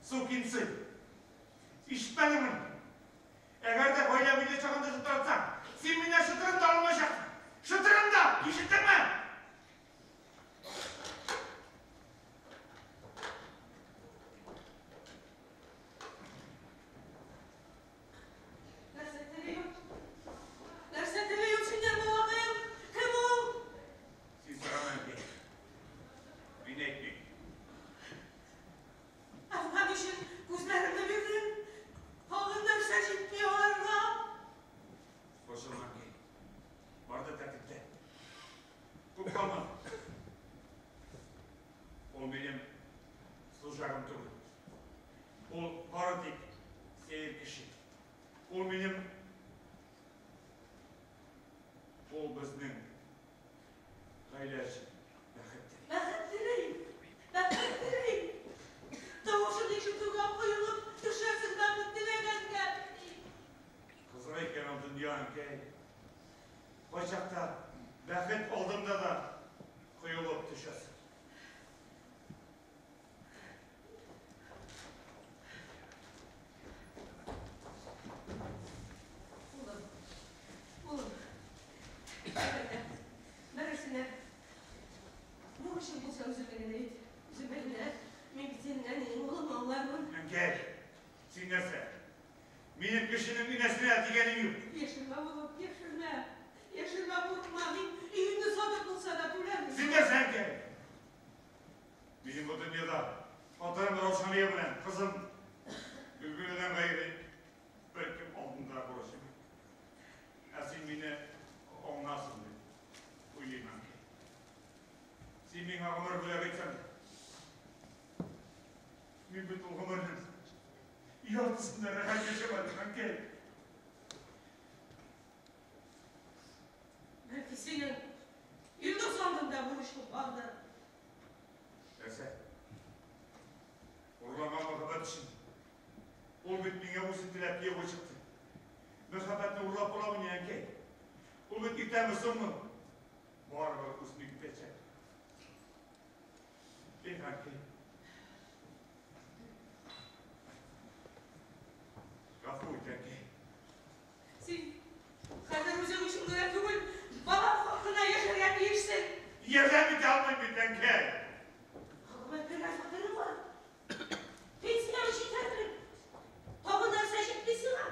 Сукин сын. Ишетмәдеңмени? Әгәр дә гаилә мине чагында шылтыратсаң, син миннән шытырын да алмаячаксың. Шытырын да! Ишеттеңме? Нәрсә телим? Нәрсә телим синнән, балакаем? Кем ул? Син сорама, әнкәй. Мин әйтмим. Әфган өчен күзләремне бирдем. Тагын нәрсә җитми аларга? Борчылма, әнкәй. Бар да тәртиптә. Күп калмады. Ул минем служагым түгел. Ул бары тик сәер кеше. Ул минем, ул безнең гаилә өчен бәхет тели. Бәхет телим. Бәхет телим. Тавышын ишетүгә коелып төшәсең бәхет теләгәнгә. Кызык икән ул дөнья, әнкәй. Кайчакта бәхет алдында да коелып төшәсең. Улым, улым, әгәр дә берәрсенә бурычың булса, үземә генә әйт, үземә генә. Мин бит синең әниең, улым, аңлармын. Әнкәй, син нәрсә? Минем кешенең инәсенә тигәнем юк. Яшермә, улым, яшермә. Яшермә, куркма. Мин өемне сатып булса да түләрмен. Син нәрсә, әнкәй? Минем бу дөньяда хатыным Раушания белән кызым Гөлгенәдән гайре беркем алдында бурычым юк. Ә син мине аңларсың дип уйлыйм, әнкәй. Син миңа гомер бүләк итсәң дә, мин бит ул гомернең яртысын да рәхәт яшәмәдем, әнкәй. Бәлки синең Илдус алдында бурычың бардыр. Нәрсә? Урланган мәхәббәт өчен. Ул бит миңа үзе теләп кияүгә чыкты. Мәхәббәтне урлап буламыни, әнкәй? Ул бит иртәме, соңмы? Барыбер үзенең итәчәк. Эх, әнкәй. Гафу ит, әнкәй. Син хәзер үзең өчен генә түгел, балаң хакына яшәргә тиешсең. Ярдәм итә алмыйм бит, әнкәй. Хөкүмәт биргән фатирың бар. Пенсияң җитәрлек. Тагын нәрсә җитми сиңа?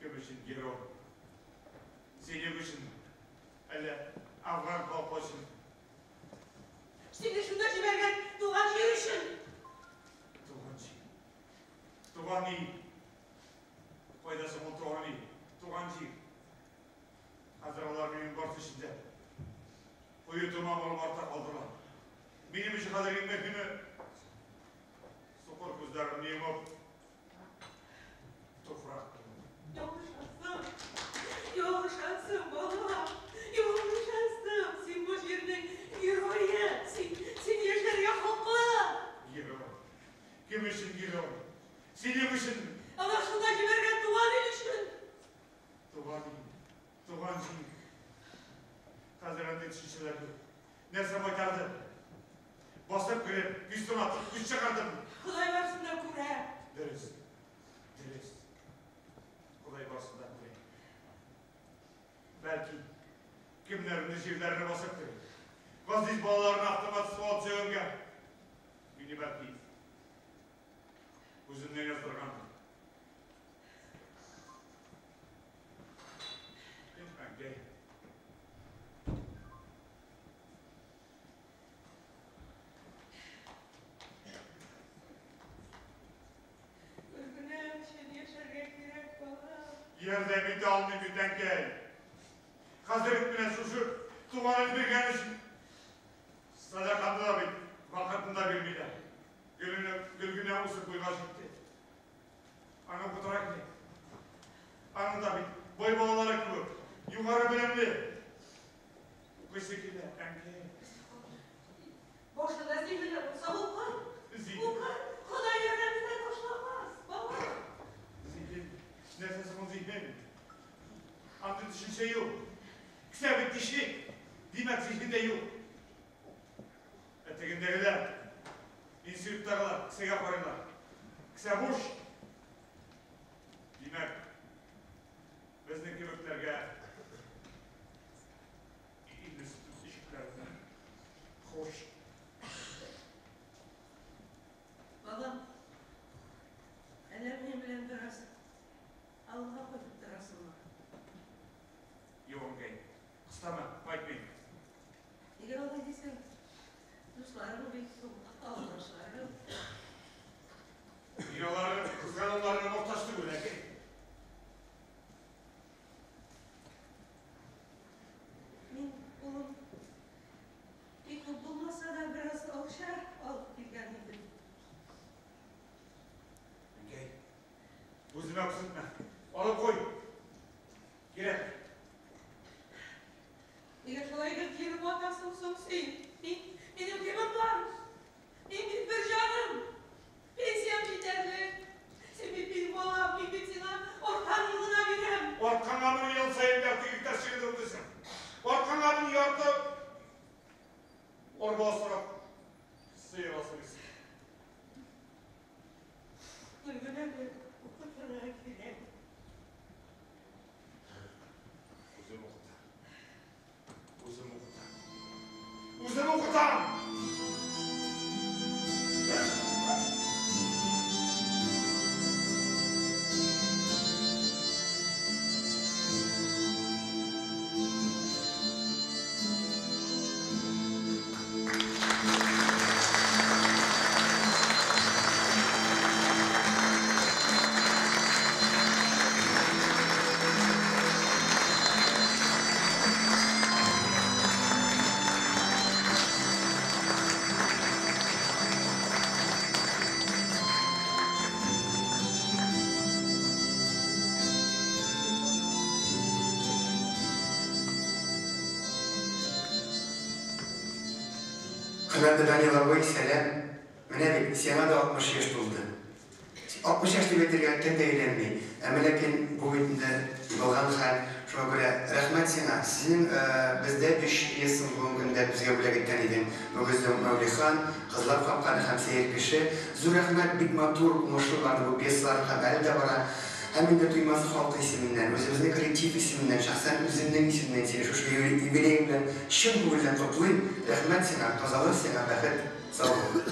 Кем өчен герой? Синең өчен, әллә Афган халкы өчен? Сине шунда җибәргән туган җир өчен. Туган җир. Туган ил. Кайда соң ул туган ил? Туган җир. Хәзер алар минем барсы өчен дә куе томан булып артта калдылар. Минем өчен хәзер иң мөһиме сукыр күзләремне йомып туфрак булу. Ялгышасың. Ялгышасың, балам. Ялгышасың. Син бу җирнең герое. Син, син яшәргә хаклы. Герой. Кем өчен герой? Синең өчен. Ана шунда җибәргән туган ил өчен. Туган ил, туган җир. Хәзер андый төшенчәләр юк. Нәрсә майтарды? Басып кереп, пистон атып, күз чыгардым. Ходай барсын да күрә. Дөрес. Дөрес. Ходай барсын да күрә. Бәлки, кемнәрне җирләренә басып кереп, газиз балаларына автомат ствол төягәнгә, мине бәлки, үзеннән яздыргандыр. Эх, әнкәй. Гөлгенәм өчен яшәргә кирәк, балам. Ярдәм итә алмыйм бит, әнкәй. Хәзер үк менә шушы туганын биргән өчен сәдакамны да бит вакытында бирмиләр. Гөлгенә, Гөлгенә үсеп буйга җитте. Аны укытырга кирәк. Аның да бит бай балалары кебек югары белемле. Укыйсы килә, әнкәй. Башында зиһене булса укыр. Зиһен. Укыр. Ходай ярдәмендә ташламас, балам. Зиһен. Нәрсә соң ул зиһен? Андый төшенчә юк. Кесә бит тишек. Эзең дә юк. Ә тегендәгеләр, институттагылар кесәгә карыйлар. Кесә буш. Димәк, безнең кебекләргә институт ишекләреннән хуш. Балам, әллә минем белән бераз авылга кайтып торасыңмы? Юк, әнкәй, кыстама, кайтмыйм. Нигә алай дисең? Дусларың бик күп, авылдашларың. Мин аларның кызгануларына мохтаҗ түгел, әнкәй. Мин, улым, бик күп булмаса да бераз акча алып килгән идем. Әнкәй, үземә күрсәтмә. Алып куй. Кирәк. Нигә шулай гел кире ватасың соң син? Мин, минем кемем бар? Мин бит бер җаным. Пенсиям җитәрлек. Син бит минем балам, мин бит сиңа артканын гына бирәм. Артканга моны ел саен ярты гектар чыгып утырсың. Артканга моны ярты арба сорап сыер асрыйсың. Гөлгенәне укытырга кирәк. Үзем укытам. Үзем укытам. Үзем укытам! Хөрмәтле Данил абый, сәлам. Менә бит, сиңа да 60 яшь тулды. 60 яшь дип әйтергә кем дә өйләнми. Әмма ләкин бу бит инде булган хәл. Шуңа күрә рәхмәт сиңа. Синең бездә өч пьесаң бүгенге көндә безгә бүләк иткән идең. Мөгезле Мәүлихан, Кызлар капканы һәм Сәер кеше. Зур рәхмәт, бик матур, уңышлы барды бу пьесаларың һәм әле дә бара. Һәм инде Туймазы халкы исеменнән, үзебезнең коллектив исеменнән, шәхсән үземнең исемнән сине шушы юбилеең белән чын күңелдән котлыйм. Рәхмәт сиңа, тазалык сиңа, бәхет, сау бул.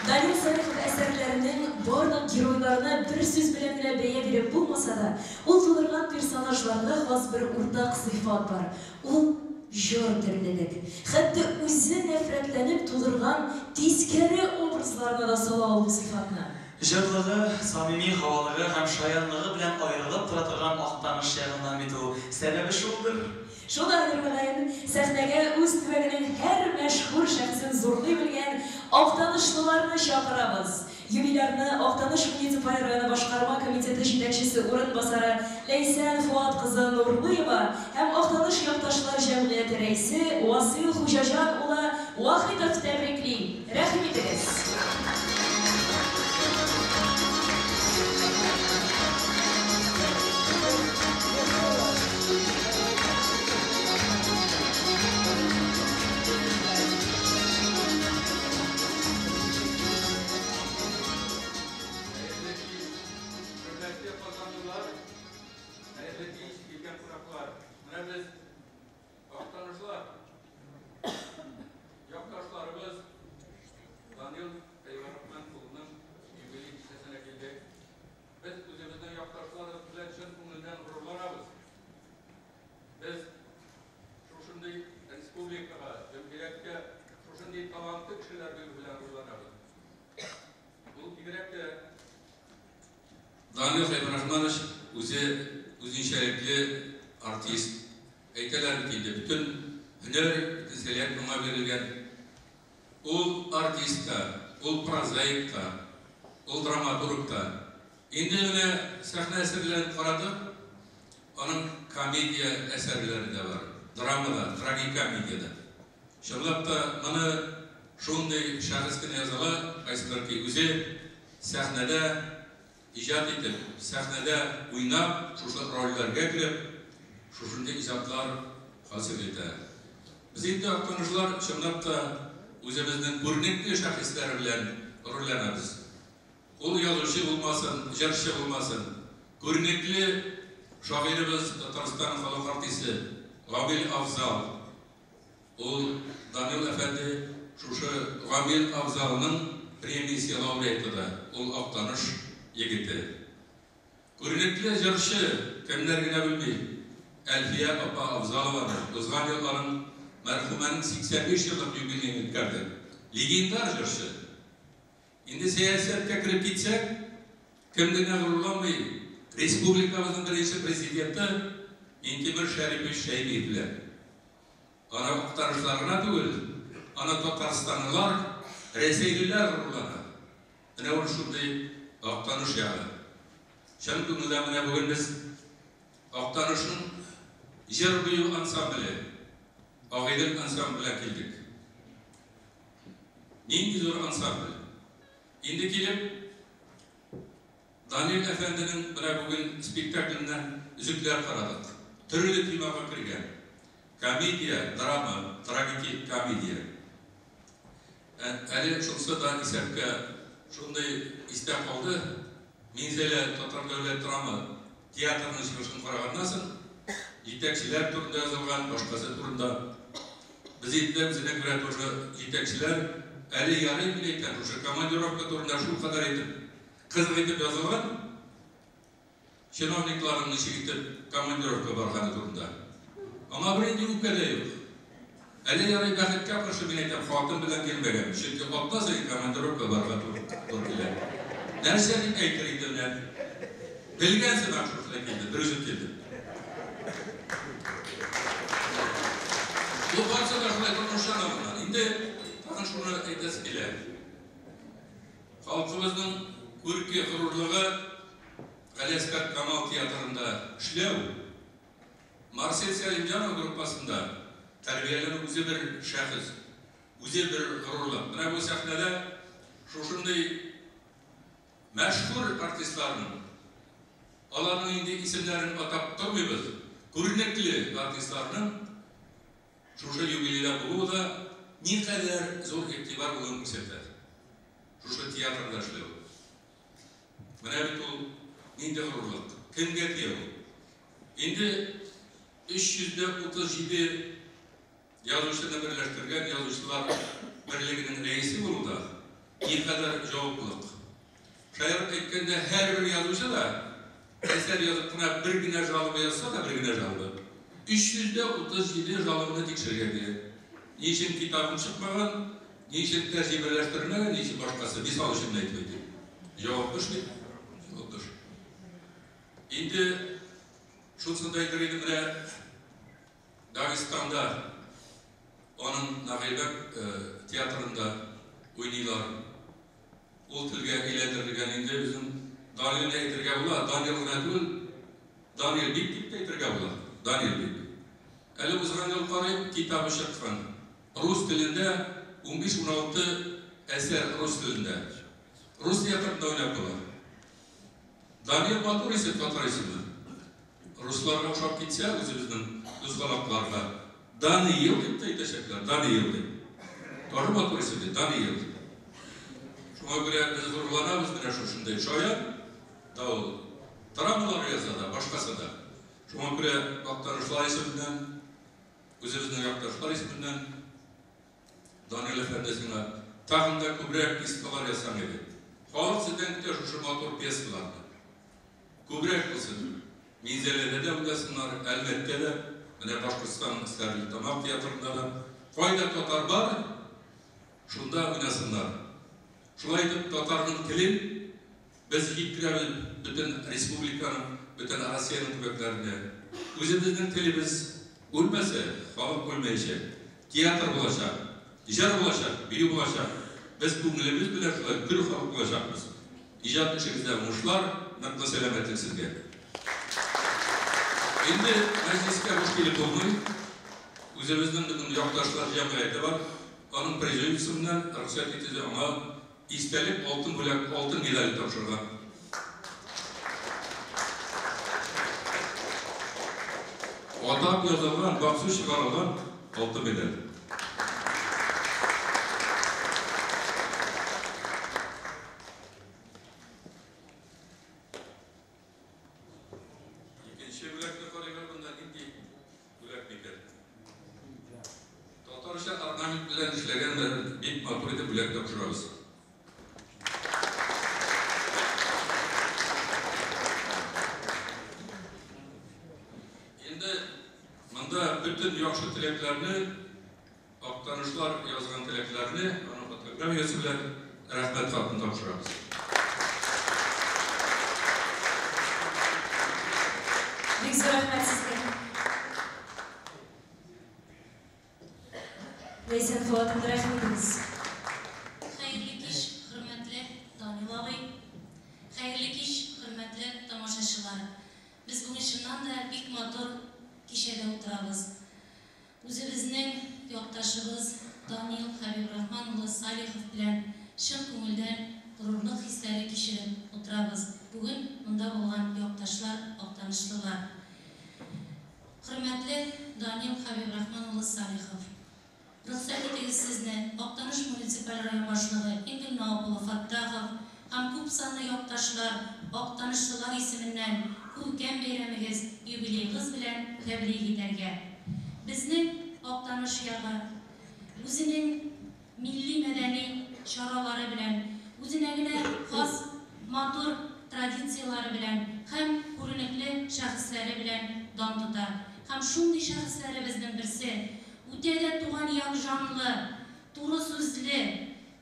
Данил Салихов әсәрләренең барлык геройларына бер сүз белән генә бәя биреп булмаса да, ул тудырган персонажларга хас бер уртак сыйфат бар, ул, җор теллелек. Хәтта үзе нәфрәтләнеп тудырган тискәре образларына да сала ул бу сыйфатны. Җырлыгы, самими һавалыгы һәм шаянлыгы белән аерылып тора торган Актаныш ягыннан бит ул. Сәбәбе шулдыр. Шулайдыр, мөгаен, сәхнәгә үз төбәгенең һәр мәшһүр шәхесен зурлый белгән актанышлыларны чакырабыз. Юбилярны Актаныш муниципаль районы башкарма комитеты җитәкчесе урынбасары Ләйсән Фоат кызы Нурлыева һәм Актаныш якташлар җәмгыяте рәисе Васыйл Хуҗаҗан улы Вахитов тәбрикли. Рәхим итегез! Хәерле кич, хөрмәтле казанлылар, хәерле кич, килгән кунаклар. Менә без Актанышлар, якташларыбыз Данил Хәйбарахман улының юбилей кичәсенә килдек. Без үзебезнең якташларыбыз белән чын күңелдән горурланабыз. Без шушындый республикага, җәмгыятькә шушындый талантлы кешеләр бирү белән горурланабыз. Ул бигрәк тә Данил Хәйбрахманович үзе үзенчәлекле артист. Әйтәләр бит инде, бөтен һөнәр, бөтен сәләт моңа бирелгән. Ул артист та, ул прозаик та, ул драматург та. Инде менә сәхнә әсәрләрен карадык, аның комедия әсәрләре дә бар, драма да, трагикомедия дә. Чынлап та, моны шундый шәхес кенә яза ала, кайсыдыр ки үзе сәхнәдә иҗат итеп, сәхнәдә уйнап, шушы рольләргә кереп, шушындый иҗатлар хасил итә. Без инде актанышлар чынлап та үзебезнең күренекле шәхесләре белән горурланабыз. Ул язучы булмасын, җырчы булмасын, күренекле шагыйребез, Татарстан халык артисты Гамил Афзал. Ул Данил әфәнде шушы Гамил Афзалның премиясе лауреаты да, ул Актаныш егете. Күренекле җырчы, кемнәр генә белми, Әлфия апа Афзалованы, узган ел аның мәрхүмәнең 85 еллык юбилеен үткәрдек. Легендар җырчы. Инде сәясәткә кереп китсәк, кем генә горурланмый, республикабызның беренче президенты Минтимер Шәрипович Шәймиев белән. Аны актанышлар гына түгел, аны татарстанлылар, рәсәйлеләр горурлана. Менә ул шундый Актаныш ягы. Чын күңелдән менә бүген без Актанышның җыр-бию ансамбле, Агыйдел ансамбле белән килдек. Нинди зур ансамбль. Инде килеп, Данил әфәнденең менә бүген спектакленнән өзекләр карадык. Төрле темага кергән. Комедия, драма, трагики комедия. Ә, әле шунсы да исәпкә шундый истә калды. Минзәлә татар дәүләт драма театрының чыгышын караганнан соң, җитәкчеләр турында язылган, башкасы турында. Без инде үзенә күрә тоже җитәкчеләр, әле ярый мин әйтәм, шушы командировка турында шулкадәр итеп кызык итеп язылган, чиновникларның ничек итеп командировка барганы турында. Аңа бернинди үпкә дә юк. Әле ярый бәхеткә каршы, мин әйтәм, хатын белән килмәгән, чөнки атна саен командировка барырга туры килә. Нәрсә дип әйтер инде менә. Белгән сымак шушылай килде, бер үзем килдем. Бу барысы да шулай тормыштан алынган. Инде тагын шуны әйтәсе килә. Халкыбызның күрке, горурлыгы Галиәсгар Камал театрында эшләү, Марсель Сәлимҗанов группасында тәрбияләнү үзе бер шәхес, үзе бер горурлык. Менә бу сәхнәдә шушындый мәшһүр артистларның, аларның инде исемнәрен атап тормыйбыз, күренекле артистларның шушы юбилейда булуы да никадәр зур игътибар булуын күрсәтә. Шушы театрда эшләү. Менә бит ул нинди горурлык. Кемгә тия ул? Инде 337 язучыны берләштергән язучылар берлегенең рәисе булу да никадәр җаваплылык. Шаярып әйткәндә, һәрбер язучы да әсәр язып кына бер генә жалоба язса да, бер генә жалоба, 337 жалобаны тикшерергә кирәк. Ни өчен китабың чыкмаган, ни өчен тәрҗемәләштерелмәгән, ни өчен башкасы. Мисал өчен генә әйтеп әйтим. Җаваплы эш бит. Җаваплы эш. Инде шунысын да әйтер идем, менә Дагестанда аның Нагайбәк театрында уйныйлар. Ул телгә әйләндерелгән инде безнең Данилне әйтергә була, Данил гына түгел, Данил бик дип тә әйтергә була. Данил бик. Әле узган ел карыйм, китабы чыккан. Рус телендә 15-16 әсәр рус телендә. Рус театрында уйнап була. Данил матур исем, татар исеме. Русларга ошап китсә, үзебезнең дузгалакларга Даниил дип тә әйтәчәкләр, Даниил дип. Тоже матур исем бит, Даниил. Шуңа күрә без горурланабыз менә шушындый шаян да ул. Драмалар яза да, башкасы да. Шуңа күрә Актанышлар исеменнән, үзебезнең якташлар исеменнән Данил әфәнде сиңа тагын да күбрәк пьесалар язсаң иде. Халык сездән көтә шушы матур пьесаларны. Күбрәк булсын. Минзәләдә дә уйнасыннар, Әлмәттә дә, менә Башкортстанның Стәрлетамак театрында да. Кайда татар бар, шунда уйнасыннар. Шулай итеп, татарның телен без җиткерәбез бөтен республиканың, бөтен Россиянең төбәкләренә. Үзебезнең телебез үлмәсә, халык үлмәячәк. Театр булачак, җыр булачак, бию булачак. Без күңелебез белән шулай көр халык булачакбыз. Иҗат эшегездә уңышлар, ныклы сәламәтлек сезгә. Инде мәҗлескә буш килеп булмый. Үзебезнең безнең якташлар җәмгыяте бар. Аның президиумсыннан рөхсәт ителде аңа истәлек алтын бүләк, алтын медаль тапшырырга. Атап язылган, махсус чыгарылган алтын медаль. Икенче бүләкне карыйк әле, монда нинди бүләк микән? Татарча орнамент белән эшләгән бик матур итеп бүләк тапшырабыз. Инде монда бөтен яхшы теләкләрне, актанышлар язган теләкләрне, аның фотографиясе белән рәхмәт хатын тапшырабыз. Бик зур рәхмәт сезгә. Ләйсән Фоатовна, рәхим итегез. Хәерле кич, хөрмәтле Данил абый. Хәерле кич, хөрмәтле тамашачылар. Без бүген чыннан да бик матур кичәдә утырабыз. Үзебезнең якташыбыз Данил Хәбибрахман улы Салихов белән чын күңелдән горурлык хисләре кичереп утырабыз. Бүген монда булган якташлар, актанышлылар. Хөрмәтле Данил Хәбибрахман улы Салихов! Рөхсәт итегез сезне Актаныш муниципаль район башлыгы Энгель Навап улы Фаттахов һәм күпсанлы якташлар, актанышлылар исеменнән күркәм бәйрәмегез, юбилеегыз белән тәбрик итәргә. Безнең Актаныш ягы үзенең милли-мәдәни чаралары белән, үзенә генә хас матур традицияләре белән һәм күренекле шәхесләре белән дан тота. Һәм шундый шәхесләребезнең берсе, үтә дә туган як җанлы, туры сүзле,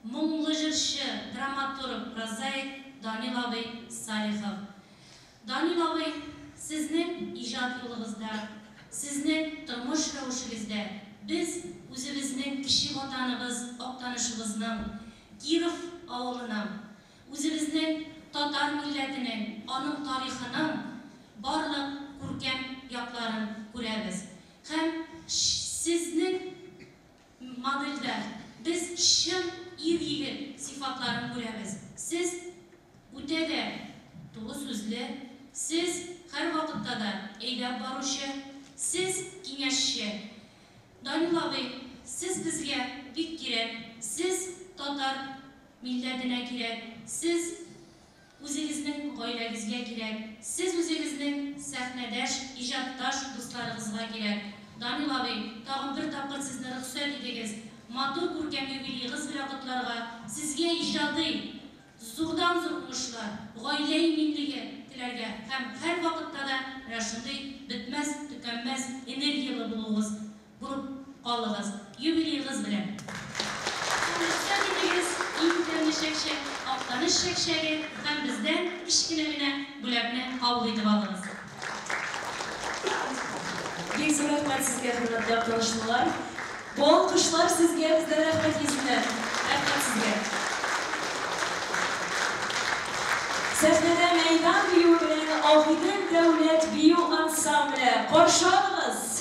моңлы җырчы, драматург, прозаик Данил абый Салихов. Данил абый, сезнең иҗат юлыгызда, сезнең тормыш рәвешегездә без үзебезнең кече ватаныбыз Актанышыбызның, Киров авылының, үзебезнең татар милләтенең, аның тарихының барлык күркәм якларын күрәбез. Һәм сезнең модельдә без чын ир-егет сыйфатларын күрәбез. Сез үтә дә туры сүзле, сез һәрвакытта да әйдәп баручы, сез киңәшче. Данил абый, сез безгә бик кирәк, сез татар милләтенә кирәк, сез үзегезнең гаиләгезгә кирәк, сез үзегезнең сәхнәдәш, иҗатташ дусларыгызга кирәк. Данил абый, тагын бер тапкыр сезне рөхсәт итегез, матур күркәм юбилеегыз белән котларга, сезгә иҗади зурдан-зур уңышлар, гаилә иминлеге теләргә һәм һәрвакытта да менә шундый бетмәс-төкәнмәс энергияле булуыгыз, булып калыгыз. Юбилеегыз белән! Һәм рөхсәт итегез, иң тәмле чәкчәк, Актаныш чәкчәге һәм бездән кечкенә генә бүләкне кабул итеп алыгыз. Бик зур рәхмәт сезгә, хөрмәтле актанышлылар! Бу алкышлар сезгә бездән рәхмәт йөзеннән. Рәхмәт сезгә! Сәхнәдә мәйдан биюе белән Агыйдел дәүләт бию ансамбле. Каршы алыгыз!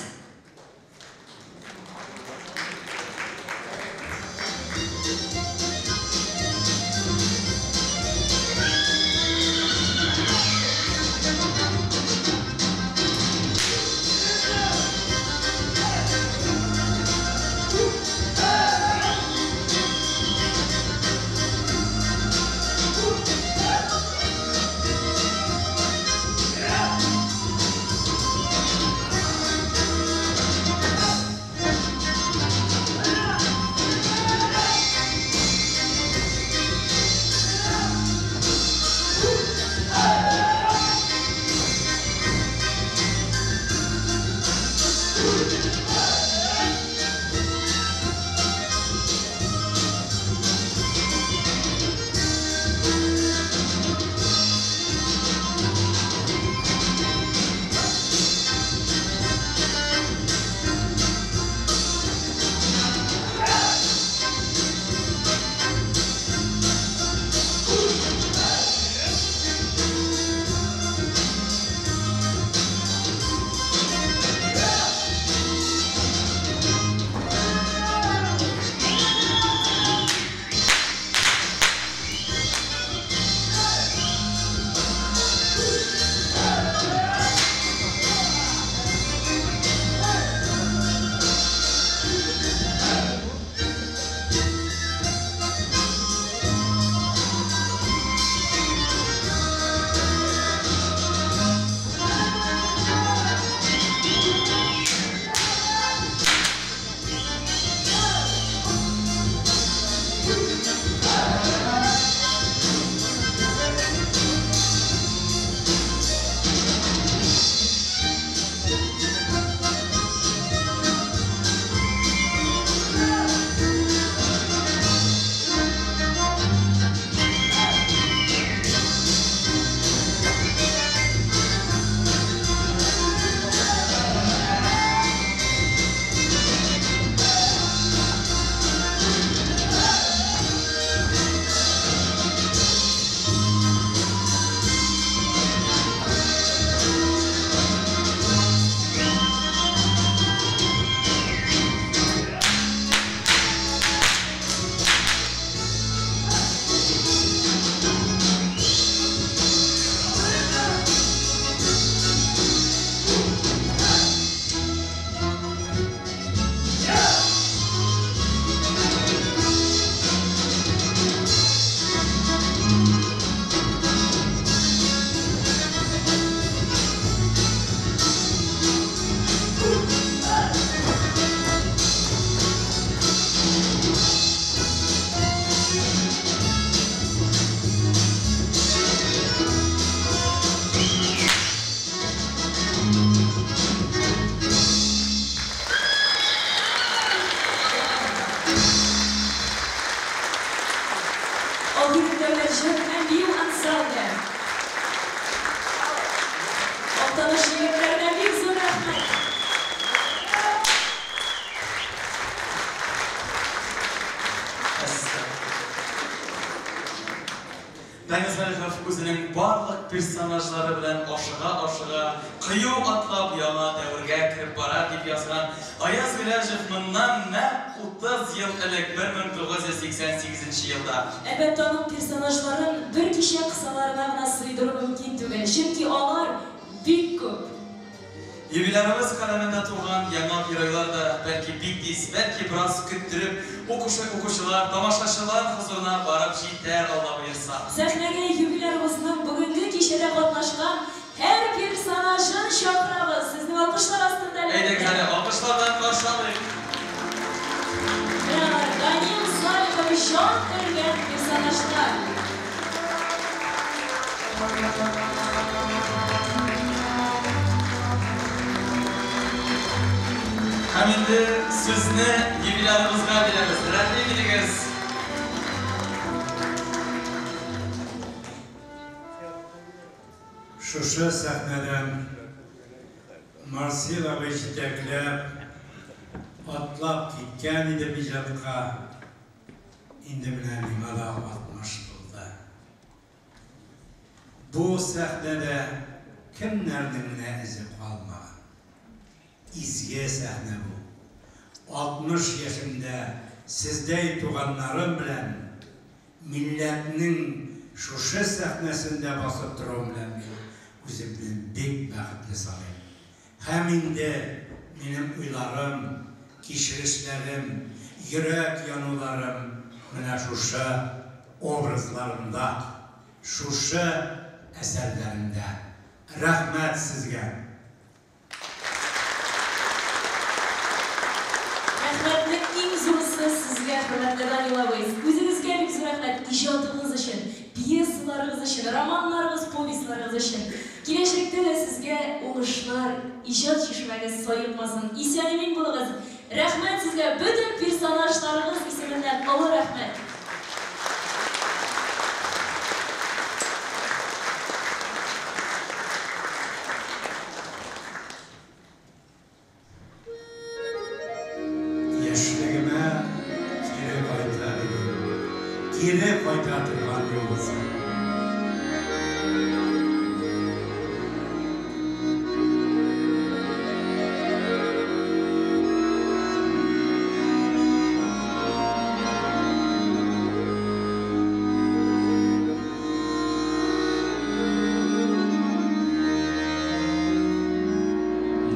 персонажлары белән ашыга-ашыга, кыю атлап яңа дәвергә кереп бара, дип язган Аяз Гыйләҗев моннан нәкъ 30 ел элек, 1988 нче елда. Әлбәттә, аның персонажларын бер кичә кысаларына гына сыйдыру мөмкин түгел, чөнки алар бик күп. Юбилярыбыз каләмендә туган яңа геройлар да, бәлки, бик тиз, бәлки, бераз көттереп, укучы, укучылар, тамашачылар хозурына барып җитәр, Алла боерса. Сәхнәгә юбилярыбызның бүгенге кичәдә катнашкан һәр персонажын чакырабыз. Сезнең алкышлар астында, Әйдәгез әлбәттә. әле, алкышлардан каршы алыйк. Менә алар, Данил Салихов җан өргән персонажлар. Һәм инде сүзне юбилярыбызга бирәбез. Рәхим итегез. Шушы сәхнәдән Марсил абый җитәкләп, атлап киткән идем иҗатка. Инде менә миңа да 60 тулды. Бу сәхнәдә кемнәрнең генә эзе калмаган. Изге сәхнә бу. 60 яшемдә сездәй туганнарым белән милләтнең шушы сәхнәсендә басып торуым белән мин үземне бик бәхетле саныйм. Һәм инде минем уйларым, кичерешләрем, йөрәк януларым менә шушы образларымда, шушы әсәрләремдә. Рәхмәт сезгә! Рәхмәтнең иң зурысы сезгә, хөрмәтле Данил абый. Үзегезгә бик зур рәхмәт иҗатыгыз өчен, пьесаларыгыз өчен, романнарыгыз, повестьларыгыз өчен. Киләчәктә дә сезгә уңышлар, иҗат чишмәгез саекмасын. Исән-имин булыгыз. Рәхмәт сезгә бөтен персонажларыгыз исеменнән олы рәхмәт. Яшьлегемә кире кайта идем, Кире кайта торган юлбызга.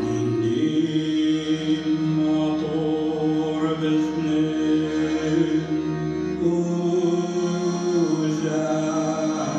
Нинди матур безнең үзәннәр.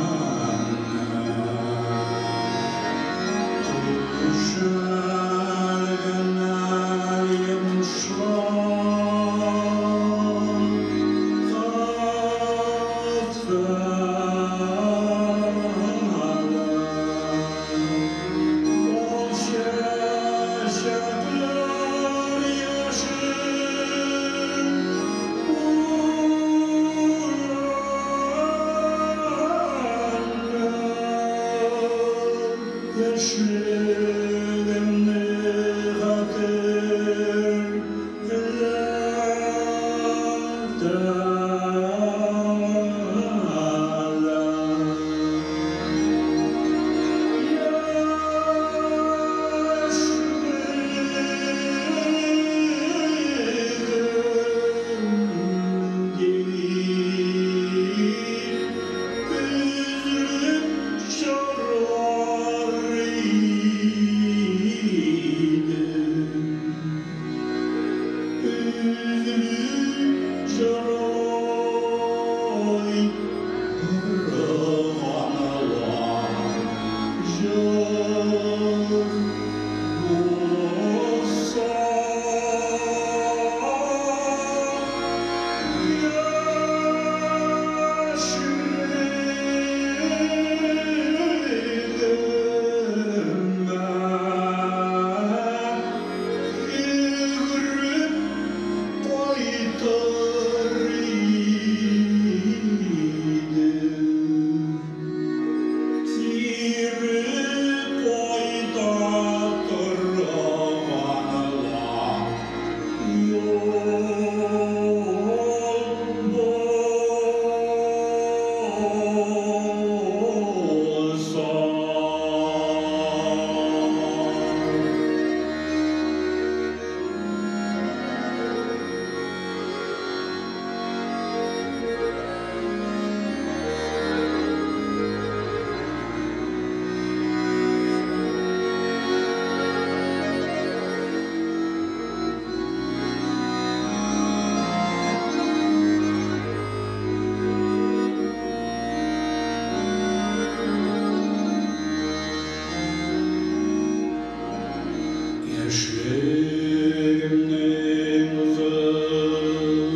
Яшьлегемнең узып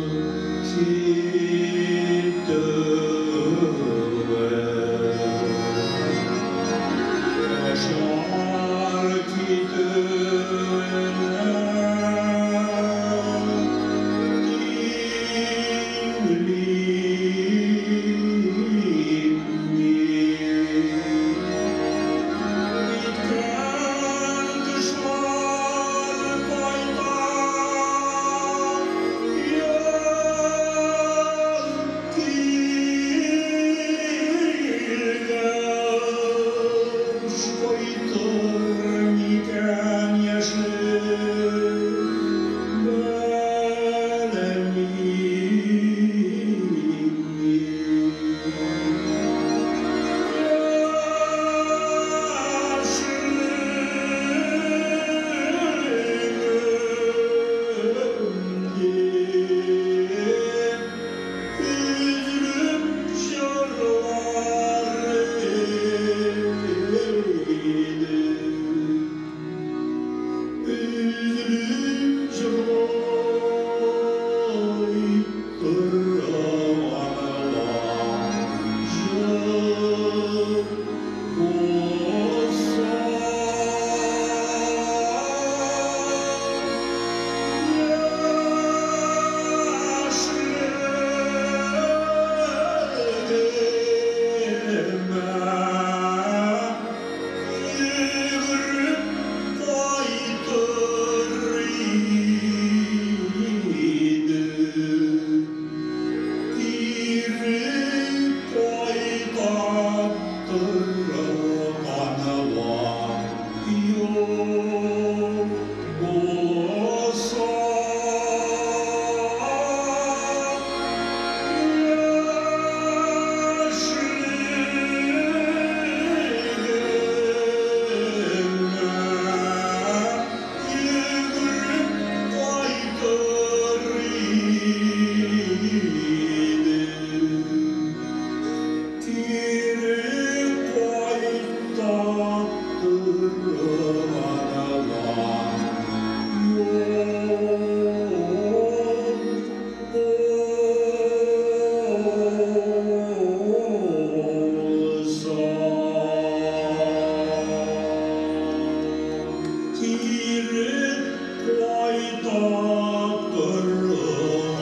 китүе Яшьләр китүенә тиңлим мин. Киткән кышлар кайта, яз килгәч кайтыр микән яшьлек, белмим мин. Üzülüp җырлар идем, Өзелеп җырлый торган җыр булса. Яшьлегемә йөгереп кайтыр идем, кире кайта торганлар юк булса. Яшьлегемә йөгереп кайтыр идем, кире кайта торганлар юк булса. Кире кайта торганлар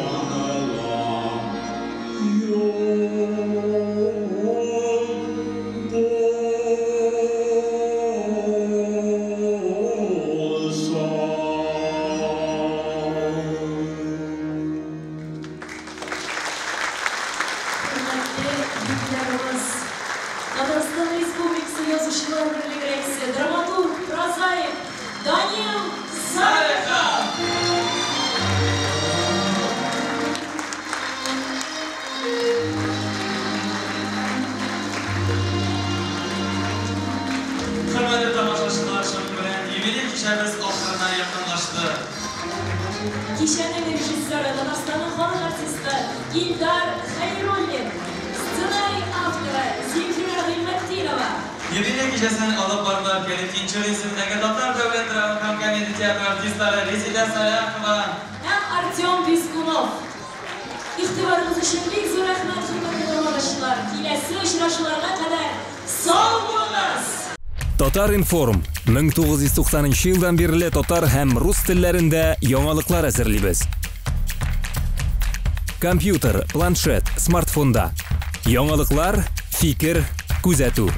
юк булса. Хөрмәтле юбилярыбыз, Татарстан Республикасы Язучылар берлеге рәисе, драматург, прозаик Данил Салихов! Хөрмәтле тамашачылар, шуның белән юбилей кичәбез ахырына якынлашты. Кичәнең режиссеры Татарстанның халык артисты Илдар Хәйруллин, сценарий авторы Земфира Гыйльметдинова. Юбилей кичәсен алып бардылар Кәрим Тинчурин исемендәге Татар дәүләт драма һәм комедия театры артистлары Резеда Сәлахова һәм Артем Пискунов. Игътибарыгыз өчен бик зур рәхмәт, хөрмәтле тамашачылар. Киләсе очрашуларга кадәр сау булыгыз! Татар-информ 1990 елдан бирле татар һәм рус телләрендә яңалыклар әзерлибез. Компьютер, планшет, смартфонда. Яңалыклар, фикер, күзәтү.